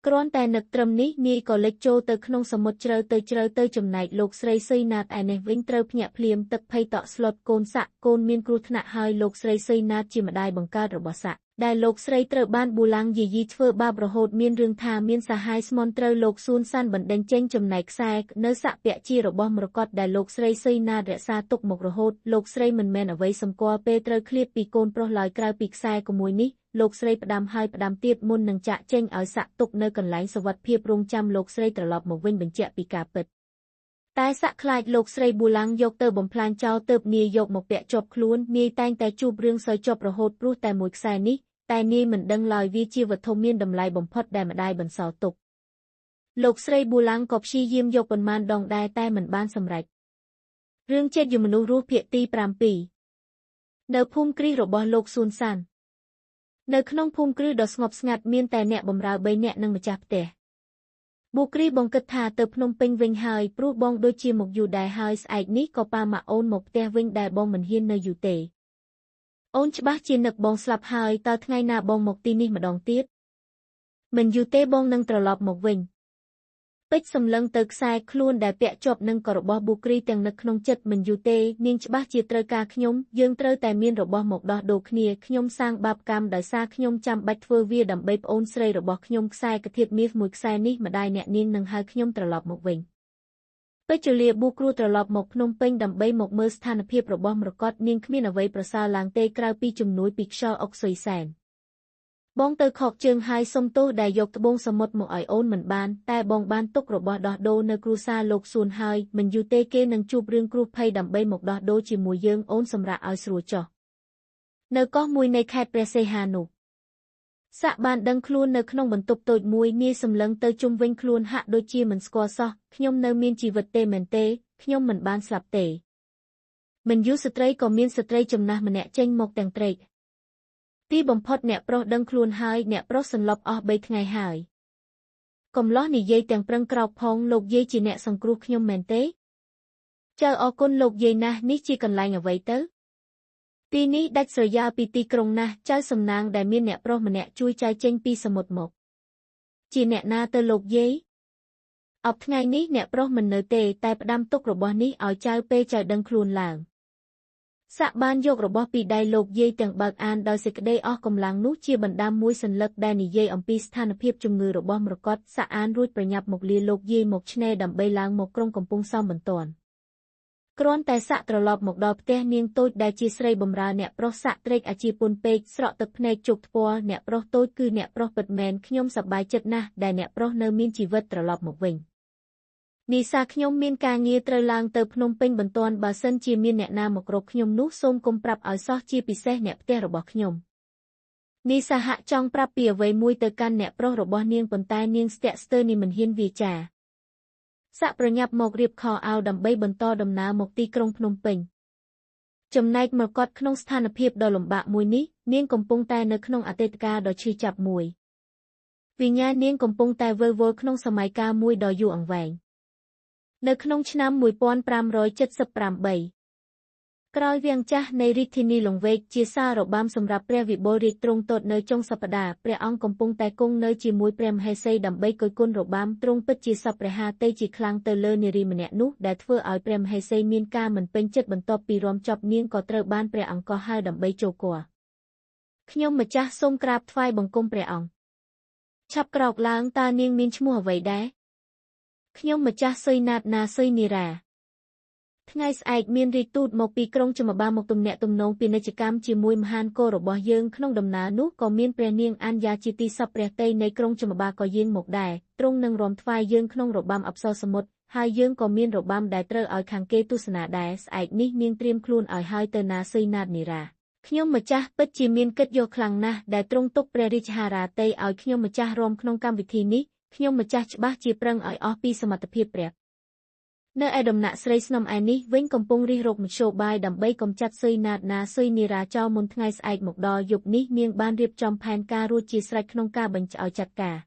គ្រាន់តែនឹកត្រឹមនេះនាយក៏លិចចូលទៅក្នុងសមុទ្រជ្រៅទៅជ្រៅទៅចំណែកលោកស្រីសីណាតឯនេះវិញត្រូវភ្ញាក់ភ្លាមទឹកភ័យតក់ស្លុតកូនសាក់កូនមានគ្រោះថ្នាក់ហើយលោកស្រីសីណាតជាម្ដាយបង្កើតរបស់សាក់ដែលលោកស្រីត្រូវបានប៊ូឡាំងយាយីធ្វើបាបរហូតមានរឿងថាមានសហាយស្មន់ត្រូវលោកសួនសានបណ្ដេញចេញចំណែកខ្សែនៅសាក់ពាក់ជារបស់មរកតដែលលោកស្រីសីណាតរក្សាទុកមករហូតលោកស្រីមិនមែនអ្វីសម្គាល់ពេលត្រូវឃ្លាតពីកូនប្រុសឡើយក្រៅពីខ្សែក្មួយនេះលោកស្រីផ្ដាំហើយផ្ដាំទៀតមុននឹងចាក់ចេញឲ្យសាក់ទុកនៅកន្លែងសុវត្ថិភាពរងចាំលោកស្រីត្រឡប់មកវិញបញ្ជាក់ពីការពិតតែសាក់ខ្លាចលោកស្រីប៊ូឡាំងយកទៅបំផ្លាញចោលទើបនាយយកមកពាក់ជាប់ខ្លួននាយតែងតែជួបរឿងសើជាប់រហូតព្រោះតែមួយខ្សែនេះតែនាយមិនដឹងឡើយវាជាវត្ថុមានតម្លៃបំផុតដែលម្ដាយបន្សល់ទុកលោកស្រីប៊ូឡាំងក៏ព្យាយាមយកប៉ុន្មានដងដែរតែមិនបានសម្រេចរឿងចិត្តយមនុស្សរស់ភាគទី7នៅភូមិគ្រីសរបស់លោកសួនសាននៅក្នុងភូមិគ្រឹះដ៏ស្ងប់ស្ងាត់មានតែអ្នកបម្រើ3នាក់និងម្ចាស់ផ្ទះបូគ្រីបងគិតថាទៅភ្នំពេញវិញហើយព្រោះបងដូចជាមកយូរដែរហើយស្អែកនេះក៏ប៉ាម៉ាក់អូនមកផ្ទះវិញដែរបងមិនហ៊ាននៅយូរទេអូនច្បាស់ជានឹកបងស្លាប់ហើយតើថ្ងៃណាបងមកទីនេះម្ដងទៀតមិនយូរទេបងនឹងត្រឡប់មកវិញ ពេជ្រសម្លឹងទៅខ្សែខ្លួនដែលពាក់ជាប់នឹងក៏របស់ប៊ូគ្រីទាំងនឹកក្នុងចិត្តមិនយូរទេនាងច្បាស់ជាត្រូវការខ្ញុំយើងត្រូវតែមានរបស់មកដោះដូរគ្នាខ្ញុំសាងបាបកម្មដោយសារខ្ញុំចាំបាច់ធ្វើវាដើម្បីប្អូនស្រីរបស់ខ្ញុំខ្សែកធៀបមាសមួយខ្សែនេះម្ដាយអ្នកនាងនឹងហៅខ្ញុំត្រឡប់មកវិញពេជ្រលាប៊ូគ្រូត្រឡប់មកភ្នំពេញដើម្បីមកមើលស្ថានភាពរបស់មរកតនាងគ្មានអ្វីប្រសើរឡើងទេក្រៅពីជំនួយពីខ្យល់អុកសុយសែនបងទៅខកជើងហើយសុំទោសដែលយកត្បូងសមុទ្រមកឲ្យអូនមិនបានតែបងបានទុករបស់ដោះដូរនៅគ្រួសារលោកសួនហើយមិនយូរទេគេនឹងជួបរឿងគ្រោះភ័យដើម្បីមកដោះដូរជាមួយយើងអូនសម្រាប់ឲ្យស្រួលចុះនៅកោះមួយនៃខេត្តព្រះសីហនុសាក់បានដឹងខ្លួននៅក្នុងបន្ទប់តូចមួយនាយសម្លឹងទៅជុំវិញខ្លួនហាក់ដូចជាមិនស្គាល់សោះខ្ញុំនៅមានជីវិតទេមែនទេខ្ញុំមិនបានស្លាប់ទេមិនយូរស្ត្រីក៏មានស្ត្រីចំណាស់ម្នាក់ចេញមកទាំងត្រេកទីបំផុតអ្នកប្រុសដឹងខ្លួនហើយអ្នកប្រុសសន្លប់អស់3ថ្ងៃហើយកំឡោះនិយាយទាំងប្រឹងក្រោកផងលោកយាយជាអ្នកសង្គ្រោះខ្ញុំមែនទេចៅអរគុណលោកយាយណាស់នេះជាកន្លែងអ្វីទៅទីនេះដាច់ស្រយាលពីទីក្រុងណាស់ចៅសំណាងដែលមានអ្នកប្រុសម្នាក់ជួយចែកចេញពីសមុទ្រមកជាអ្នកណាទៅលោកយាយអបថ្ងៃនេះអ្នកប្រុសមិននៅទេតែផ្ដាំទុករបស់នេះឲ្យចៅពេលចៅដឹងខ្លួនឡើងសាក់បានយករបស់ពីដៃលោកយាយទាំងបើកអានដោយសេចក្តីអស់កម្លាំងនោះជាបណ្ដាំមួយសន្លឹកដែលនិយាយអំពីស្ថានភាពជំងឺរបស់មរកតសាក់អានរួចប្រញាប់មកលាលោកយាយមកឆ្នេរដើម្បីឡើងមកក្រុងកំពង់សោមបន្ទាន់គ្រាន់តែសាក់ត្រឡប់មកដល់ផ្ទះនាងតូចដែលជាស្រីបម្រើអ្នកប្រុសសាក់ត្រេកអាជាពុនពេកស្រក់ទឹកភ្នែកជោគថ្ពាល់អ្នកប្រុសតូចគឺអ្នកប្រុសពិតមែនខ្ញុំសប្បាយចិត្តណាស់ដែលអ្នកប្រុសនៅមានជីវិតត្រឡប់មកវិញនីសាខ្ញុំមានការងារត្រូវឡើងទៅភ្នំពេញបន្ទាន់បើសិនជាមានអ្នកណាមករកខ្ញុំនោះសូមកុំប្រាប់ឲ្យសោះជាពិសេសអ្នកផ្ទះរបស់ខ្ញុំនីសាហាក់ចង់ប្រាប់ពីអ្វីមួយទៅកាន់អ្នកប្រុសរបស់នាងប៉ុន្តែនាងស្ទាក់ស្ទើរនេះមិនហ៊ានវាចាសាក់ប្រញាប់មករៀបខោអាវដើម្បីបន្តដំណើរមកទីក្រុងភ្នំពេញចំណែកមកកត់ក្នុងស្ថានភាពដ៏លំបាកមួយនេះនាងកំពុងតែនៅក្នុងអតីតកាលដ៏ឈឺចាប់មួយវិញ្ញាណនាងកំពុងតែវិលវល់ក្នុងសម័យកាលមួយដ៏យូរអង្វែងនៅក្នុងឆ្នាំ1578ក្រោយវាំងចាស់នៃរាជធានីលង្វែកជាសាររបាំសម្រាប់ព្រះវិបុលរាជទ្រង់ទតនៅចុងសប្តាហ៍ព្រះអង្គកំពុងតែគង់នៅជាមួយព្រះមហេសីដើម្បីគយគន់របាំទ្រង់ពិតជាសពព្រះハទ័យជាខ្លាំងទៅលើនារីម្នាក់នោះដែលធ្វើឲ្យព្រះមហេសីមានការមិនពេញចិត្តបន្ទាប់ពីរាំចប់នាងក៏ត្រូវបានព្រះអង្គកោះហៅដើម្បីចូលគាល់ខ្ញុំម្ចាស់សូមក្រាបថ្វាយបង្គំព្រះអង្គឆាប់ក្រោកឡើងតើនាងមានឈ្មោះអ្វីដែរខ្ញុំម្ចាស់សុយណាតណាសុយនីរ៉ាថ្ងៃស្អែកមានរាជទូតមកពីក្រុងចំបាមកទំនាក់ទំនងពាណិជ្ជកម្មជាមួយមហានគររបស់យើងក្នុងដំណើរនោះក៏មានព្រះនាងអញ្ញជាទីសពព្រះទ័យនៃក្រុងចំបាក៏យាងមកដែរទ្រង់នឹងរាំថ្វាយយើងក្នុងរបាំអប្សរសមុទ្រហើយយើងក៏មានរបាំដែលត្រូវឲ្យខាងគេទស្សនាដែរស្អែកនេះនាងត្រៀមខ្លួនឲ្យហើយទៅណាសុយណាតនីរ៉ាខ្ញុំម្ចាស់ពិតជាមានកិត្តិយសខ្លាំងណាស់ដែលទ្រង់ទុកព្រះរាជហារាទ័យឲ្យខ្ញុំម្ចាស់រួមក្នុងកម្មវិធីនេះខ្ញុំម្ចាស់ច្បាស់ជាប្រឹងឲ្យអស់ពីសមត្ថភាពព្រះនៅឯដំណាក់ស្រីស្នំឯនេះវិញកំពុងរិះរកមធ្យោបាយដើម្បីកម្ចាត់សុយណាតណាសុយនីរ៉ាចោលមុនថ្ងៃស្អែកមកដល់យប់នេះនាងបានរៀបចំផែនការរួចជាស្រេចក្នុងការបញ្ចឲ្យចាត់ការ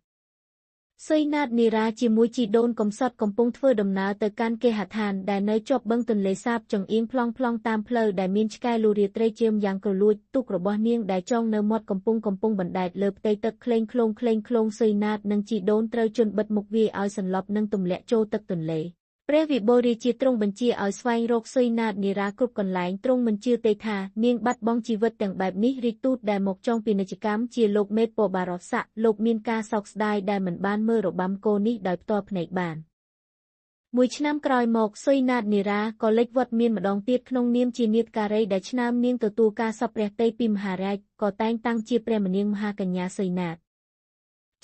សុយណាតនីរ៉ាជាមួយជីដូនកំសត់កំពុងធ្វើដំណើរទៅកាន់គេហដ្ឋានដែលនៅជាប់បឹងទន្លេសាបចង្អៀងប្លង់ៗតាមផ្លូវដែលមានឆ្កែលូរាត្រីជើមយ៉ាងក្រលួចទូករបស់នាងដែលចងនៅមាត់កំពុងបណ្ដែតលើផ្ទៃទឹកក្លែងក្លងសុយណាតនិងជីដូនត្រូវជន់បិទមុខវាឲ្យសន្លប់និងទម្លាក់ចូលទឹកទន្លេព្រះវិបុលរាជាទ្រង់បញ្ជាឲ្យស្វែងរកសុយណាតនីរ៉ាគ្រប់កន្លែងទ្រង់មិនជឿទេថានាងបាត់បង់ជីវិតទាំងបែបនេះរាជទូតដែលមកចងពាណិជ្ជកម្មជាលោកមេតពបារស័កលោកមានការសោកស្ដាយដែលមិនបានមើលរបាំគោនេះដោយផ្ទាល់ភ្នែកបានមួយឆ្នាំក្រោយមកសុយណាតនីរ៉ាក៏លេចវត្តមានម្ដងទៀតក្នុងនាមជានាដការីដែលឆ្នាំនាងទទួលការសពព្រះទ័យពីមហារាជក៏តែងតាំងជាព្រះមនាងមហាកញ្ញាសុយណាត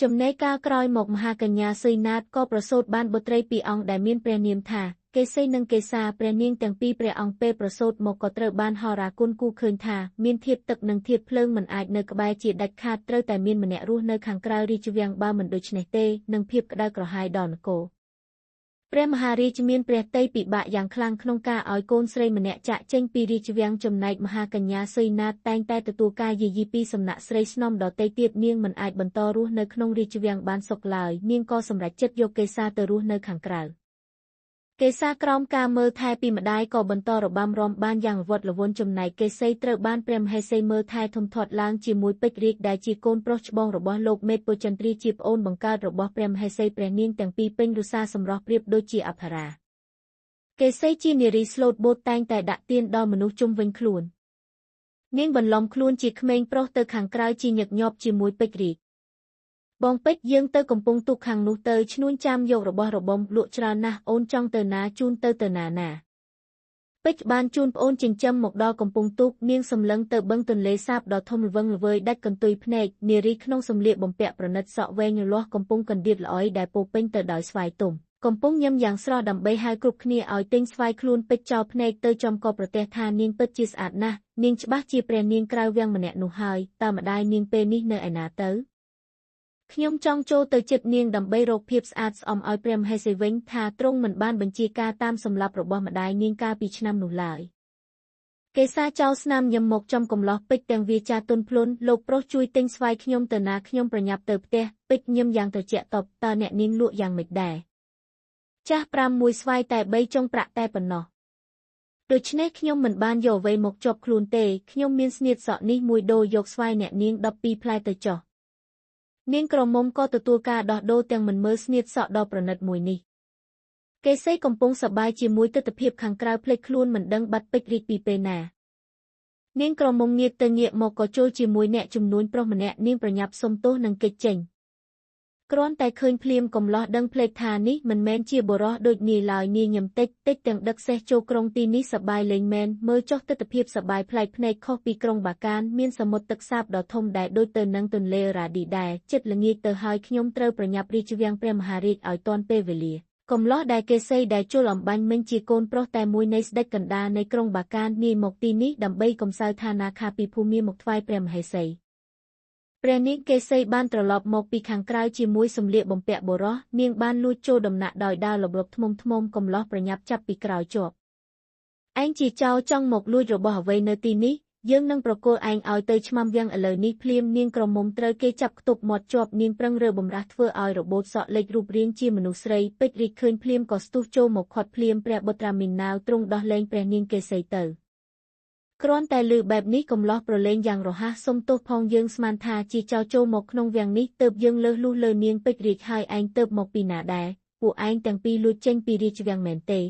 ចំណែកកាលក្រោយមកមហាកញ្ញាសុយណាតក៏ប្រសូតបានបុត្រីពីរអង្គដែលមានព្រះនាមថាកេសីនិងកេសាព្រះនាងទាំងពីរព្រះអង្គពេលប្រសូតមកក៏ត្រូវបានហោរាគុណគូឃើញថាមានធាតុទឹកនិងធាតុភ្លើងមិនអាចនៅក្បែរជាដាច់ខាតត្រូវតែមានម្នាក់រស់នៅខាងក្រៅរាជវាំងបើមិនដូច្នេះទេនឹងភាពក្តៅក្រហាយដល់នគរព្រះមហារាជមានព្រះទ័យពិបាកយ៉ាងខ្លាំងក្នុងការឲ្យកូនស្រីម្នាក់ចាកចេញពីរាជវាំងចំណែកមហាកញ្ញាសុយណាតតែងតែទទួលការយាយីពីសំណាក់ស្រីស្នំដទៃទៀតនាងមិនអាចបន្តរស់នៅក្នុងរាជវាំងបានសុខឡើយនាងក៏សម្រេចចិត្តយកកេសាទៅរស់នៅខាងក្រៅ កេសាក្រោមការមើលថែពីម្ដាយក៏បន្តរបាំរាំបានយ៉ាងល្វត់ល្វន់ចំណែកកេសីត្រូវបានព្រះមហេសីមើលថែធំធាត់ឡើងជាមួយពេជ្ររាជដែលជាកូនប្រុសច្បងរបស់លោកមេតពចន្ទ្រាជាប្អូនបង្កើតរបស់ព្រះមហេសីព្រះនាងទាំងពីរពេញរុសាសម្រស់ប្រៀបដូចជាអប្សរាកេសីជានារីស្លូតបូតតែងតែដាក់ទានដល់មនុស្សជុំវិញខ្លួននាងបន្លំខ្លួនជាក្មេងប្រុសទៅខាងក្រៅជាញឹកញាប់ជាមួយពេជ្ររាជបងពេជ្រយើងទៅកំពង់ទូកខាងនោះទៅឈ្នួញចាំយករបស់របំលក់ច្រើនណាស់អូនចង់ទៅណាជូនទៅទៅណាណាពេជ្របានជូនប្អូនចិញ្ចឹមមកដល់កំពង់ទូកនាងសម្លឹងទៅបឹងទន្លេសាបដ៏ធំល្វឹងល្វើយដាច់កន្ទុយភ្នែកនារីក្នុងសម្លៀកបំពាក់ប្រណិតសក់វែងលាស់កំពុងកណ្ដៀតល្អយដែលពោពេញទៅដោយស្វាយទុំកំពុងញឹមយ៉ាងស្រស់ដើម្បីហៅគ្រប់គ្នាឲ្យទិញស្វាយខ្លួនពេជ្រចោលភ្នែកទៅចំកប្រទេសថានាងពិតជាស្អាតណាស់នាងច្បាស់ជាព្រះនាងក្រៅវាំងម្នាក់នោះហើយតើម្ដាយនាងពេលនេះនៅឯណាទៅខ្ញុំចង់ចូលទៅជិតនាងដើម្បីរកភាពស្អាតស្អំឲ្យព្រះមហេសីវិញថាទ្រង់មិនបានបញ្ជាការតាមសម្លាប់របស់ម្ដាយនាងកាលពីឆ្នាំនោះឡើយកេសាចោលស្នាមញឹមមកចំកំឡោះពេជ្រទាំងវាចាទន់ភ្លន់លោកប្រុសជួយទិញស្វាយខ្ញុំទៅណាខ្ញុំប្រញាប់ទៅផ្ទះពេជ្រញឹមយ៉ាងត្រជាក់តបតើអ្នកនាងលក់យ៉ាងម៉េចដែរចាស់5មួយស្វាយតែ3ចុងប្រាក់តែប៉ុណ្ណោះដូច្នេះខ្ញុំមិនបានយកអ្វីមកជាប់ខ្លួនទេខ្ញុំមានស្នៀតសក់នេះមួយដូរយកស្វាយអ្នកនាង12ផ្លែទៅចុះនាងក្រមុំក៏ទទួលការដោះដូរទាំងមិនមើលស្នៀតសក់ដ៏ប្រណិតមួយនេះកេសីកំពុងសប្បាយជាមួយទិដ្ឋភាពខាងក្រៅភ្លេចខ្លួនមិនដឹងបាត់ពេជ្ររាជពីពេលណានាងក្រមុំងាកទៅងាកមកក៏ចូលជាមួយអ្នកជំនួញប្រុសម្នាក់នាងប្រញាប់សុំទោសនិងគេចចេញគ្រាន់តែឃើញភ្លាមកំឡោះដឹងភ្លេចថានេះមិនមែនជាបុរសដូចនាយឡើយនាងញឹមតិចតិចទាំងដឹកសេះចូលក្រុងទីនេះសប្បាយលេងមែនមើលចុះទិដ្ឋភាពសប្បាយប្លែកភ្នែកខុសពីក្រុងបាកានមានសមុទ្រទឹកសាបដ៏ធំដែលដូចទៅនឹងទន្លេរ៉ាឌីដែរចិត្តល្ងាចទៅហើយខ្ញុំត្រូវប្រញាប់រាជវាំងព្រះមហារាជឲ្យទាន់ពេលវេលាកំឡោះដែលកេសីដែលជុលអំបាញ់មិញជាកូនប្រុសតែមួយនៃស្ដេចកណ្ដាលនៃក្រុងបាកាននាយមកទីនេះដើម្បីកំសៅឋានាខាពីភូមិមកថ្វាយព្រះមហេសីព្រះនាងកេសីបានត្រឡប់មកពីខាងក្រៅជាមួយសម្លៀកបំពាក់បុរសនាងបានលួចចូលដំណាក់ដោយដើរលបលបធ្មុំៗកំឡោះប្រញាប់ចាប់ពីក្រោយជាប់ឯងជាចោរចង់មកលួចរបស់អ្វីនៅទីនេះយើងនឹងប្រគល់ឯងឲ្យទៅឆ្មាំវាំងឥឡូវនេះភ្លាមនាងក្រមុំត្រូវគេចាប់ខ្ទប់មាត់ជាប់នាងប្រឹងរើបំរាស់ធ្វើឲ្យរបូតសក់លេចរូបរាងជាមនុស្សស្រីពេជ្ររីកឃើញភ្លាមក៏ស្ទុះចូលមកខាត់ភ្លាមព្រះបុត្រាមីនណាវទ្រង់ដោះលែងព្រះនាងកេសីទៅគ្រាន់តែឮបែបនេះកំឡោះប្រឡែងយ៉ាងរហ័សសុំទោសផងយើងស្មានថាជាចោរចូលមកក្នុងវាំងនេះទើបយើងលើសលុះលើនាងពេជ្ររាជហើយឯងទើបមកពីណាដែរពួកឯងទាំងពីរលួចចេញពីរាជវាំងមែនទេ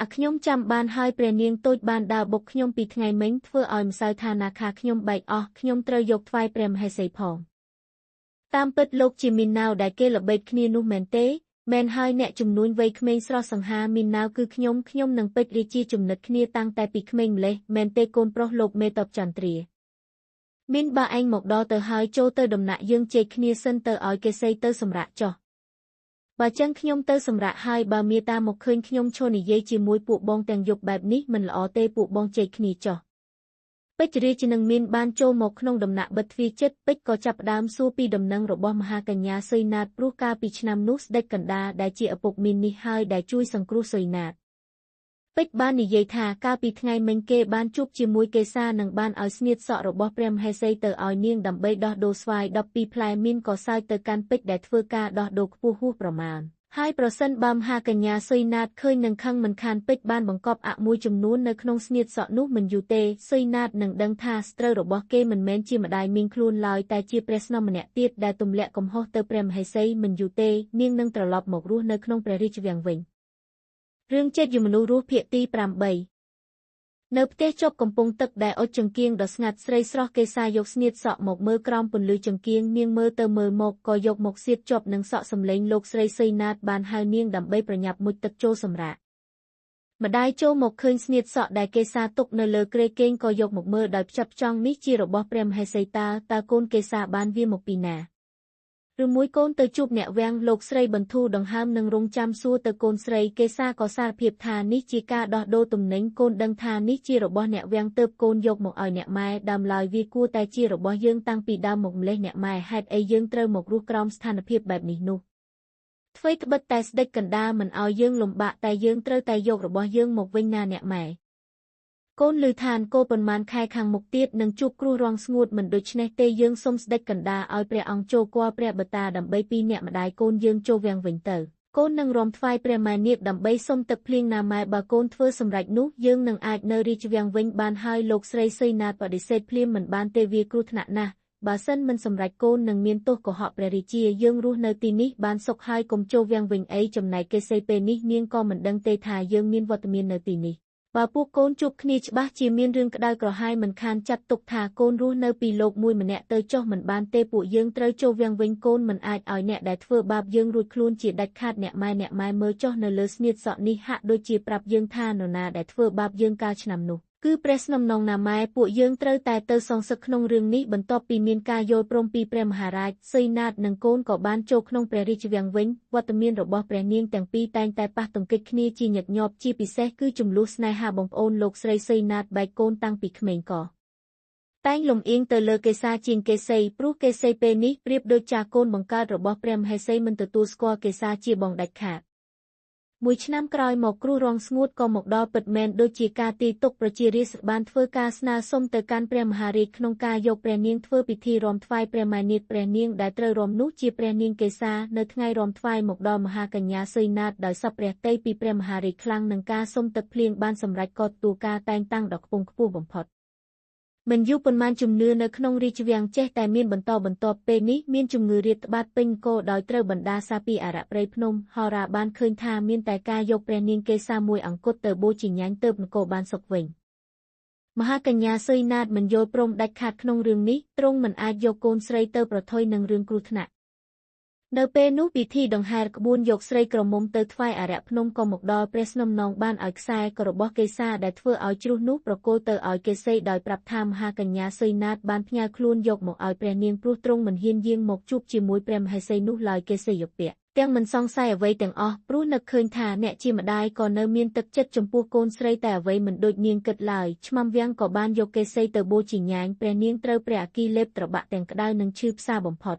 អាខ្ញុំចាំបានហើយព្រះនាងតូចបានដើរបុកខ្ញុំពីថ្ងៃមិញធ្វើឲ្យម្សៅឋានាខាខ្ញុំបែកអស់ខ្ញុំត្រូវយកថ្វាយព្រះមហេសីផងតាមពិតលោកជាមីនណាវដែលគេល្បេតគ្នានោះមែនទេមែនហើយអ្នកជំនួញវ័យក្មេងស្រស់សង្ហាមីនណាវគឺខ្ញុំនឹងពេជ្ររាជាចំណិតគ្នាតាំងតែពីក្មេងម្លេះមែនទេកូនប្រុសលោកមេតបចន្ទ្រាមីនបើឯងមកដល់ទៅហើយចូលទៅដំណាក់យើងជែកគ្នាសិនទៅឲ្យកេសីទៅសម្រាកចុះបើចឹងខ្ញុំទៅសម្រាកហើយបើមេតាមកឃើញខ្ញុំឈរនិយាយជាមួយពួកបងទាំងយប់បែបនេះមិនល្អទេពួកបងជែកគ្នាចុះពេជ្ររាជនឹងមានបានចូលមកក្នុងដំណាក់បិទទ្វារចិត្តពេជ្រក៏ចាប់ផ្ដើមសួរពីដំណឹងរបស់មហាកញ្ញាសុយណាតព្រោះកាលពីឆ្នាំនោះស្ដេចកណ្ដាលដែលជាឪពុកមីននេះហើយដែលជួយសង្គ្រោះសុយណាតពេជ្របាននិយាយថាកាលពីថ្ងៃមិញគេបានជួបជាមួយកេសានិងបានឲ្យស្នៀតសក់របស់ព្រះមហេសីទៅឲ្យនាងដើម្បីដោះដូរស្វាយ12ផ្លែមីនក៏សើចទៅកាន់ពេជ្រដែលធ្វើការដោះដូរខ្ពស់ហួសប្រមាណហើយប្រសិនបើមហាកញ្ញាសុយណាតឃើញនឹងខឹងមិនខានពេជ្របានបង្កប់អមួយចំនួននៅក្នុងស្នៀតសក់នោះមិនយូរទេសុយណាតនឹងដឹងថាស្ត្រូវរបស់គេមិនមែនជាម្ដាយមីងខ្លួនឡើយតែជាព្រះស្នំម្នាក់ទៀតដែលទម្លាក់កំហុសទៅព្រះមហេសីមិនយូរទេនាងនឹងត្រឡប់មករស់នៅក្នុងព្រះរាជវាំងវិញរឿងចិត្តយមនុស្សរស់ភាគទី8នៅផ្ទះជាប់កំពង់ទឹកដែលអុចចង្គៀងដ៏ស្ងាត់ស្រីស្រស់កេសាយកស្នៀតសក់មកមើលក្រោមពន្លឺចង្គៀងនាងមើលទៅមើលមកក៏យកមកសៀតជាប់នឹងសក់សំឡេងលោកស្រីសីណាតបានហៅនាងដើម្បីប្រញាប់មុជទឹកចូលសម្រាកម្ដាយចូលមកឃើញស្នៀតសក់ដែលកេសាទុកនៅលើគ្រែគេងក៏យកមកមើលដោយផ្ចិតផ្ចង់នេះជារបស់ព្រះមហេសីតើកូនកេសាបានវាមកពីណាឬមួយកូនទៅជួបអ្នកវាំងលោកស្រីបន្ធូរដង្ហើមនឹងរងចាំសួរទៅកូនស្រីកេសាក៏សារភាពថានេះជាការដោះដូរទំនិញកូនដឹងថានេះជារបស់អ្នកវាំងទើបកូនយកមកឲ្យអ្នកម៉ែដើមឡើយវាគួរតែជារបស់យើងតាំងពីដើមមកម្លេះអ្នកម៉ែហេតុអីយើងត្រូវមករស់ក្រោមស្ថានភាពបែបនេះនោះអ្វីត្បិតតែស្ដេចកណ្ដាលមិនឲ្យយើងលំបាកតែយើងត្រូវតែយករបស់យើងមកវិញណាអ្នកម៉ែ កូនឮថានកូប៉ុន្មានខែខាងមុខទៀតនឹងជួបគ្រោះរាំងស្ងួតមិនដូច្នេះទេយើងសូមស្ដេចកណ្ដាលឲ្យព្រះអង្គចូលគាល់ព្រះបតាដើម្បីពីរអ្នកម្ដាយកូនយើងចូលវាំងវិញទៅ កូននឹងរាំថ្វាយព្រះម៉ែនាគដើម្បីសុំទឹកភ្លៀងណាម៉ែបើកូនធ្វើសម្រេចនោះយើងនឹងអាចនៅរាជវាំងវិញបានហើយលោកស្រីសីណាតបដិសេធភ្លាមមិនបានទេវាគ្រោះថ្នាក់ណាស់បើសិនមិនសម្រេចកូននឹងមានទោសកុហកព្រះរាជាយើងរស់នៅទីនេះបានសុខហើយកុំចូលវាំងវិញអីចំណែកកេសីពេលនេះនាងក៏មិនដឹងទេថាយើងមានវត្តមាននៅទីនេះបើពួកកូនជួបគ្នាច្បាស់ជាមានរឿងក្តៅក្រហាយមិនខានចាត់ទុកថាកូនរស់នៅពីលោកមួយម្នាក់ទៅចុះមិនបានទេពួកយើងត្រូវចូលវាំងវិញកូនមិនអាចឲ្យអ្នកដែលធ្វើបាបយើងរួចខ្លួនជាដាច់ខាតអ្នកម៉ែមើលចុះនៅលើស្នៀតសក់នេះហាក់ដូចជាប្រាប់យើងថានរណាដែលធ្វើបាបយើងកាលឆ្នាំនោះគឺព្រះស្នំនងណាម៉ែពួកយើងត្រូវតែទៅសងសឹកក្នុងរឿងនេះបន្ទាប់ពីមានការយល់ព្រមពីព្រះមហារាជសីណាតនិងកូនក៏បានចូលក្នុងព្រះរាជវាំងវិញវត្តមានរបស់ព្រះនាងទាំងពីរតែងតែប៉ះទង្គិចគ្នាជាញឹកញាប់ជាពិសេសគឺចំនួនស្នេហាបងប្អូនលោកស្រីសីណាតបែកកូនតាំងពីក្មេងក៏តែងលំអៀងទៅលើកេសាជាងកេសីព្រោះកេសីពេលនេះប្រៀបដូចចាកូនបង្កើតរបស់ព្រះមហេសីមិនទទួលស្គាល់កេសាជាបងដាច់ខាតមួយឆ្នាំក្រោយមកគ្រោះរងស្ងួតក៏មកដល់ពិតមែនដូចជាការទីទុកប្រជារាស្ត្របានធ្វើការស្នើសុំទៅកាន់ព្រះមហារាជក្នុងការយកព្រះនាងធ្វើពិធីរាំថ្វាយព្រះម៉ែនាគព្រះនាងដែលត្រូវរាំនោះជាព្រះនាងកេសានៅថ្ងៃរាំថ្វាយមកដល់មហាកញ្ញាសីណាតដោយសពព្រះទ័យពីព្រះមហារាជខ្លាំងនឹងការសុំទឹកភ្លៀងបានសម្រេចក៏ទទួលការតែងតាំងដ៏ខ្ពង់ខ្ពស់បំផុតមិនយូរប៉ុន្មានជំនឿនៅក្នុងរាជវាំងចេះតែមានបន្តបន្ទាប់ពេលនេះមានជំងឺរាតត្បាតពេញគោដោយត្រូវបណ្ដាសាពីអរព្រៃភ្នំហោរាបានឃើញថាមានតែការយកព្រះនាងកេសាមួយអង្គត់ទៅបូជាញ៉ាញ់ទើបនគរបានសុខវិញមហាកញ្ញាសីណាតមិនយល់ព្រមដាច់ខាតក្នុងរឿងនេះទ្រង់មិនអាចយកកូនស្រីទៅប្រថុយនឹងរឿងគ្រោះថ្នាក់នៅពេលនោះពិធីដង្ហែក្បួនយកស្រីក្រមុំទៅថ្វាយអរភ្នំក៏មកដល់ព្រះស្នំនងបានឲ្យខ្សែក៏របស់កេសាដែលធ្វើឲ្យជ្រុះនោះប្រគល់ទៅឲ្យកេសីដោយប្រាប់ថាមហាកញ្ញាសីណាតបានផ្ញើខ្លួនយកមកឲ្យព្រះនាងព្រោះទ្រង់មិនហ៊ានយាងមកជួបជាមួយព្រះមហេសីនោះឡើយកេសីយពៈទាំងមិនសង្ស័យអ្វីទាំងអស់ព្រោះនឹកឃើញថាអ្នកជាម្ដាយក៏នៅមានទឹកចិត្តចំពោះកូនស្រីតែអ្វីមិនដូចនាងគិតឡើយឆ្មាំវាំងក៏បានយកកេសីទៅបូជាញ៉ាញព្រះនាងត្រូវព្រះអគ្គីលេបត្របាក់ទាំងក្តៅនិងឈឺផ្សាបំផុត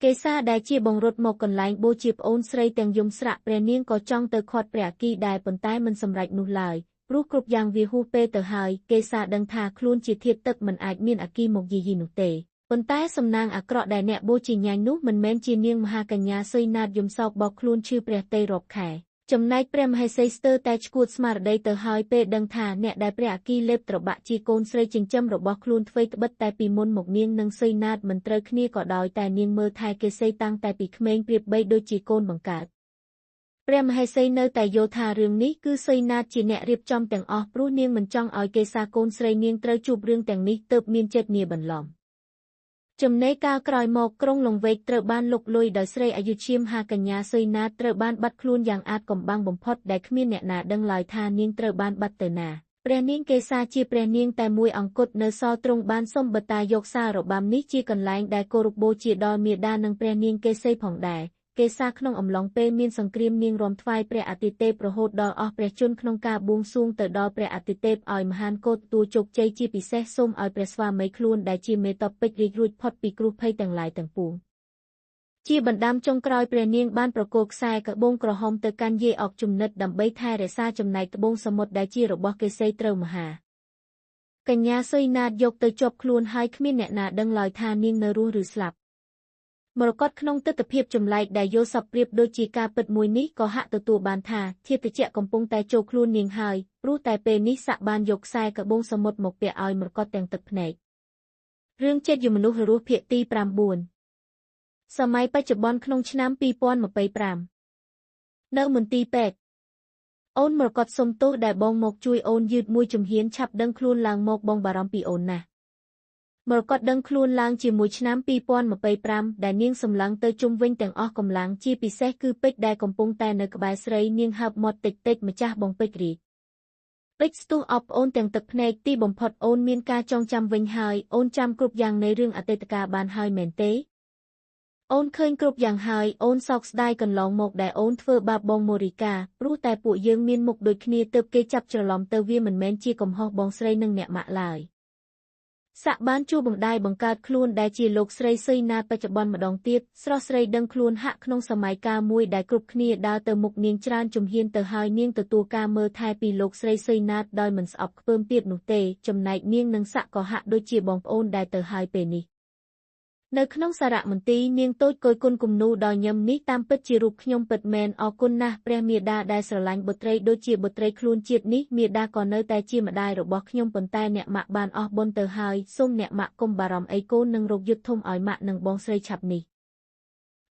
កេសាដែលជាបងរត់មកកន្លែងបូជាប្អូនស្រីទាំងយំស្រាក់ព្រះនាងក៏ចង់ទៅខាត់ព្រះអគ្គីដែរប៉ុន្តែមិនសម្រេចនោះឡើយព្រោះគ្រប់យ៉ាងវាហួសពេលទៅហើយកេសាដឹងថាខ្លួនជាធាតុទឹកមិនអាចមានអគ្គីមកយាយីនោះទេប៉ុន្តែសំណាងអាក្រក់ដែលអ្នកបូជាញ៉ាញ់នោះមិនមែនជានាងមហាកញ្ញាសីណាតយំសោកបោកខ្លួនឈឺព្រះទ័យរាប់ខែចំណែកព្រះមហេសីស្ទើរតែឈួតស្មារតីទៅហើយពេលដឹងថាអ្នកដែលព្រះអគ្គីលេបត្របាក់ជាកូនស្រីចិញ្ចឹមរបស់ខ្លួនធ្វើត្បិតតែពីមុនមកនាងនិងសីណាតមិនត្រូវគ្នាក៏ដោយតែនាងមើលថែកេសីតាំងតែពីក្មេងប្រៀបបីដូចជាកូនបង្កើតព្រះមហេសីនៅតែយល់ថារឿងនេះគឺសីណាតជាអ្នករៀបចំទាំងអស់ព្រោះនាងមិនចង់ឲ្យកេសាកូនស្រីនាងត្រូវជួបរឿងទាំងនេះទើបមានចិត្តនាបន្លំចំណែកកាលក្រោយមកក្រុងលង្វែកត្រូវបានលុកលុយដោយស្រីអាយុឈាមហាកញ្ញាសីណាតត្រូវបានបាត់ខ្លួនយ៉ាងអាថ៌កំបាំងបំផុតដែលគ្មានអ្នកណាដឹងឡើយថានាងត្រូវបានបាត់ទៅណាព្រះនាងកេសាជាព្រះនាងតែមួយអង្គត់នៅសល់ទ្រង់បានសុំបតាយកសាររបាំនេះជាកន្លែងដែលគោរពបូជាដល់មាតានិងព្រះនាងកេសីផងដែរកេសាក្នុងអំឡុងពេលមានសង្គ្រាមនាងរាំថ្វាយព្រះអាទិទេពរហូតដល់អស់ព្រះជន្មក្នុងការបួងសួងទៅដល់ព្រះអាទិទេពឲ្យមហានកោទទួលជោគជ័យជាពិសេសសូមឲ្យព្រះស្វាមីខ្លួនដែលជាមេតបពេជ្ររីករួចផុតពីគ្រោះភ័យទាំងឡាយទាំងពួងជាបណ្ដាំចុងក្រោយព្រះនាងបានប្រគល់ខ្សែក្បូងក្រហមទៅកាន់យាយអកជំនិតដើម្បីថែរក្សាចំណែកត្បូងសមុទ្រដែលជារបស់កេសីត្រូវមហាកញ្ញាសីណាតយកទៅជាប់ខ្លួនហើយគ្មានអ្នកណាដឹងឡើយថានាងនៅរស់ឬស្លាប់មរកតក្នុងទិដ្ឋភាពចម្លែកដែលយល់សប្រៀបដូចជាការពិតមួយនេះក៏ហាក់ទទួលបានថាធាតុជៈកំពុងតែចូលខ្លួននាងហើយព្រោះតែពេលនេះសាក់បានយកខ្សែក្បូងសមុទ្រមកពាក់ឲ្យមរកតទាំងទឹកភ្នែករឿងចិត្តយមនុស្សរស់ភាគទី9សម័យបច្ចុប្បន្នក្នុងឆ្នាំ2025នៅមន្ទីរពេទ្យអូនមរកតសុំទោសដែលបងមកជួយអូនយឺតមួយជំហានឆាប់ដឹងខ្លួនឡើងមកបងបារម្ភពីអូនណាស់មរកតដឹងខ្លួនឡើងជាមួយឆ្នាំ2025ដែលនាងសម្លឹងទៅជុំវិញទាំងអស់កម្លាំងជាពិសេសគឺពេជ្រដែលកំពុងតែនៅក្បែរស្រីនាងហើបមាត់តិចតិចម្ចាស់បងពេជ្ររីកពេជ្រស្ទុះអបអូនទាំងទឹកភ្នែកទីបំផុតអូនមានការចងចាំវិញហើយអូនចាំគ្រប់យ៉ាងនៃរឿងអតីតកាលបានហើយមែនទេអូនឃើញគ្រប់យ៉ាងហើយអូនសោកស្ដាយកន្លងមកដែលអូនធ្វើបាបបងម៉ូរីកាព្រោះតែពួកយើងមានមុខដូចគ្នាទើបគេចាប់ច្រឡំទៅវាមិនមែនជាកំហុសបងស្រីនិងអ្នកម៉ាក់ឡើយសាក់បានជួបបណ្ដាយបង្កើតខ្លួនដែលជាលោកស្រីសីណាតបច្ចុប្បន្នម្ដងទៀតស្រស់ស្រីដឹងខ្លួនហាក់ក្នុងសម័យកាលមួយដែលគ្រប់គ្នាដើរទៅមុខនាងច្រើនជំហានទៅហើយនាងទទួលការមើលថែពីលោកស្រីសីណាតដោយមិនស្អប់ខ្ពើមទៀតនោះទេចំណែកនាងនិងសាក់ក៏ហាក់ដូចជាបងប្អូនដែលទៅហើយពេលនេះ នៅក្នុងសារមន្ទីរនាងតូចគយគុណគំនូដោយញឹមនេះតាមពិតជារូបខ្ញុំពិតមែនអរគុណណាស់ព្រះមាតាដែលស្រឡាញ់បុត្រីដូចជាបុត្រីខ្លួនជាតិនេះមាតាក៏នៅតែជាម្ដាយរបស់ខ្ញុំប៉ុន្តែអ្នកម៉ាក់បានអស់បុណ្យទៅហើយសូមអ្នកម៉ាក់កុំបារម្ភអីកូននឹងរកយុទ្ធធំឲ្យម៉ាក់និងបងស្រីឆាប់នេះ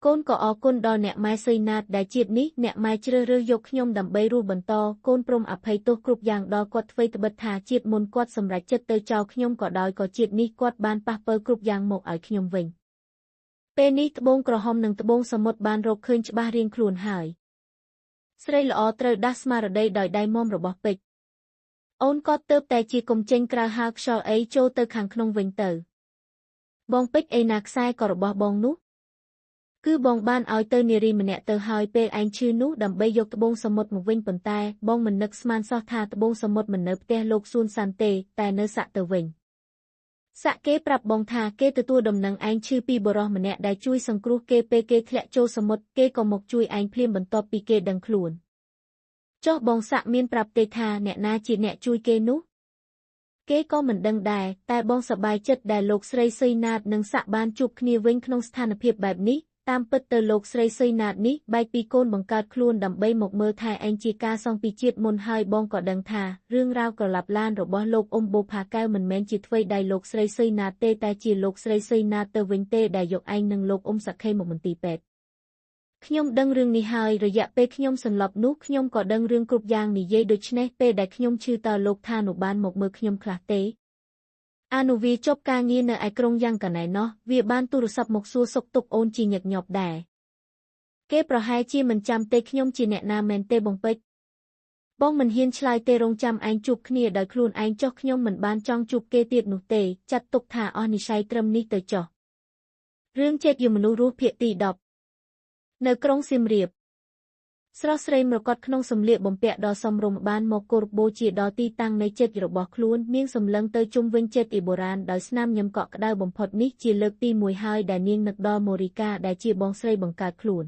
កូនក៏អរគុណដល់អ្នកម៉ែសីណាតដែលជាតិនេះអ្នកម៉ែជ្រើសរើសយកខ្ញុំដើម្បីរស់បន្តកូនព្រមអភ័យទោសគ្រប់យ៉ាងដល់គាត់អ្វីត្បិតថាជាតិមុនគាត់សម្រេចចិត្តទៅចោលខ្ញុំក៏ដោយក៏ជាតិនេះគាត់បានប៉ះពើគ្រប់យ៉ាងមកឲ្យខ្ញុំវិញពេលនេះត្បូងក្រហមនិងត្បូងសមុទ្របានរកឃើញច្បាស់រៀងខ្លួនហើយស្រីល្អត្រូវដាស់ស្មារតីដោយដៃមុំរបស់ពេជ្រអូនក៏ទៅតែជាកុំចេញក្រៅហាលខ្យល់អីចូលទៅខាងក្នុងវិញទៅបងពេជ្រអីណាខ្សែក៏របស់បងនោះគឺបងបានឲ្យទៅនារីម្នាក់ទៅហើយពេលឯងឈឺនោះដើម្បីយកត្បូងសមុទ្រមកវិញប៉ុន្តែបងមិននឹកស្មានសោះថាត្បូងសមុទ្រមិននៅផ្ទះលោកសួនសាន់ទេតែនៅសាក់ទៅវិញសាក់គេប្រាប់បងថាគេទទួលដំណឹងឯងឈឺពីបុរសម្នាក់ដែលជួយសង្គ្រោះគេពេលគេធ្លាក់ចូលសមុទ្រគេក៏មកជួយឯងភ្លាមបន្ទាប់ពីគេដឹងខ្លួនចុះបងសាក់មានប្រាប់ទេថាអ្នកណាជាអ្នកជួយគេនោះគេក៏មិនដឹងដែរតែបងសប្បាយចិត្តដែលលោកស្រីសីណាតនិងសាក់បានជួបគ្នាវិញក្នុងស្ថានភាពបែបនេះតាមពិតទៅលោកស្រីសីណាតនេះបែកពីកូនបង្កើតខ្លួនដើម្បីមកមើលថែឯងជាការសងពីជាតិមុនហើយបងក៏ដឹងថារឿងរ៉ាវក្រឡាប់ឡានរបស់លោកអ៊ំបូផាកែវមិនមែនជាអ្វីដែលលោកស្រីសីណាតទេតែជាលោកស្រីសីណាតទៅវិញទេដែលយកឯងនិងលោកអ៊ំសក្ខីមកមន្ទីរពេទ្យខ្ញុំដឹងរឿងនេះហើយរយៈពេលខ្ញុំសន្លប់នោះខ្ញុំក៏ដឹងរឿងគ្រប់យ៉ាងនិយាយដូច្នេះពេលដែលខ្ញុំឈឺតើលោកថានុបានមកមើលខ្ញុំខ្លះទេអានុវាចប់ការងារនៅឯក្រុងយ៉ាងកណែណោះវាបានទូរស័ព្ទមកសួរសុខទុក្ខអូនជាញឹកញាប់ដែរគេប្រហែលជាមិនចាំទេខ្ញុំជាអ្នកណាមែនទេបងពេជ្របងមិនហ៊ានឆ្លើយទេរងចាំឯងជួបគ្នាដោយខ្លួនឯងចុះខ្ញុំមិនបានចង់ជួបគេទៀតនោះទេចាត់ទុកថាអស់និស័យត្រឹមនេះទៅចុះរឿងចេតយមនុស្សរស់ភាគទី10នៅក្រុងសៀមរាបស្រស់ស្រីមរកតក្នុងសម្លៀកបំពាក់ដ៏សមរម្យបានមកគោរពបូជាដល់ទីតាំងនៃចិត្តរបស់ខ្លួននាងសម្លឹងទៅជុំវិញចិត្តអ៊ីបុរាណដោយស្នាមញឹមកក់ក្ដៅបំផុតនេះជាលើកទី1ហើយដែលនាងនឹកដល់ម៉ូរីកាដែលជាបងស្រីបង្កើតខ្លួន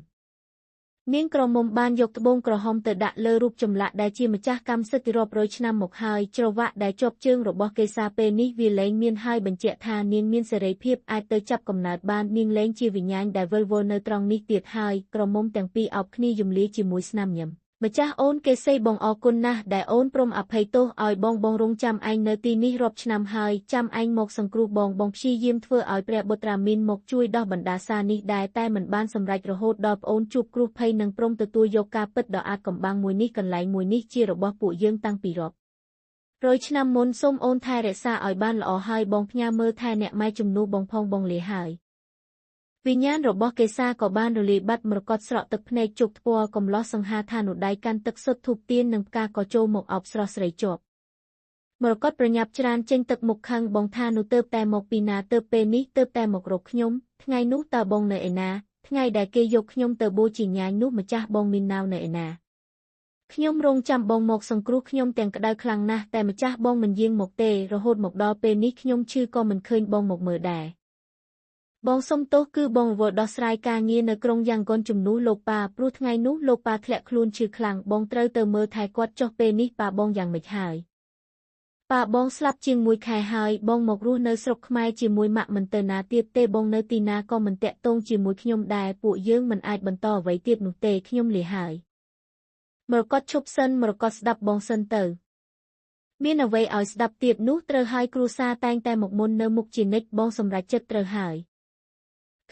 នាងក្រមុំបានយកត្បូងក្រហមទៅដាក់លើរូបចម្លាក់ដែលជាម្ចាស់កម្មសិទ្ធិរាប់រយឆ្នាំមកហើយច្រវាក់ដែលជាប់ជើងរបស់កេសាពេលនេះវាលែងមានហើយបញ្ជាក់ថានាងមានសេរីភាពអាចទៅចាប់កំណើតបាននាងលែងជាវិញ្ញាណដែលវិលវល់នៅត្រង់នេះទៀតហើយក្រមុំទាំងពីរអោបគ្នាយំលាជាមួយស្នាមញឹមម្ចាស់អូនកេសីបងអរគុណណាស់ដែលអូនព្រមអភ័យទោសឲ្យបងបងរងចាំឯងនៅទីនេះរាប់ឆ្នាំហើយចាំឯងមកសង្គ្រោះបងបងព្យាយាមធ្វើឲ្យព្រះបុត្រាមីនមកជួយដោះបណ្ដាសានេះដែរតែមិនបានសម្រេចរហូតដល់ប្អូនជួបគ្រោះភ័យនិងព្រមទទួលយកការពិតដ៏អាថ៌កំបាំងមួយនេះកន្លែងមួយនេះជារបស់ពួកយើងតាំងពីរាប់រយឆ្នាំមុនសូមអូនថែរក្សាឲ្យបានល្អហើយបងផ្ញើមើលថែអ្នកម៉ែជំនួសបងផងបងលាហើយវិញ្ញាណរបស់កេសាក៏បានរលាយបាត់មរកតស្រក់ទឹកភ្នែកជោគថ្ពាល់កំឡោះសង្ហាថានុដៃកាន់ទឹកសុទ្ធធូបទៀននិងផ្កាក៏ចូលមកអោបស្រស់ស្រីជាប់មរកតប្រញាប់ច្រានចេញទឹកមុខខឹងបងថានុទៅតែមកពីណាទៅពេលនេះទៅតែមករកខ្ញុំថ្ងៃនោះតើបងនៅឯណាថ្ងៃដែលគេយកខ្ញុំទៅបូជាញ៉ាញនោះម្ចាស់បងមានណាវនៅឯណាខ្ញុំរងចាំបងមកសង្គ្រោះខ្ញុំទាំងក្តៅខ្លាំងណាស់តែម្ចាស់បងមិនយាងមកទេរហូតមកដល់ពេលនេះខ្ញុំឈឺក៏មិនឃើញបងមកមើលដែរបងសុំទោសគឺបងរវល់ដោះស្រាយការងារនៅក្រុងយ៉ាងហ្គនជំនួសលោកប៉ាព្រោះថ្ងៃនោះលោកប៉ាធ្លាក់ខ្លួនឈឺខ្លាំងបងត្រូវទៅមើលថែគាត់ចុះពេលនេះប៉ាបងយ៉ាងម៉េចហើយប៉ាបងស្លាប់ជាង1ខែហើយបងមករស់នៅស្រុកខ្មែរជាមួយម៉ាក់មិនទៅណាទៀតទេបងនៅទីណាក៏មិនតាក់ទងជាមួយខ្ញុំដែរពួកយើងមិនអាចបន្តអ្វីទៀតនោះទេខ្ញុំលាហើយមរកតឈប់សិនមរកតស្ដាប់បងសិនទៅមានអ្វីឲ្យស្ដាប់ទៀតនោះត្រូវហើយគ្រួសារតែងតែមកមុននៅមុខជានិច្ចបងសម្រេចចិត្តត្រូវហើយ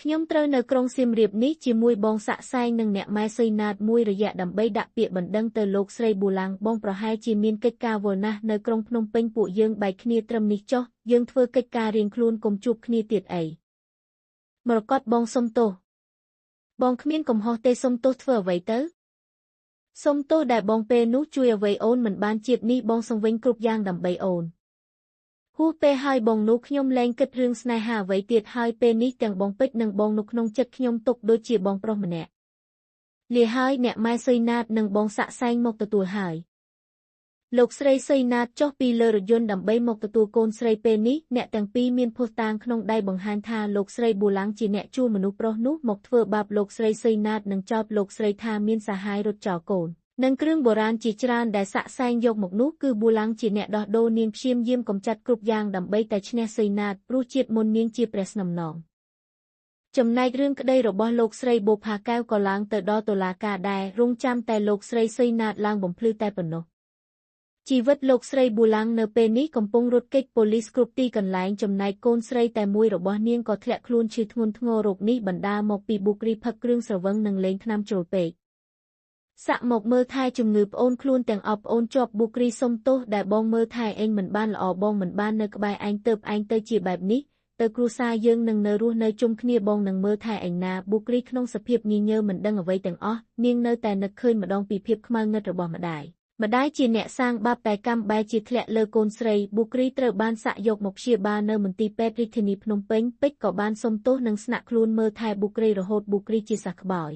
ខ្ញុំត្រូវនៅក្រុងសៀមរាបនេះជាមួយបងសាក់សែងនិងអ្នកម៉ែសីណាតមួយរយៈដើម្បីដាក់ពាក្យបណ្ដឹងទៅលោកស្រីប៊ូឡាំងបងប្រហែលជាមានកិច្ចការវល់ណាស់នៅក្រុងភ្នំពេញពួកយើងបែកគ្នាត្រឹមនេះចុះយើងធ្វើកិច្ចការរៀងខ្លួនកុំជួបគ្នាទៀតអីមរកតបងសុំទោសបងគ្មានកំហុសទេសុំទោសធ្វើអ្វីទៅសុំទោសដែលបងពេលនោះជួយអ្វីអូនមិនបានជាតិនេះបងសង្វិញគ្រប់យ៉ាងដើម្បីអូនហួសពេលហើយបងនោះខ្ញុំលែងគិតរឿងស្នេហាអ្វីទៀតហើយពេលនេះទាំងបងពេជ្រនិងបងនោះក្នុងចិត្តខ្ញុំទុកដូចជាបងប្រុសម្នាក់លាហើយអ្នកម៉ែសីណាតនិងបងសាក់សែងមកទទួលហើយលោកស្រីសីណាតចុះពីលើរថយន្តដើម្បីមកទទួលកូនស្រីពេលនេះអ្នកទាំងពីរមានភស្តុតាងក្នុងដៃបង្ហាញថាលោកស្រីប៊ូឡាំងជាអ្នកជួលមនុស្សប្រុសនោះមកធ្វើបាបលោកស្រីសីណាតនិងចោទលោកស្រីថាមានសាហាយរត់ចោលកូននិងគ្រឿងបុរាណជាច្រើនដែលសាក់សែងយកមកនោះគឺប៊ូឡាំងជាអ្នកដោះដូរនាងព្យាយាមកម្ចាត់គ្រប់យ៉ាងដើម្បីតែឈ្នះសីណាតព្រោះជាតិមុននាងជាព្រះស្នំណង ចំណែករឿងក្តីរបស់លោកស្រីបូផាកែវក៏ឡើងទៅដល់តុលាការដែររងចាំតែលោកស្រីសុយណាតឡើងបំភ្លឺតែប៉ុណ្ណោះជីវិតលោកស្រីប៊ូឡាំងនៅពេលនេះកំពុងរត់គេចប៉ូលីសគ្រប់ទីកន្លែងចំណែកកូនស្រីតែមួយរបស់នាងក៏ធ្លាក់ខ្លួនឈឺធ្ងន់ធ្ងររោគនេះបណ្ដាលមកពីប៊ូគ្រីផឹកគ្រឿងស្រវឹងនិងលេងថ្នាំជ្រុលពេកសាក់មកមើលថែជំងឺប្អូនខ្លួនទាំងអស់ប្អូនជាប់ប៊ូគ្រីសុំទោសដែលបងមើលថែឯងមិនបានល្អបងមិនបាននៅក្បែរឯងទៅឯងទៅជាបែបនេះទៅគ្រួសារយើងនឹងនៅរស់នៅជុំគ្នាបងនឹងមើលថែឯងណាប៊ូគ្រីក្នុងសភាពញញើមិនដឹងអ្វីទាំងអស់នាងនៅតែនឹកឃើញម្ដងពីភាពខ្មៅងឹតរបស់ម្ដាយម្ដាយជាអ្នកសាងបាបតែកម្មបែរជាធ្លាក់លើកូនស្រីប៊ូគ្រីត្រូវបានសាក់យកមកព្យាបាលនៅមន្ទីរពេទ្យរាជធានីភ្នំពេញពេជ្រក៏បានសុំទោសនិងស្នាក់ខ្លួនមើលថែប៊ូគ្រីរហូតប៊ូគ្រីជាសះស្បើយ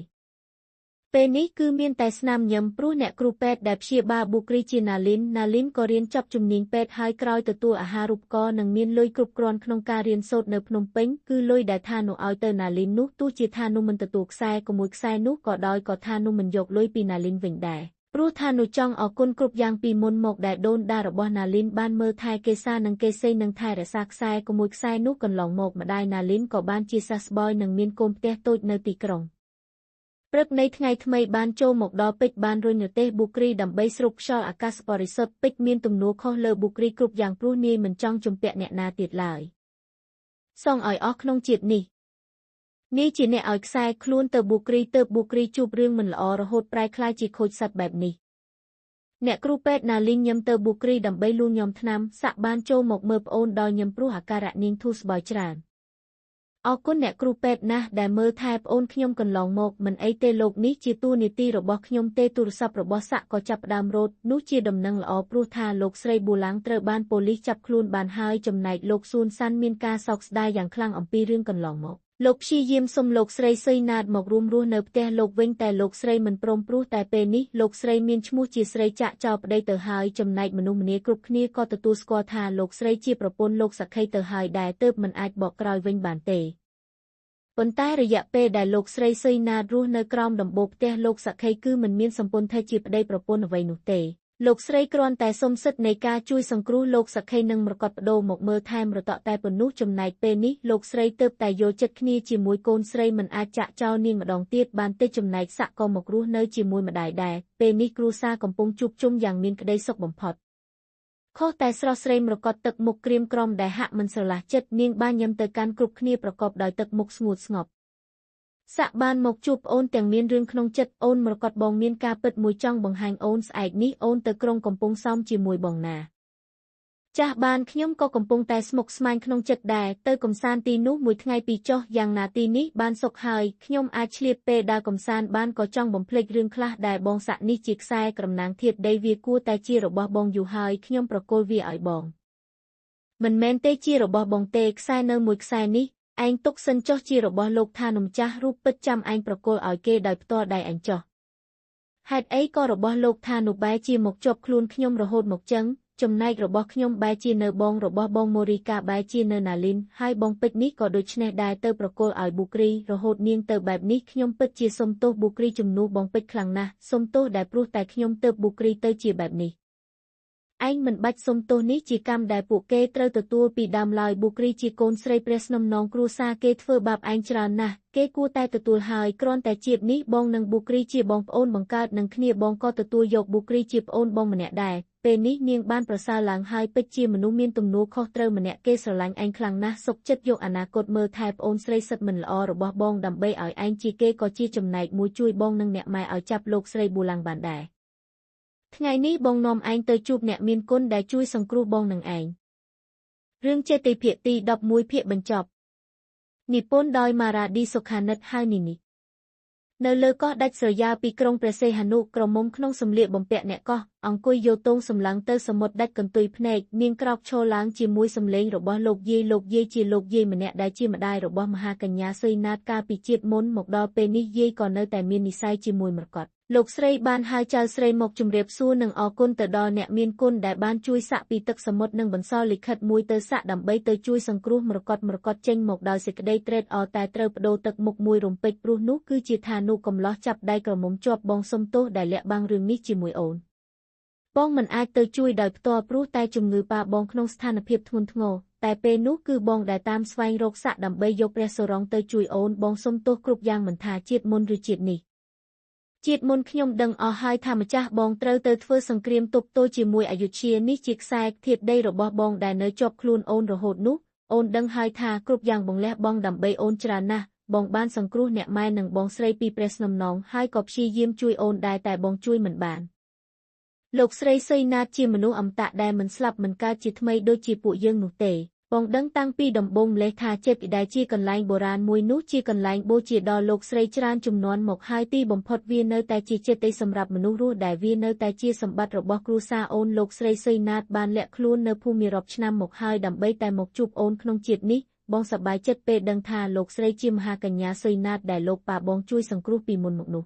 ពេលនេះគឺមានតែស្នាមញឹមព្រោះអ្នកគ្រូពេទ្យដែលព្យាបាលប៊ូគ្រីជាណាលីនក៏រៀនចប់ជំនាញពេទ្យហើយក្រោយទទួលអាហារូបករណ៍និងមានលុយគ្រប់គ្រាន់ក្នុងការរៀនសូត្រនៅភ្នំពេញគឺលុយដែលថានោះឲ្យទៅណាលីននោះទោះជាថានោះមិនទទួលខ្សែក៏មួយខ្សែនោះក៏ដោយក៏ថានោះមិនយកលុយពីណាលីនវិញដែរព្រោះថានោះចង់អរគុណគ្រប់យ៉ាងពីមុនមកដែលដូនតារបស់ណាលីនបានមើលថែកេសានិងកេសីនិងថែរក្សាខ្សែក៏មួយខ្សែនោះកន្លងមកម្ដាយណាលីនក៏បានជាសះស្បើយនិងមានកូនផ្ទះតូចនៅទីក្រុងព្រឹកនៃថ្ងៃថ្មីបានចូលមកដល់ពេជ្របានរុញរទេះប៊ូគ្រីដើម្បីស្រូបខ្យល់អាកាសបរិសុទ្ធពេជ្រមានទំនួលខុសលើប៊ូគ្រីគ្រប់យ៉ាងព្រោះនាយមិនចង់ជំពាក់អ្នកណាទៀតឡើយសងឲ្យអស់ក្នុងជាតិនេះនាយជាអ្នកឲ្យខ្សែខ្លួនទៅប៊ូគ្រីទៅប៊ូគ្រីជួបរឿងមិនល្អរហូតប្រែក្លាយជាខូចសត្វបែបនេះអ្នកគ្រូពេទ្យណាលីនញឹមទៅប៊ូគ្រីដើម្បីលួងញោមថ្នាំសាក់បានចូលមកមើលប្អូនដោយញឹមព្រោះអាការៈនាងធូរស្បើយច្រើនអរគុណអ្នកគ្រូពេទ្យណាស់ដែលមើលថែប្អូនខ្ញុំកន្លងមកមិនអីទេលោកនេះជាតួនាទីរបស់ខ្ញុំទេទូរស័ព្ទរបស់សាក់ក៏ចាប់ផ្ដើមរត់នោះជាដំណឹងល្អព្រោះថាលោកស្រីប៊ូឡាំងត្រូវបានប៉ូលីសចាប់ខ្លួនបានហើយចំណែកលោកសួនសាន់មានការសោកស្ដាយយ៉ាងខ្លាំងអំពីរឿងកន្លងមកលោកព្យាយាមសុំលោកស្រីសុយណាតមករួមរស់នៅផ្ទះលោកវិញតែលោកស្រីមិនព្រមព្រោះតែពេលនេះលោកស្រីមានឈ្មោះជាស្រីចាក់ចោលប្តីទៅហើយចំណែកមនុស្សម្នាគ្រប់គ្នាក៏ទទួលស្គាល់ថាលោកស្រីជាប្រពន្ធលោកសក្ខីទៅហើយដែរទើបមិនអាចបកក្រោយវិញបានទេប៉ុន្តែរយៈពេលដែលលោកស្រីសុយណាតរស់នៅក្រោមដំបូលផ្ទះលោកសក្ខីគឺមិនមានសម្ពន្ធថាជាប្តីប្រពន្ធអ្វីនោះទេលោកស្រីគ្រាន់តែសុំសិទ្ធិនៃការជួយសង្គ្រោះលោកសក្ខីនិងមរកតបដូរមកមើលថែមរតកតែប៉ុណ្ណោះចំណែកពេលនេះលោកស្រីទើបតែយល់ចិត្តគ្នាជាមួយកូនស្រីមិនអាចចាក់ចោលនាងម្ដងទៀតបានទេចំណែកសាក់ក៏មករស់នៅជាមួយម្ដាយដែរពេលនេះគ្រួសារកំពុងជួបជុំយ៉ាងមានក្តីសុខបំផុតខុសតែស្រស់ស្រីមរកតទឹកមុខក្រៀមក្រំដែលហាក់មិនស្រឡះចិត្តនាងបានញឹមទៅកាន់គ្រប់គ្នាប្រកបដោយទឹកមុខស្ងួតស្ងប់សាក់បានមកជួបប្អូនទាំងមានរឿងក្នុងចិត្តអូនមរកតបងមានការពិតមួយចង់បង្ហាញអូនស្អែកនេះអូនទៅក្រុងកំពង់សោមជាមួយបងណាចាស់បានខ្ញុំក៏កំពុងតែស្មុគស្មាញក្នុងចិត្តដែរទៅកំសាន្តទីនោះមួយថ្ងៃពីរចុះយ៉ាងណាទីនេះបានសុខហើយខ្ញុំអាចឆ្លៀតពេលដើរកំសាន្តបានក៏ចង់បំភ្លេចរឿងខ្លះដែរបងសាក់នេះជាខ្សែក្រំណាងធាតុដីវាគួរតែជារបស់បងយូរហើយខ្ញុំប្រគល់វាឲ្យបងមិនមែនទេជារបស់បងទេខ្សែនៅមួយខ្សែនេះឯងទុកសិនចុះជារបស់លោកថានំចាស់រូបពិតចាំឯងប្រគល់ឲ្យគេដោយផ្ទាល់ដៃឯងចុះហេតុអីក៏របស់លោកថានោះបែរជាមកជាប់ខ្លួនខ្ញុំរហូតមកចឹងចំណែករបស់ខ្ញុំបែរជានៅបងរបស់បងម៉ូរីកាបែរជានៅណាលីនហើយបងពេជ្រនេះក៏ដូច្នេះដែរទៅប្រគល់ឲ្យប៊ូគ្រីរហូតនាងទៅបែបនេះខ្ញុំពិតជាសុំទោសប៊ូគ្រីជំនួសបងពេជ្រខ្លាំងណាស់សុំទោសដែលព្រោះតែខ្ញុំទៅប៊ូគ្រីទៅជាបែបនេះឯងមិនបាច់សុំទោសនេះជាកម្មដែលពួកគេត្រូវទទួលពីដើមឡើយប៊ូគ្រីជាកូនស្រីព្រះស្នំនងគ្រួសារគេធ្វើបាបឯងច្រើនណាស់គេគួរតែទទួលហើយគ្រាន់តែជាតិនេះបងនិងប៊ូគ្រីជាបងប្អូនបង្កើតនឹងគ្នាបងក៏ទទួលយកប៊ូគ្រីជាប្អូនបងម្នាក់ដែរពេលនេះនាងបានប្រសើរឡើងហើយពិតជាមនុស្សមានទំនួលខុសត្រូវម្នាក់គេស្រឡាញ់ឯងខ្លាំងណាស់សុខចិត្តយកអនាគតមើលថែប្អូនស្រីសិតមិនល្អរបស់បងដើម្បីឲ្យឯងជាគេក៏ជាចំណែកមួយជួយបងនិងអ្នកម៉ែឲ្យចាប់លោកស្រីប៊ូឡាំងបានដែរថ្ងៃនេះបងនាំឯងទៅជួបអ្នកមានគុណដែលជួយសង្គ្រោះបងនឹងឯងរឿងចេតិភាគទី11ភាគបញ្ចប់និពន្ធដោយម៉ារ៉ាឌីសុខានិតហៅនីនីនៅលើកោះដាច់ស្រយាលពីក្រុងព្រះសីហនុក្រមុំក្នុងសម្លៀកបំពាក់អ្នកកោះអង្គុយយោទងសម្លឹងទៅសមុទ្រដាច់កន្ទុយភ្នែកនាងក្រោកឈរឡើងជាមួយសម្លេងរបស់លោកយាយលោកយាយជាលោកយាយម្នាក់ដែលជាម្ដាយរបស់មហាកញ្ញាសុយណាតកាលពីជាតិមុនមកដល់ពេលនេះយាយក៏នៅតែមាននិស្ស័យជាមួយមរកតលោកស្រីបានហៅចៅស្រីមកជម្រាបសួរនិងអរគុណទៅដល់អ្នកមានគុណដែលបានជួយសាក់ពីទឹកសមុទ្រនិងបន្សល់លិខិតមួយទៅសាក់ដើម្បីទៅជួយសង្គ្រោះមរកតចេញមកដោយសេចក្តីត្រេកអរតែត្រូវប្ដូរទឹកមុខមួយរំពេចព្រោះនោះគឺជាឋានុកំឡោះចាប់ដៃក្រមុំជាប់បងសុំទោសដែលលាក់បាំងរឿងនេះជាមួយអូនប បងមិនអាចទៅជួយដោយផ្ទាល់ព្រោះតែជំងឺប៉ាបងក្នុងស្ថានភាពធ្ងន់ធ្ងរតែពេលនោះគឺបងដែលតាមស្វែងរកសាក់ដើម្បីយកព្រះសុរងទៅជួយអូនបងសុំទោសគ្រប់យ៉ាងមិនថាជាតិមុនឬជាតិនេះជាតិមុនខ្ញុំដឹងអស់ហើយថាម្ចាស់បងត្រូវទៅធ្វើសង្គ្រាមទប់ទល់ជាមួយអយុធ្យានេះជាខ្សែធាតុដីរបស់បងដែលនៅជាប់ខ្លួនអូនរហូតនោះអូនដឹងហើយថាគ្រប់យ៉ាងបងលះបង់ដើម្បីអូនច្រើនណាស់បងបានសង្គ្រោះអ្នកម៉ែនិងបងស្រីពីព្រះស្នំណងហើយក៏ព្យាយាមជួយអូនដែរតែបងជួយមិនបានលោកស្រីសុយណាតជាមនុស្សអមតៈដែលមិនស្លាប់មិនកើតជាថ្មីដូចជាពួកយើងនោះទេបងដឹងតាំងពីដំបូងម្លេះថាចេតិយដែលជាកន្លែងបុរាណមួយនោះជាកន្លែងបូជាដល់លោកស្រីច្រើនជំនាន់មកហើយទីបំផុតវានៅតែជាចេតិយសម្រាប់មនុស្សរស់ដែលវានៅតែជាសម្បត្តិរបស់គ្រួសារអូនលោកស្រីសុយណាតបានលាក់ខ្លួននៅភូមិរាប់ឆ្នាំមកហើយដើម្បីតែមកជួបអូនក្នុងជាតិនេះបងសប្បាយចិត្តពេលដឹងថាលោកស្រីជាមហាកញ្ញាសុយណាតដែលលោកប៉ាបងជួយសង្គ្រោះពីមុនមកនោះ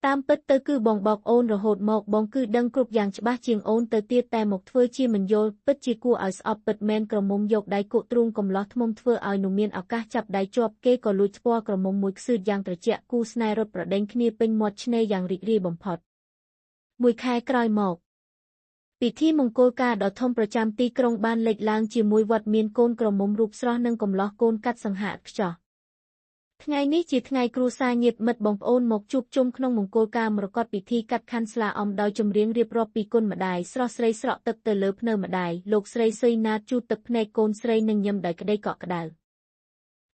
តាមពិតទៅគឺបងបោកអូនរហូតមកបងគឺដឹងគ្រប់យ៉ាងច្បាស់ជាងអូនទៅទៀតតែមកធ្វើជាមិនយល់ពិតជាគួរឲ្យស្អប់ពិតមែនក្រមុំយកដៃគក់ទ្រូងកំឡោះធ្មុំធ្វើឲ្យនោះមានឱកាសចាប់ដៃជាប់គេក៏លួចស្គាល់ក្រមុំមួយខ្សឺតយ៉ាងត្រជាក់គូស្នេហ៍រត់ប្រដេញគ្នាពេញមាត់ឆ្នេរយ៉ាងរីករាយបំផុតមួយខែក្រោយមកពិធីមង្គលការដ៏ធំប្រចាំទីក្រុងបានលេចឡើងជាមួយវត្តមានកូនក្រមុំរូបស្រស់និងកំឡោះកូនកាត់សង្ហាខ្ចោះថ្ងៃនេះជាថ្ងៃគ្រួសារញាតិមិត្តបងប្អូនមកជួបជុំក្នុងមង្គលការមរកតពិធីកាត់ខាន់ស្លាអំដោយចម្រៀងរៀបរាប់ពីគុណម្ដាយស្រស់ស្រីស្រក់ទឹកទៅលើភ្នៅម្ដាយលោកស្រីសុយណាតជូតទឹកភ្នែកកូនស្រីនិងញឹមដោយក្តីកក់ក្ដៅ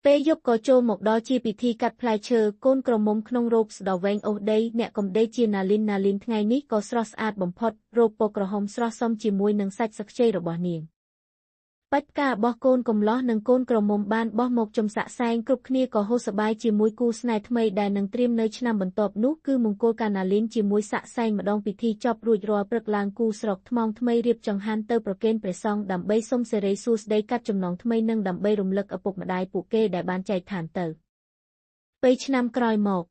ពេលយប់ក៏ចូលមកដល់ជាពិធីកាត់ផ្លែឈើកូនក្រមុំក្នុងរ៉ូបស្ដវែងអូសដីអ្នកកំដេជាណាលីនថ្ងៃនេះក៏ស្រស់ស្អាតបំផុតរ៉ូបពណ៌ក្រហមស្រស់សមជាមួយនឹងសាច់សខ្ចីរបស់នាងបាច់ផ្ការបស់កូនកំឡោះនិងកូនក្រមុំបានបោះមកចំសាក់សែងគ្រប់គ្នាក៏ហូរសប្បាយជាមួយគូស្នេហ៍ថ្មីដែលនឹងត្រៀមនៅឆ្នាំបន្ទាប់នោះគឺមង្គលកាណាលីនជាមួយសាក់សែងម្ដងពិធីចប់រួចរាល់ព្រឹកឡើងគូស្រុកថ្មងថ្មីរៀបចង្ហាន់ទៅប្រគេនព្រះសង្ឃដើម្បីសុំសេរីសួស្តីកាត់ចំណងថ្មីនិងដើម្បីរំលឹកឪពុកម្ដាយពួកគេដែលបានចែកឋានទៅពេលឆ្នាំក្រោយមក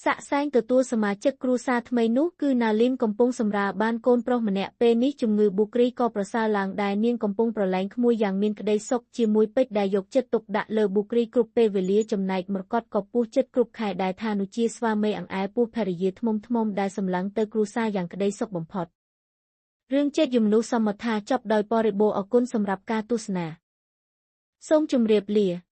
សាក់សែងទទួលសមាជិកគ្រួសារថ្មីនោះគឺណាលីនកំពុងសម្រាលបានកូនប្រុសម្នាក់ពេលនេះជំងឺប៊ូគ្រីក៏ប្រសើរឡើងដែរនាងកំពុងប្រឡែងក្មួយយ៉ាងមានក្តីសុខជាមួយពេជ្រដែលយកចិត្តទុកដាក់លើប៊ូគ្រីគ្រប់ពេលវេលាចំណែកម្រកតក៏ពោះចិត្តគ្រប់ខែដែរថានោះជាស្វាមីអង្អែលពោះភរិយាថ្មុំៗដែលសម្លឹងទៅគ្រួសារយ៉ាងក្តីសុខបំផុតរឿងចិត្តយំនោះសមថាចប់ដោយបរិបូរណ៍អរគុណសម្រាប់ការទស្សនាសូមជម្រាបលា។